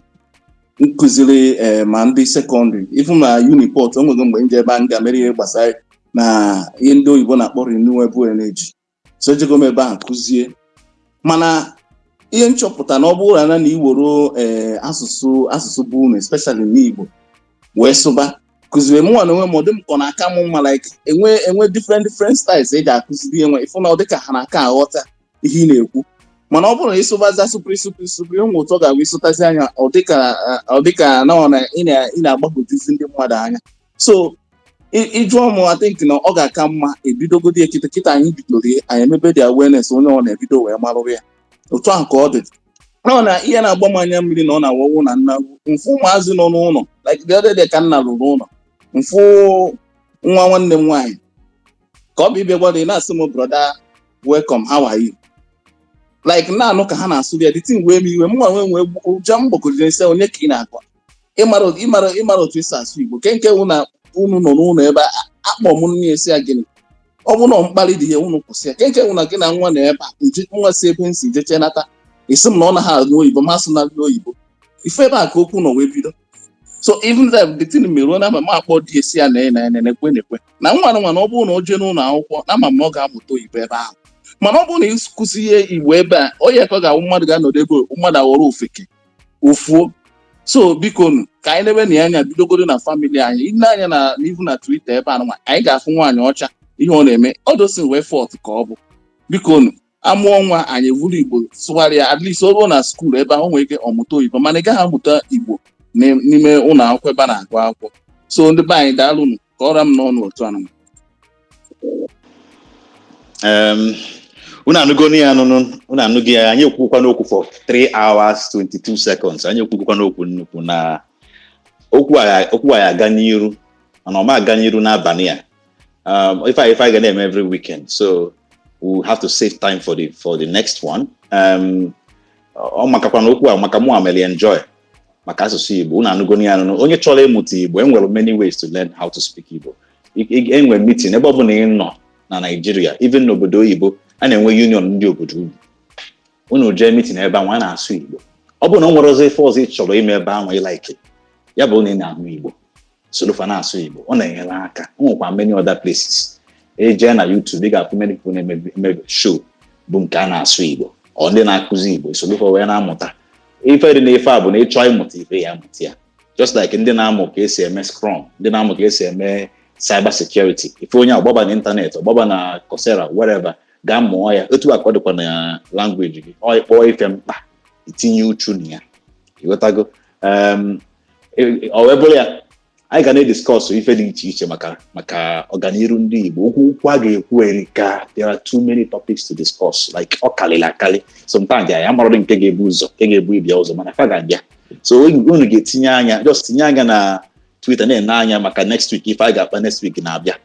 nkụziri ma ndị secondary, even na Uniport. Enwego mgbe m je ebe a m ga-mere ihe gbasara na ihe ndị oyibo na-akpọ renewable energy, so ejego m ebe ahụ kụzie. Mana ihe nchọpụta na ọ bụrụ na iwere asụsụ bụ unu, especially n'Igbo, wee sụba kụziwe, mụnwa na onwe m, ọ dị m ka ọ na-aka m mma, like enwe different different styles eji akụziri enwe, ịfụ na ọ dị ka ha na-aka aghọta ihe ị na-ekwu. Mana ọ bụrụ na ịsụbazi asụpụrụ sụpụrụ sụpụrụ, ụmụ ụtọ ga-abụ ịsụtazi anya, ọ dịka na ọ na ị na-agbagwojuzi ndị mmadụ anya. So ịjụọ m, I think na ọ ga-aka mma ebidogodi ekịta kịta anyị bidoro ya, anyị emebe the awareness, onye ọ na-ebido wee marụrụ ya otu ahụ ka ọ dị. Ọ na ihe na-agba m anya mmiri na ọ na-awọwụ na nna mfụ ụmụazị nọ n'ụlọ, like the other day ka nna lụrụ ụlọ, mfụ nwa nwanne m nwaanyị ka ọ bụ ịbịa gwara ị na-asị m, "Brother, welcome, how are you?" Like na-anụ ka ha na-asụ ya, the thing wee m iwe. M nwa nwee ụjọ m gbakọjiri sị, onye ka ị na-akọ? Ịmara otu esi asụ Igbo ke nke wụ na unu nọ n'ụlọ ebe a akpọ m nne esi ya gịnị? Ọ bụ na mkparị dị ya, unu kwụsị ya. Ke nke wụ na gị na nwa nọ ebe a, nje nwa si ebe m si jeche nata, isi m na ọ naghị anụ oyibo, ma asụ na oyibo ife ebe a ka okwu nọ wee bido. So even that, the thing meruo na ma akpọ di esi ya na na ekwe na ekwe na nwa na nwa na ọ bụrụ na o jee n'ụlọ akwụkwọ na ama m na ọ ga-amụta oyibo ebe ahụ. Mana ọ bụrụ na ịkụzi ihe Igbo ebe a, onye ka ọ ga-awụ mmadụ ga-anọdụ ebe mmadụ aghọrọ ofeke ofuo. So biko nu, ka anyị lebe na ya anya, bidogoro na family anyị. Ile anya na n'ihu na Twitter ebe a nwa anyị ga-afụ nwaanyị ọcha ihe ọ na-eme, ọ dosin wee fọt ka ọ bụ. Biko nu, amụọ nwa anyị evuru Igbo sụgharịa, at least o ruo na school ebe ahụ, o nwere ike ọmụta oyibo, mana ị gaghị amụta Igbo n'ime ụlọ akwụkwọ ebe a na-agụ akwụkwọ. So ndị be anyị, daalụnụ ka ọra m n'ọnụ otu anụ. Unu anụgo ya anụnụ, unu anụgo ya. Anyị ekwukwa n'okwu for 3 hours 22 seconds. Anyị ekwukwa n'okwu nnukwu na okwu a aga n'iru, mana ọ ma aga n'iru n'abalị a. If I ga na-eme every weekend, so we have to save time for the next one. Ọ makakwa na okwu a maka mụ ameli enjoy maka asụsụ Igbo. Unu anụgo ya anụnụ. Onye chọrọ ịmụta Igbo, enwere many ways to learn how to speak Igbo. Enwere meeting ebe ọ bụla ị nọ na Nigeria, even n'obodo oyibo, a na-enwe union ndị obodo ugwu. Unu jee meeting ebe ahụ a na-asụ Igbo. Ọ bụrụ na o nwere ọzọ ife ọzọ ị chọrọ ime ebe ahụ, ị like ya bụ na ị na-anụ Igbo, sorofa na-asụ Igbo, ọ na-enyere aka. O nwekwa many other places ejee na YouTube, ị ga-afụ many people na-eme eme show bụ nke a na-asụ Igbo, ọ ndị na-akụzi Igbo, sorofa wee na-amụta. Ife dị n'ife a bụ na ịchọọ ịmụta ife ya, amụta ya, just like ndị na-amụ ka esi eme Scrum, ndị na-amụ ka esi eme cyber security, ife onye ọgbaba na internet, ọgbaba na Coursera, wherever, gaa mụọ ya. Otu a ka ọ dịkwa na language gị. Ọ ịkpọọ ife mkpa, itinye uchu na ya, ịghọtago? Ọ wee bụrụ ya, anyị ga na-ediscuss ife dị iche iche maka ọganiru ndị Igbo. Okwu a ga-ekwu erika. There are too many topics to discuss, like ọ karịrị akarị. Sometimes anyị amarọdị nke ga-ebu ụzọ, nke ga-ebu ịbịa ụzọ, mana fa ga-abịa. So unu ga-etinye anya, just tinye anya na Twitter, na-ene anya maka next week. Ife anyị ga-akpa next week na-abịa,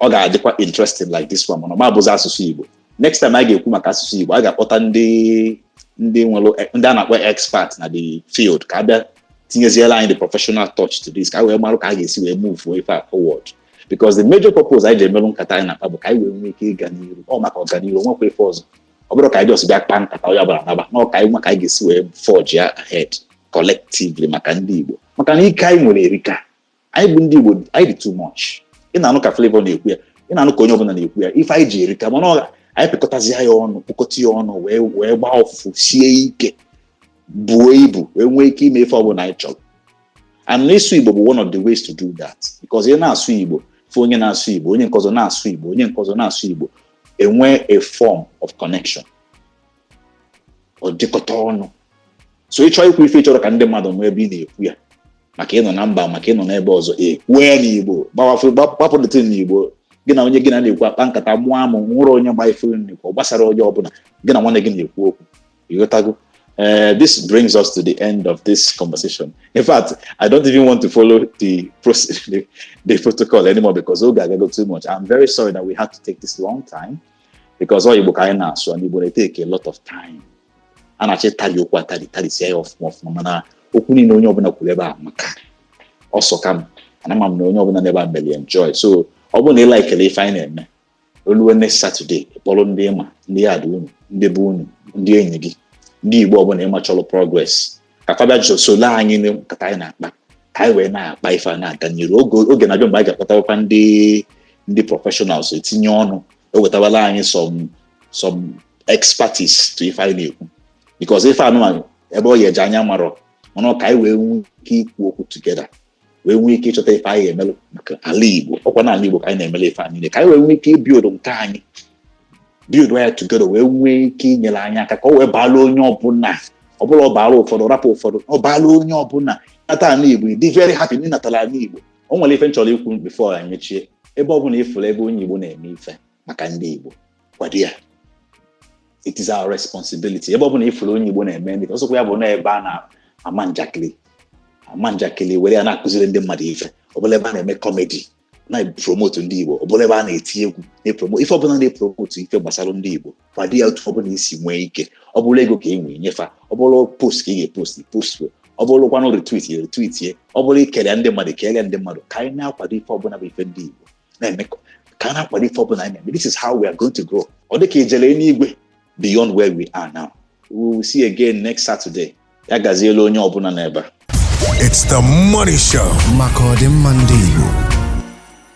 ọ ga-adịkwa interesting like this one, mana ọ ma abụzi asụsụ Igbo. Next time anyị ga-ekwu maka asụsụ Igbo, a ga-akpọta ndị nwere, ndị a na-akpọ expert na the field, ka a bịa tinyeziela anyị the professional touch to this, ka anyị wee marụ ka a ga-esi wee move ife a forward, because the major purpose anyị ji emerụ nkata anyị na-akpa bụ ka anyị wee nwee ike ịga n'iru. Ọ maka ọganiru, nwekwa ife ọzọ. Ọ bụrụ ka anyị just bịa kpaa nkata, onye ọbụla naba, na ọ ka anyị nwa ka anyị ga-esi wee forge ya ahead collectively maka ndị Igbo, maka na ike anyị nwere erika. Anyị bụ ndị Igbo, anyị dị too much. Ị na-anụ ka Flavour na-ekwu ya, ị na-anụ ka onye ọbụla na-ekwu ya. Ife anyị ji erika, mana ọ anyị pịkọtazi ya ọnụ, kpokọta ya ọnụ, wee gbaa ọfụfụ sie ike, buo ibu, wee nwee ike ime ife ọbụla anyị chọrọ. And n'ịsụ Igbo bụ one of the ways to do that, because ị na-asụ Igbo, fụ onye na-asụ Igbo, onye nke ọzọ na-asụ Igbo, onye nke ọzọ na-asụ Igbo, enwee a form of connection, ọ dịkọta ọnụ. So ịchọ ikwu ife ị chọrọ ka ndị mmadụ nụ ebe ị na-ekwu ya, maka ịnọ na mba, maka ịnọ n'ebe ọzọ, ekwuo ya n'Igbo, gbapụ the thing n'Igbo. Gị na onye gị na na-ekwu akpa nkata, mụọ amụ nwụrụ onye gba ife nnukwu, ọ gbasara onye ọbụla gị na nwanne gị na-ekwu okwu, ịghọtago? This brings us to the end of this conversation. In fact, I don't even want to follow the process, the protocol anymore because oge agago too much. I'm very sorry that we had to take this long time. Because ọ Igbo ka anyị na-asụ, and Igbo na-etake a lot of time. A na-achọ ịtali okwu atali, talisie ya ọfụma ọfụma, mana okwu niile onye ọbụla kwuru ebe a maka ọsọ ka m ana m na onye ọbụla n'ebe a mere enjoy. So ọ bụrụ na ị likele ife anyị na-eme, oluwe next Saturday, kpọrọ ndị ịma, ndị ya dị unu, ndị bụ unu, ndị enyi gị, ndị Igbo ọbụla ịma chọrọ progress, ka fa bịa solo anyị na nkata anyị na-akpa, ka anyị wee na-akpa ife a na-aga n'iru. Oge na-abịa mgbe anyị ga-akpọtakwa ndị professionals etinye ọnụ, ewetabala anyị some expertise to ife anyị na-ekwu, because ife anụmanụ ebe ọ ya eje anya marọ mana ka anyị wee nwee ike ikwu okwu together, wee nwee ike ịchọta ife anyị emelụ maka ala Igbo. Ọkwa na ala Igbo ka anyị na-emele ife anyị niile, ka anyị wee nwee ike ibuild nke anyị, build ya together, wee nwee ike inyere anyị aka ka ọ wee baala onye ọbụla. Ọbụla ọ baala ụfọdụ, rapụ ụfọdụ, ọ baala onye ọbụla. Nata ala Igbo, dị very happy na ịnatara ala Igbo. O nwere ife m chọrọ ikwu before anyị mechie. Ebe ọbụla ịfụrụ ebe onye Igbo na-eme ife maka ndị Igbo, kwado ya. It is our responsibility. Ebe ọbụla ịfụrụ onye Igbo na-eme ndị ọsọkwa ya bụ na ebe a na-ama njakịrị, ama njakịrị were ya na-akụziri ndị mmadụ ife, ọbụla ebe a na-eme comedy na-promote ndị Igbo, ọbụla ebe a na-eti egwu na-epromote ife ọbụla, na-epromote ife gbasara ndị Igbo, kwado ya otu ọbụla isi nwee ike. Ọ bụrụ ego ka ị nwee, nyefa. Ọ bụrụ post ka ị ga-epost, post. Ọ bụrụkwanụ retweet, retweet ye. Ọ bụrụ ikele ndị mmadụ, kelee ndị mmadụ. Ka anyị na-akwado ife ọbụla bụ ife ndị Igbo na-eme, ka a na-akwado ife ọbụla anyị na-eme. This is how we are going to grow. Ọ dị ka ijele n'igwe beyond where we are now. We will see again next Saturday. Ya gaziela onye ọbụla n'ebe a. It's the Money Show. Maka ọdịmma ndị Igbo.